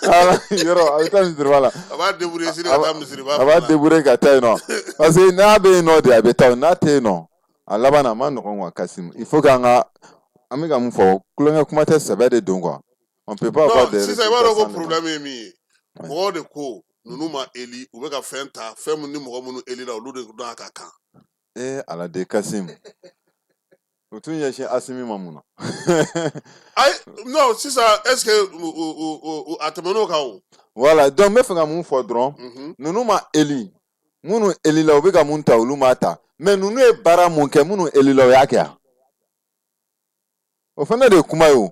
Ala, yɔrɔ a bɛ taa misiriba la. A b'a débrouillé sini ka taa misiriba A b'a fana la. débrouillé ka taa yen nɔ, parce que n'a bɛ yen nɔ de, a bɛ taa, n'a tɛ yen nɔ, a laban na, a ma nɔgɔn quoi. Kassim, il faut k'an ka, an bɛ ka mun fɔ, kulonkɛ kuma tɛ, sɛbɛ de don quoi. On peut pas avoir Non, des sisan i b'a résultats dɔn ko sans les problème ye min ye, mɔgɔw de ko Ninnu ma élu, u bɛ ka fɛn ta, fɛn min ni mɔgɔ minnu élira, olu de n'a ka kan. Ee Ala de Kasim, u t'u ɲɛsin Asimi ma mun na? Ayi, non, sisan est ce que a tɛmɛn'o kan o? Voilà, donc n bɛ fɛ ka mun fɔ dɔrɔn, ninnu ma élu, minnu élila u bɛ ka mun ta, olu m'a ta, mais ninnu ye baara mun kɛ, minnu élila u y'a kɛ yan, o fana de ye kuma ye. O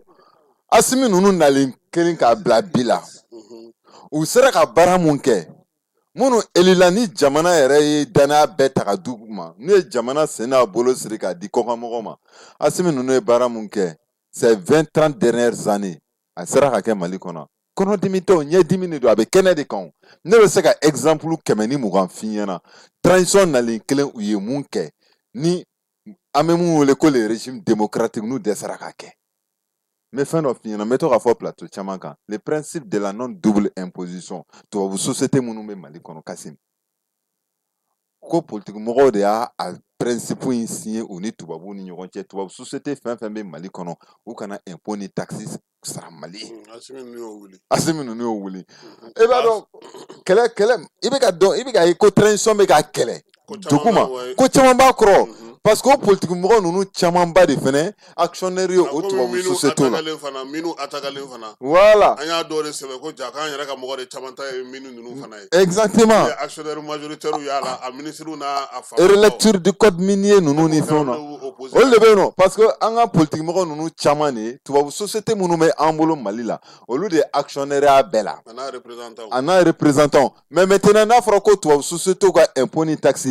Asimi ninnu nalen kelen k'a bila bi la, u sera ka baara mun kɛ, minnu élila ni jamana yɛrɛ ye danaya bɛɛ ta ka d'u ma, n'u ye jamana sen n'a bolo siri k'a di kɔkanmɔgɔw ma, Asimi ninnu ye baara mun kɛ ces 20 30 dernières années, a sera ka kɛ Mali kɔnɔ. Kɔnɔdimi tɛ o, ɲɛdimi de don, a bɛ kɛnɛ de kan. Ne bɛ se ka exemple 120 f'i ɲɛna, transition nalen kelen, u ye mun kɛ ni an bɛ mun wele ko le régime démocratique, n'u dɛsɛra k'a kɛ. N bɛ fɛn dɔ f'i ɲɛna, n bɛ to k'a fɔ plateau caman kan, le principe de la non double imposition. Tubabu société minnu bɛ Mali kɔnɔ, Kasim, ko politique mɔgɔw de y'a a principe in signé u ni tubabuw ni ɲɔgɔn cɛ. Tubabu société fɛn fɛn bɛ Mali kɔnɔ, u kana impôt ni taxe sara Mali ye. Asimi ninnu y'o wuli. Asimi ninnu y'o wuli. E b'a dɔn, kɛlɛ kɛlɛ, i bɛ ka dɔn, i bɛ ka ye ko transition bɛ ka kɛlɛ duguma, ko caman b'a kɔrɔ, parce que o politique mɔgɔ ninnu camanba de fɛnɛ actionnaire ye o tubabu société la. Fana minnu atakalen fana. Voilà. An y'a dɔw de sɛbɛn ko ja k'an yɛrɛ ka mɔgɔ de caman ta ye minnu ninnu fana ye. Exactement. Actionnaire majoritaire y'a la, a ministre n'a a fa. Relecture du code minier ninnu ni fɛnw na, olu de bɛ yen nɔ, parce que an ka politique mɔgɔ ninnu caman de ye tubabu société minnu bɛ an bolo Mali la, olu de ye actionnaire y'a bɛɛ la. A n'a représentant. A n'a représentant. Mais maintenant, n'a fɔra ko tubabu société ka impôt ni taxe,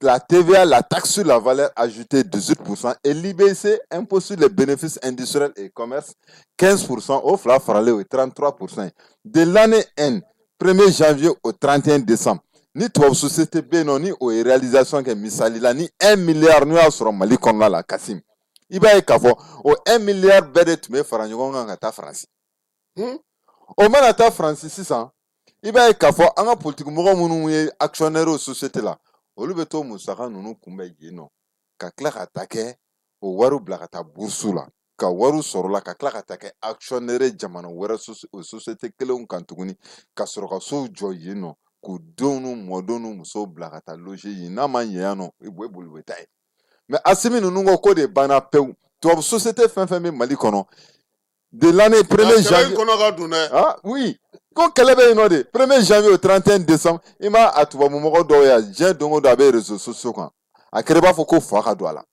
la TVA, la taxe sur la valeur ajoutée 18% et l'IBC, impôt sur les bénéfices industriels et commerce 15%, o fila faralen o ye 33%. De l'année N, 1er janvier au 31 décembre, ni tubabu société bɛ yen nɔ ni o ye réalisation kɛ, misali la ni 1 milliard n'o y'a sɔrɔ Mali kɔnɔna la, Kasim, i b'a ye k'a fɔ o 1 milliard bɛɛ de tun bɛ fara ɲɔgɔn kan ka taa Faransi. O mana taa Faransi sisan, i b'a ye k'a fɔ an ka politique mɔgɔ minnu ye actionnaire o société la, olu bɛ to musaka ninnu kunbɛn yen nɔ, ka tila ka taa kɛ o wariw bila ka taa bourse la, ka wariw sɔrɔ la, ka tila ka taa kɛ actionnaire jamana wɛrɛ o société kelenw kan tuguni, ka sɔrɔ ka sow jɔ yen nɔ, k'u denw n'u mɔdenw n'u musow bila ka taa loger yen. N'a ma ɲɛ yan nɔ, i bɛ boli, u bɛ taa yen. Mais Asimi ninnu ko k'o de banna pewu. Tubabu société fɛn fɛn bɛ Mali kɔnɔ, de l'année 1er janvier. Kɔnɔ ka dun dɛ. Ah oui, ko kɛlɛ bɛ yen nɔ de, 1er janvier au 31 décembre. I ma a tubabu mɔgɔ dɔw ye, diɲɛ don o don a bɛ réseaux sociaux kan, a kɛra i b'a fɔ ko fa ka don a la.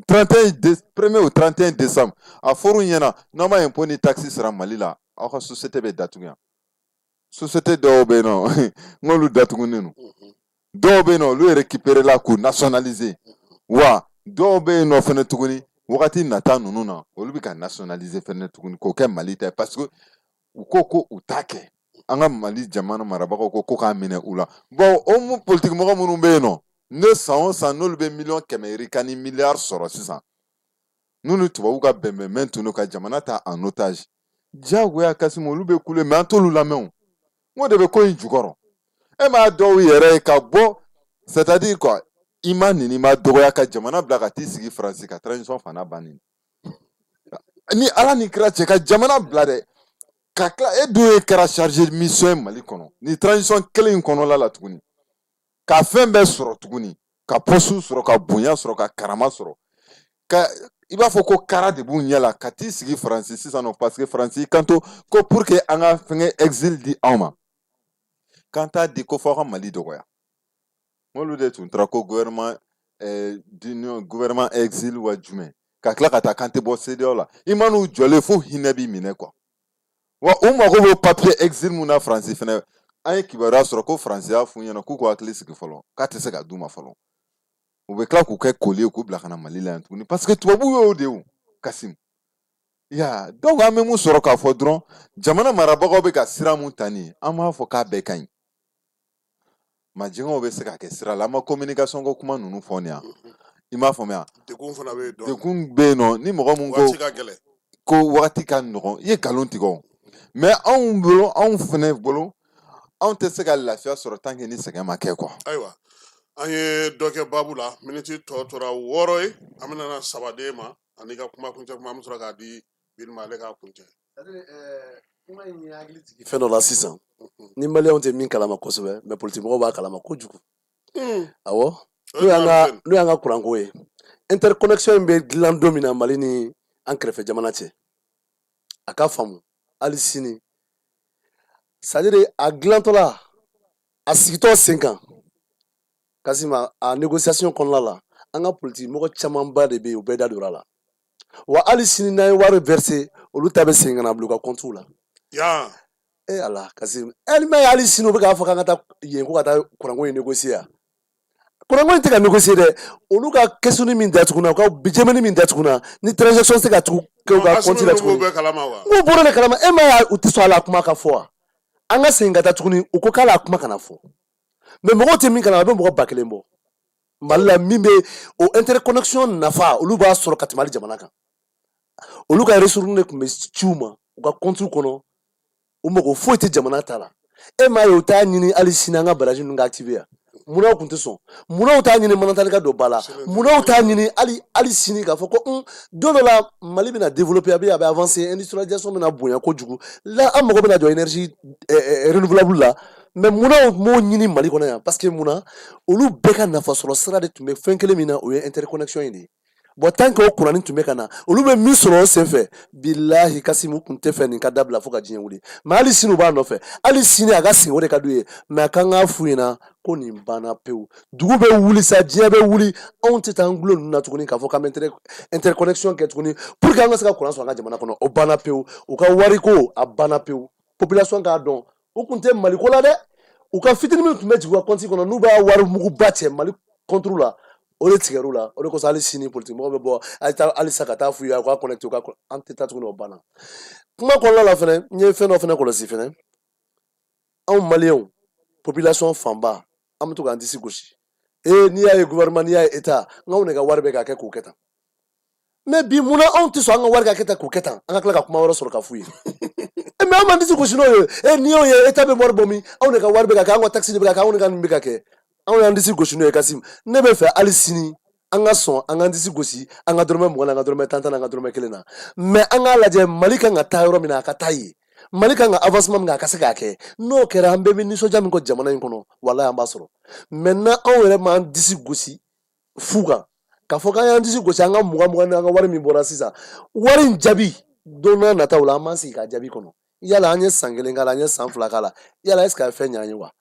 31 premier au 31 décembre, a fɔr'u ɲɛna n'aw ma impôt ni taxe sara Mali la, aw ka société bɛ datugu yan. Société dɔw bɛ yen nɔ, n k'olu datugunen don, dɔw bɛ yen nɔ, olu récupéré la k'u nationaliser, wa dɔw bɛ yen nɔ fɛnɛ tuguni, wagati nata ninnu na, olu bɛ ka nationaliser fɛnɛ tuguni k'o kɛ Mali ta ye, parce que u ko ko u t'a kɛ. An ka Mali jamana marabagaw ko ko k'a minɛ u la. Bon, o mu politique mɔgɔ minnu bɛ yen nɔ, ne san o san n'olu bɛ miliyɔn 100 yirika ni miliyari sɔrɔ sisan, n'u ni tubabuw ka bɛnbɛnbɛn tun don ka jamana ta en otage, diyagoya Kasimu, olu bɛ kule, mais an t'olu lamɛn. O n ko de bɛ ko in jukɔrɔ. E m'a dɔw yɛrɛ ye ka bɔ, c'est à dire quoi, i ma nin, i ma dɔgɔya ka jamana bila ka t'i sigi Faransi ka transition fana ban nin ni Ala ni kira cɛ, ka jamana bila dɛ, ka tila e dun ye kɛra chargé de mission ye Mali kɔnɔ ni transition kelen in kɔnɔla la tuguni, ka fɛn bɛɛ sɔrɔ tuguni, ka poste sɔrɔ, ka bonya sɔrɔ, ka karama sɔrɔ, ka i b'a fɔ ko kara de b'u ɲɛ la, ka t'i sigi Faransi sisan nɔ, parce que Faransi y'i kanto ko pour que an ka fɛngɛ exil di anw ma, k'an t'a di ko f'aw ka Mali dɔgɔya. N'olu de tun taara ko gouvernement d'union, gouvernement exil wa jumɛn, ka tila ka taa k'an tɛ bɔ CEDEAO la, i man'u jɔlen fo hinɛ b'i minɛ quoi. Wa u mago b'o papier exil mun na Faransi fɛnɛ, an ye kibaruya sɔrɔ ko Faransi y'a f'u ɲɛna k'u k'u hakili sigi fɔlɔ, k'a tɛ se ka d'u ma fɔlɔ. U bɛ tila k'u kɛ koli ye k'u bila ka na Mali la yan tuguni, parce que tubabuw y'o de ye o, Kasim ya. Donc an bɛ mun sɔrɔ k'a fɔ dɔrɔn, jamana marabagaw bɛ ka sira mun ta nin ye, an b'a fɔ k'a bɛɛ ka ɲi, majɛngɛw bɛ se ka kɛ sira la. An ma communication ko kuma ninnu fɔ nin yan, i m'a faamuya? Degun fana bɛ yen dɔɔnin. Degun bɛ yen nɔ, ni mɔgɔ mun ko waati ka gɛlɛn, ko wagati ka nɔgɔn, i ye nkalon tigɛ o. Mais anw bolo, anw fɛnɛ bolo, anw tɛ se ka lafiya sɔrɔ tant que ni sɛgɛn ma kɛ quoi. Ayiwa, an ye dɔ kɛ baabu la, miniti tɔ tora 6 ye, an bɛna na saba d'e ma ani ka kuma kuncɛ kuma, an bɛ sɔrɔ k'a di Bini ma, ale k'a kuncɛ. C'est-à-dire, Fɛn dɔ la sisan ni maliyɛnw tɛ min kalama kosɛbɛ, mais politikimɔgɔw b'a kalama kojugu. Awɔ, n'o y'an ka kuranko ye, interconnexion in bɛ dilan don min na Mali ni an kɛrɛfɛ jamana cɛ, a ka faamu hali sini, c'est à dire a dilantɔla, a sigitɔ sen kan, Kasima, a négociation kɔnɔna la, an ka politique mɔgɔ camanba de bɛ yen, u bɛɛ da donna a la. Wa hali sini, n'an ye wari verser, olu ta bɛ segin ka na bila u ka compte la. E ala, Kasim, hali ma ye, hali sini u bɛ k'a fɔ k'an ka taa yen ko ka taa kuranko in négocier. Yan kuranko in tɛ ka négocier dɛ. Olu ka kɛsuni min datuguna, u ka budget min datuguna, ni transaction tɛ se ka tugu kɛ u ka compte la tuguni. Bɛɛ kalama wa? N k'u bɔra de kalama. E ma ye, u tɛ sɔn a la kuma ka fɔ wa? An ka segin ka taa tuguni, u ko k'ale a kuma kana fɔ. Mais mɔgɔw tɛ min kalama, a bɛ mɔgɔ 1000 bɔ Mali la min bɛ o interconnexion nafa, olu b'a sɔrɔ ka tɛmɛ hali jamana kan. Olu ka ressources de tun bɛ ci u ma u ka compte kɔnɔ, u mago foyi tɛ jamana ta la. E m'a ye, u t'a ɲini hali sini an ka barrage ninnu ka activer yan. Munna u tun tɛ sɔn? Munna u t'a ɲini Manantali ka don ba la? Munna u t'a ɲini hali sini k'a fɔ ko don dɔ la Mali bɛna développer, a bɛ avancer, industrialisation bɛna bonya kojugu la, an mago bɛna jɔ énergie renouvelable la? Mais munna u m'o ɲini Mali kɔnɔ yan? Parce que munna, olu bɛɛ ka nafa sɔrɔ sira de tun bɛ fɛn kelen min na, o ye interconnexion in de ye. Bon, tant que o kuranni tun bɛ ka na, olu bɛ min sɔrɔ o senfɛ, bilahi Kasimu tun tɛ fɛ nin ka dabila fo ka diɲɛ wuli. Mais hali sini u b'a nɔfɛ, hali sini a ka sigi, o de ka d'u ye. Mais a kan k'a f'u ɲɛna ko nin banna pewu. Dugu bɛ wuli sa, diɲɛ bɛ wuli, anw tɛ taa an gulo ninnu na tuguni k'a fɔ k'an bɛ interconnexion kɛ tuguni pour que an ka se ka kuran sɔrɔ an ka jamana kɔnɔ. O banna pewu. U ka wariko, a banna pewu. Population k'a dɔn, u tun tɛ Maliko la dɛ. U ka fitinin min tun bɛ jigin u ka compte kɔnɔ, n'u b'a wari muguba cɛ Mali compte la, o de tigɛr'u la. O de kosɔn hali sini politique mɔgɔw bɛ bɔ a ye taa halisa ka taa f'u ye a ka connecté u ka. An tɛ taa tuguni, o banna. Kuma kɔnɔna la fɛnɛ, n ye fɛn dɔ fɛnɛ kɔlɔsi fɛnɛ. Anw maliyɛnw, population fanba, an bɛ to k'an disi gosi: ee, n'i y'a ye gouvernement, n'i y'a ye état, n k'anw de ka wari bɛ ka kɛ k'o kɛ tan. Mais bi, munna anw tɛ sɔn an ka wari ka kɛ tan k'o kɛ tan, an ka tila ka kuma wɛrɛ sɔrɔ ka f'u ye? E, mais an m'an disi gosi n'o ye. E, n'i y'o ye état bɛ wari bɔ min, anw de ka wari bɛ ka kɛ, an ka taxe de bɛ ka kɛ, anw de ka nin bɛ ka kɛ, anw y'an disi gosi n'o ye. Kasim, ne bɛ fɛ hali sini an ka sɔn an k'an disi gosi an ka dɔrɔmɛ 20 na, an ka dɔrɔmɛ 10 10 na, an ka dɔrɔmɛ 1 na. Mais an k'a lajɛ, Mali kan ka taa yɔrɔ min na, a ka taa yen. Mali kan ka avancement min kɛ, a ka se k'a kɛ. N'o kɛra, an bɛɛ bɛ nisɔndiya min kɔ jamana in kɔnɔ, walahi an b'a sɔrɔ. Maintenant, anw yɛrɛ m'an disi gosi fu kan k'a fɔ k'an y'an disi gosi an ka 20 20 ni an ka wari min bɔra sisan, wari in jaabi don n'a nataw la, an b'an sigi k'a jaabi kɔnɔ. Yala an ye san 1 k'a la, an ye san 2 k'a la, yala est ce que a ye fɛn ɲɛ an ye wa?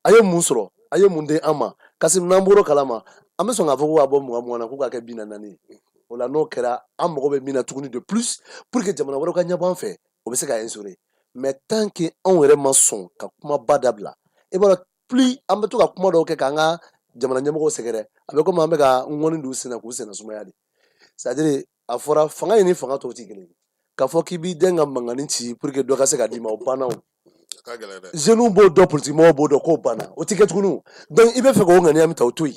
A ye mun sɔrɔ? A ye mun di an ma? Kasi n'an bɔr'o kalama, an bɛ sɔn k'a fɔ ko ka bɔ 20 20 na k'u k'a kɛ 44 ye. O la, n'o kɛra, an mago bɛ min na tuguni de plus pour que jamana wɛrɛw ka ɲɛbɔ an fɛ, o bɛ se ka instaurer. Mais tant que anw yɛrɛ ma sɔn ka kumaba dabila, i b'a dɔn, plus an bɛ to ka kuma dɔw kɛ k'an ka jamana ɲɛmɔgɔw sɛgɛrɛ, a bɛ komi an bɛ ka ŋɔni don u sen na k'u senna sumaya de. C'est à dire, a fɔra fanga in ni fanga tɔw tɛ kelen ye. K'a fɔ k'i b'i den ka mankanni ci pour que dɔ ka se ka d'i ma, o banna. O ka gɛlɛn dɛ. Jeunes b'o dɔn, politique mɔgɔw b'o dɔn k'o banna, o ti kɛ tuguni. Donc i bɛ fɛ k'o ŋaniya min ta, o to yen.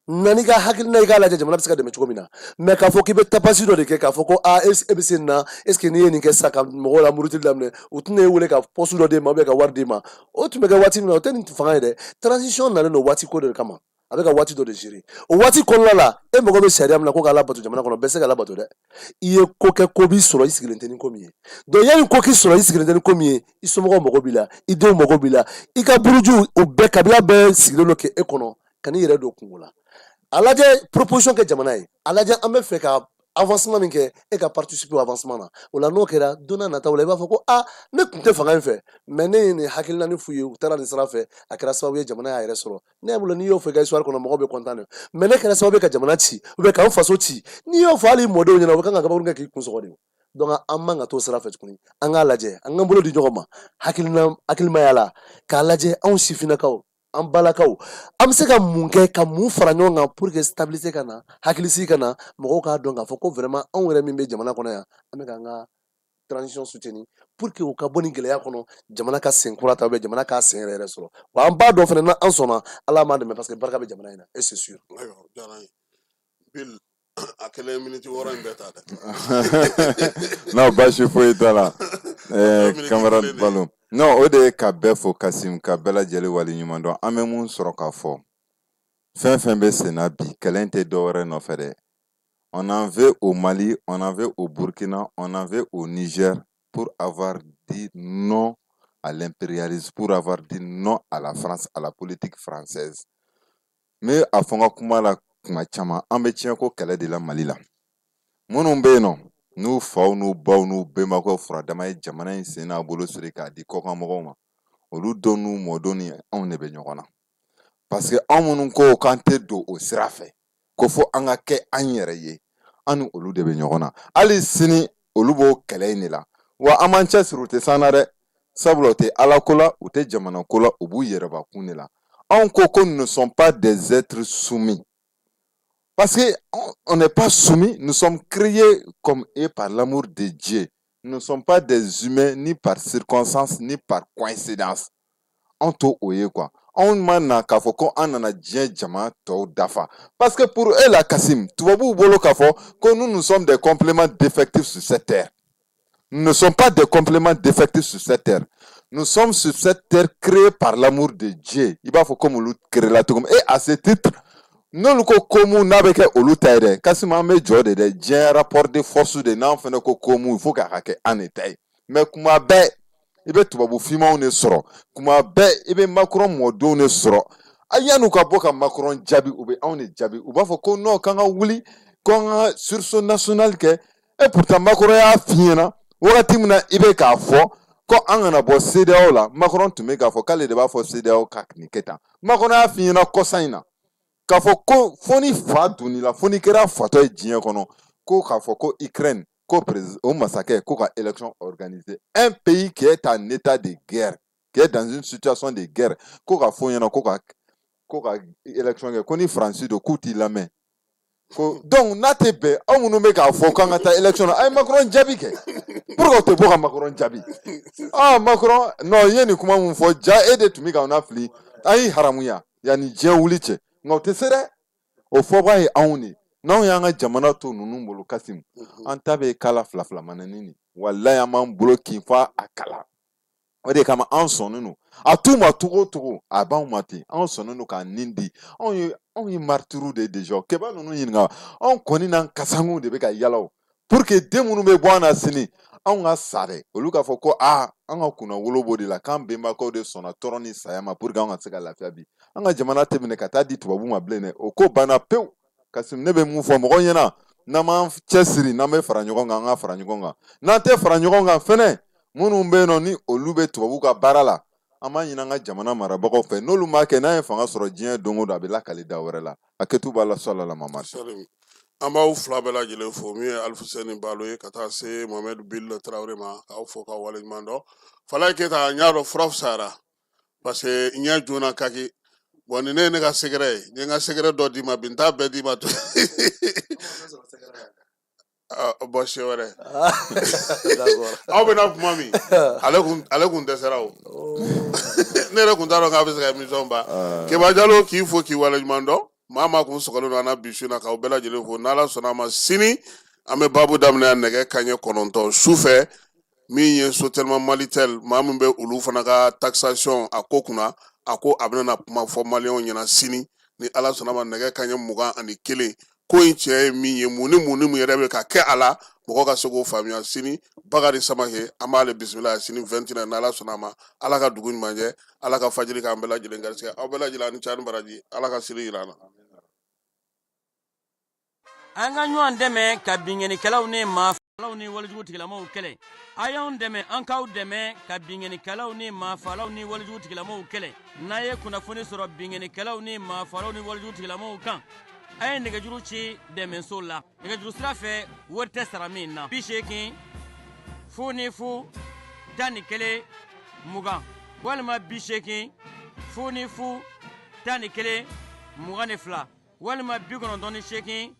Na n'i ka hakilina, i k'a lajɛ jamana bɛ se ka dɛmɛ cogo min na. Mais k'a fɔ k'i bɛ tapasi dɔ de kɛ k'a fɔ ko aa, e bɛ se nin na, est ce que n'i ye nin kɛ sisan ka mɔgɔw la murutili daminɛ, u tɛna e wele ka poste dɔ d'e ma ou bien ka wari d'e ma? O tun bɛ kɛ waati min na, o tɛ nin fanga ye dɛ. Transition nalen don waati ko de kama, a bɛ ka waati dɔ de gérer. O waati kɔnɔna la, e mago bɛ sariya min na ko k'a labato jamana kɔnɔ, bɛɛ se ka labato dɛ. I ye ko kɛ, ko b'i sɔrɔ i sigilen tɛ ni ko min ye. Donc yanni ko k'i sɔrɔ i sigilen tɛ ni ko min ye, i somɔgɔw mago b'i la, i denw mago b'i la, i ka buruju, o bɛɛ kabila bɛɛ sigilen don k'e kɔnɔ. Ka n'i yɛrɛ don kungo la, a lajɛ, proposition kɛ jamana ye, a lajɛ an bɛ fɛ ka avancement min kɛ, e ka participer o avancement na. O la, n'o kɛra, don n'a nataw la, i b'a fɔ ko aa, ne tun tɛ fanga in fɛ, mais ne ye nin hakilina ni f'u ye, u taara nin sira fɛ, a kɛra sababu ye jamana y'a yɛrɛ sɔrɔ. Ne bolo, n'i y'o fɔ i ka histoire kɔnɔ, mɔgɔw bɛ content de. Mais ne kɛra sababu ye ka jamana ci ou bien k'an faso ci, n'i y'o fɔ hali mɔdenw ɲɛna, u bɛ kan ka kabakuru kɛ k'i kun sɔgɔ de. Donc an man ka t'o sira fɛ tuguni. An k'a lajɛ, an k'an bolo di ɲɔgɔn ma hakilina hakilimaya la, k'a lajɛ anw sifinnakaw, an balakaw, an bɛ se ka mun kɛ, ka mun fara ɲɔgɔn kan pour que stabilité ka na, hakilisigi ka na, mɔgɔw k'a dɔn k'a fɔ ko vraiment anw yɛrɛ min bɛ jamana kɔnɔ yan, an bɛ k'an ka transition soutenir pour que u ka bɔ nin gɛlɛya kɔnɔ, jamana ka sen kura ta, jamana k'a sen yɛrɛ yɛrɛ sɔrɔ. Wa an b'a dɔn fana, n'an sɔnna, Ala m'an dɛmɛ, parce que barika bɛ jamana in na, et c'est sûr. Ayiwa, o diyara n ye. Bill, a kelen miniti 6 in bɛɛ ta dɛ. Non, baasi foyi t'a la, camarade Balo. Non, o de ye ka bɛɛ fo, Kasim, ka bɛɛ lajɛlen waleɲuman dɔn. An bɛ mun sɔrɔ k'a fɔ, fɛn fɛn bɛ sen na bi, kɛlɛ in tɛ dɔwɛrɛ nɔfɛ dɛ. On en veut au Mali, on en veut au Burkina, on en veut au Niger pour avoir dit non à l'impérialisme, pour avoir dit non à la France, à la politique française. N bɛ a fɔ n ka kuma la kuma caman, an bɛ tiɲɛko kɛlɛ de la Mali la. Minnu bɛ yen nɔ, n'u faw n'u baw n'u bɛnbakɛw furadama ye jamana in sen n'a bolo siri k'a di kɔkan mɔgɔw ma, olu denw n'u mɔdenw ni anw de bɛ ɲɔgɔn na. Parce que anw minnu ko k'an tɛ don o sira fɛ, ko fo an ka kɛ an yɛrɛ ye, an ni olu de bɛ ɲɔgɔn na. Hali sini olu b'o kɛlɛ in de la. Wa an m'an cɛsiri, u tɛ s'an na dɛ, sabula u tɛ ala ko la, u tɛ jamana ko la, u b'u yɛrɛbakun de la. Anw ko ko nous ne sommes pas des êtres soumis. Parce que on n'est pas soumis, nous sommes créés comme et par l'amour de Dieu. Nous ne sommes pas des humains ni par circonstance ni par coïncidence. Anw t'o o ye quoi. Anw ma na k'a fɔ ko an nana diɲɛ jama tɔw dafa. Parce que pour eux la Kassim, tubabuw bolo k'a fɔ ko nous, nous sommes des compléments défectifs sur cette terre. Nous ne sommes pas des compléments défectifs sur cette terre. Nous sommes sur cette terre créée par l'amour de Dieu. I b'a fɔ comme olu créé la cogo min. Et à ce titre, n'olu ko ko mun n'a bɛ kɛ olu ta ye dɛ, Kassim, an bɛ jɔ de dɛ, diɲɛ rapport de force de n'an fana ko ko mun, il faut k'a ka kɛ an de ta ye. Mais kuma bɛɛ i bɛ tubabu finmanw de sɔrɔ, kuma bɛɛ i bɛ Macron mɔdenw de sɔrɔ. A yan'u ka bɔ ka Macron jaabi, u bɛ anw de jaabi. U b'a fɔ ko non, k'an ka wuli, ko an ka sursaut national kɛ. Et pourtant Macron y'a f'i ɲɛna wagati min na i bɛ k'a fɔ ko an kana bɔ CEDEAO la, Macron tun bɛ k'a fɔ k'ale de b'a fɔ CEDEAO ka nin kɛ tan. Macron y'a f'i ɲɛna kɔsa in na k'a fɔ ko fo ni fa donn'i la, fo n'i kɛra fatɔ ye diɲɛ kɔnɔ, ko k'a fɔ ko Ukraine ko président o masakɛ ko ka élection organiser, un pays qui est en état de guerre, qui est dans une situation de guerre, ko ka fɔ ɲɛna ko ka élection kɛ, ko ni Faransi don k'u t'i lamɛn. Ko donc n'a tɛ bɛn, aw minnu bɛ k'a fɔ k'an ka taa élection na, a ye Macron jaabi kɛ. Pourquoi o tɛ bɔ ka Macron jaabi? Ah Macron, non, i ye nin kuma mun fɔ, ja e de tun bɛ k'an lafili, an y'i haramuya yanni diɲɛ wuli cɛ. Nka o tɛ se dɛ, o fɔba ye anw de, n'anw y'an ka jamana to ninnu bolo, Kasimu, an ta bɛ kala fila fila manani de. Walayi, an b'an bolo kin f'a a kala. O de kama an sɔnnen don a t'u ma togo o togo, a b'anw ma ten. Anw sɔnnen don k'an nin di. Anw ye martyrs de ye déjà. Kɛba ninnu ɲininka, anw kɔni n'an kasanguw de bɛ ka yala o pour que den minnu bɛ bɔ an na sini, anw ka sa dɛ, olu k'a fɔ ko aa, an ka kunna wolo b'o de la, k'an bɛnbakɛw de sɔnna tɔɔrɔ ni saya ma pour que an ka se ka lafiya bi. An ka jamana tɛ minɛ ka taa di tubabu ma bilen dɛ, o ko banna pewu. Kassim, ne bɛ mun fɔ mɔgɔw ɲɛna? N'an m'an cɛsiri, n'an bɛ fara ɲɔgɔn kan, an ka fara ɲɔgɔn kan. N'an tɛ fara ɲɔgɔn kan fɛnɛ, minnu bɛ yen nɔ ni olu bɛ tubabu ka baara la, an b'a ɲini an ka jamana marabagaw fɛ, n'olu m'a kɛ, n'an ye fanga sɔrɔ diɲɛ don o don, a bɛ lakali da wɛrɛ la. A kɛtu b'a la sɔlala mama. An b'aw fila bɛɛ lajɛlen fo, min ye Alifuseni Balo ye ka taa se Mohamed Bil Tarawele ma, k'aw fo k'aw waleɲuman dɔn. Falaye Keyita, n y'a dɔn fura fisayara parce que n ɲɛ joona kaki. Bon, ni ne ye ne ka secret ye, n ye n ka secret dɔ d'i ma bi, n t'a bɛɛ d'i ma to bɔn siɲɛ wɛrɛ aw bɛna kuma min, ale kun dɛsɛra o. Ne yɛrɛ kun t'a dɔn k'a bɛ se ka émission ban. Keba Jalo, k'i fo k'i waleɲuman dɔn. Maa kun sɔgɔlen don an na bi su in na, k'aw bɛɛ lajɛlen fo. N'Ala sɔnna a ma, sini an bɛ baabu daminɛ nɛgɛ kanɲɛ 9 su fɛ. Min ye Sotelma Malitel, maa min bɛ olu fana ka taxation a ko kunna, a ko a bɛna kuma fɔ maliyɛnw ɲɛna sini ni Ala sɔnna ma nɛgɛ kanɲɛ 21. Ko in tiɲɛ ye min ye, mun ni mun ni mun yɛrɛ bɛ ka kɛ a la, mɔgɔ ka se k'o faamuya sini. Bakari Samake, an b'ale bisimila sini 21 n'Ala sɔnna a ma. Ala ka dugu ɲuman jɛ, Ala ka fajiri k'an bɛɛ lajɛlen garisɛgɛ. Aw bɛɛ lajɛlen ani ca ni baraji, Ala ka sini yira an na. An ka ɲɔgɔn dɛmɛ ka binkannikɛlaw ni maafalaw ni walejugu tigilamaw kɛlɛ. A y'anw dɛmɛ, an k'aw dɛmɛ ka binkannikɛlaw ni maafalaw ni walejugu tigilamaw kɛlɛ. N'a ye kunnafoni sɔrɔ binkannikɛlaw ni maafalaw ni walejugu tigilamaw kan, a ye nɛgɛjuru ci dɛmɛso la nɛgɛjuru sira fɛ, wari tɛ sara min na: 80 0 0 11 20 walima 80 0 0 11 22 walima 98 17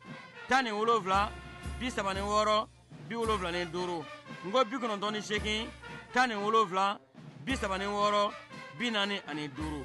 36 75. N ko 98 17 36 45.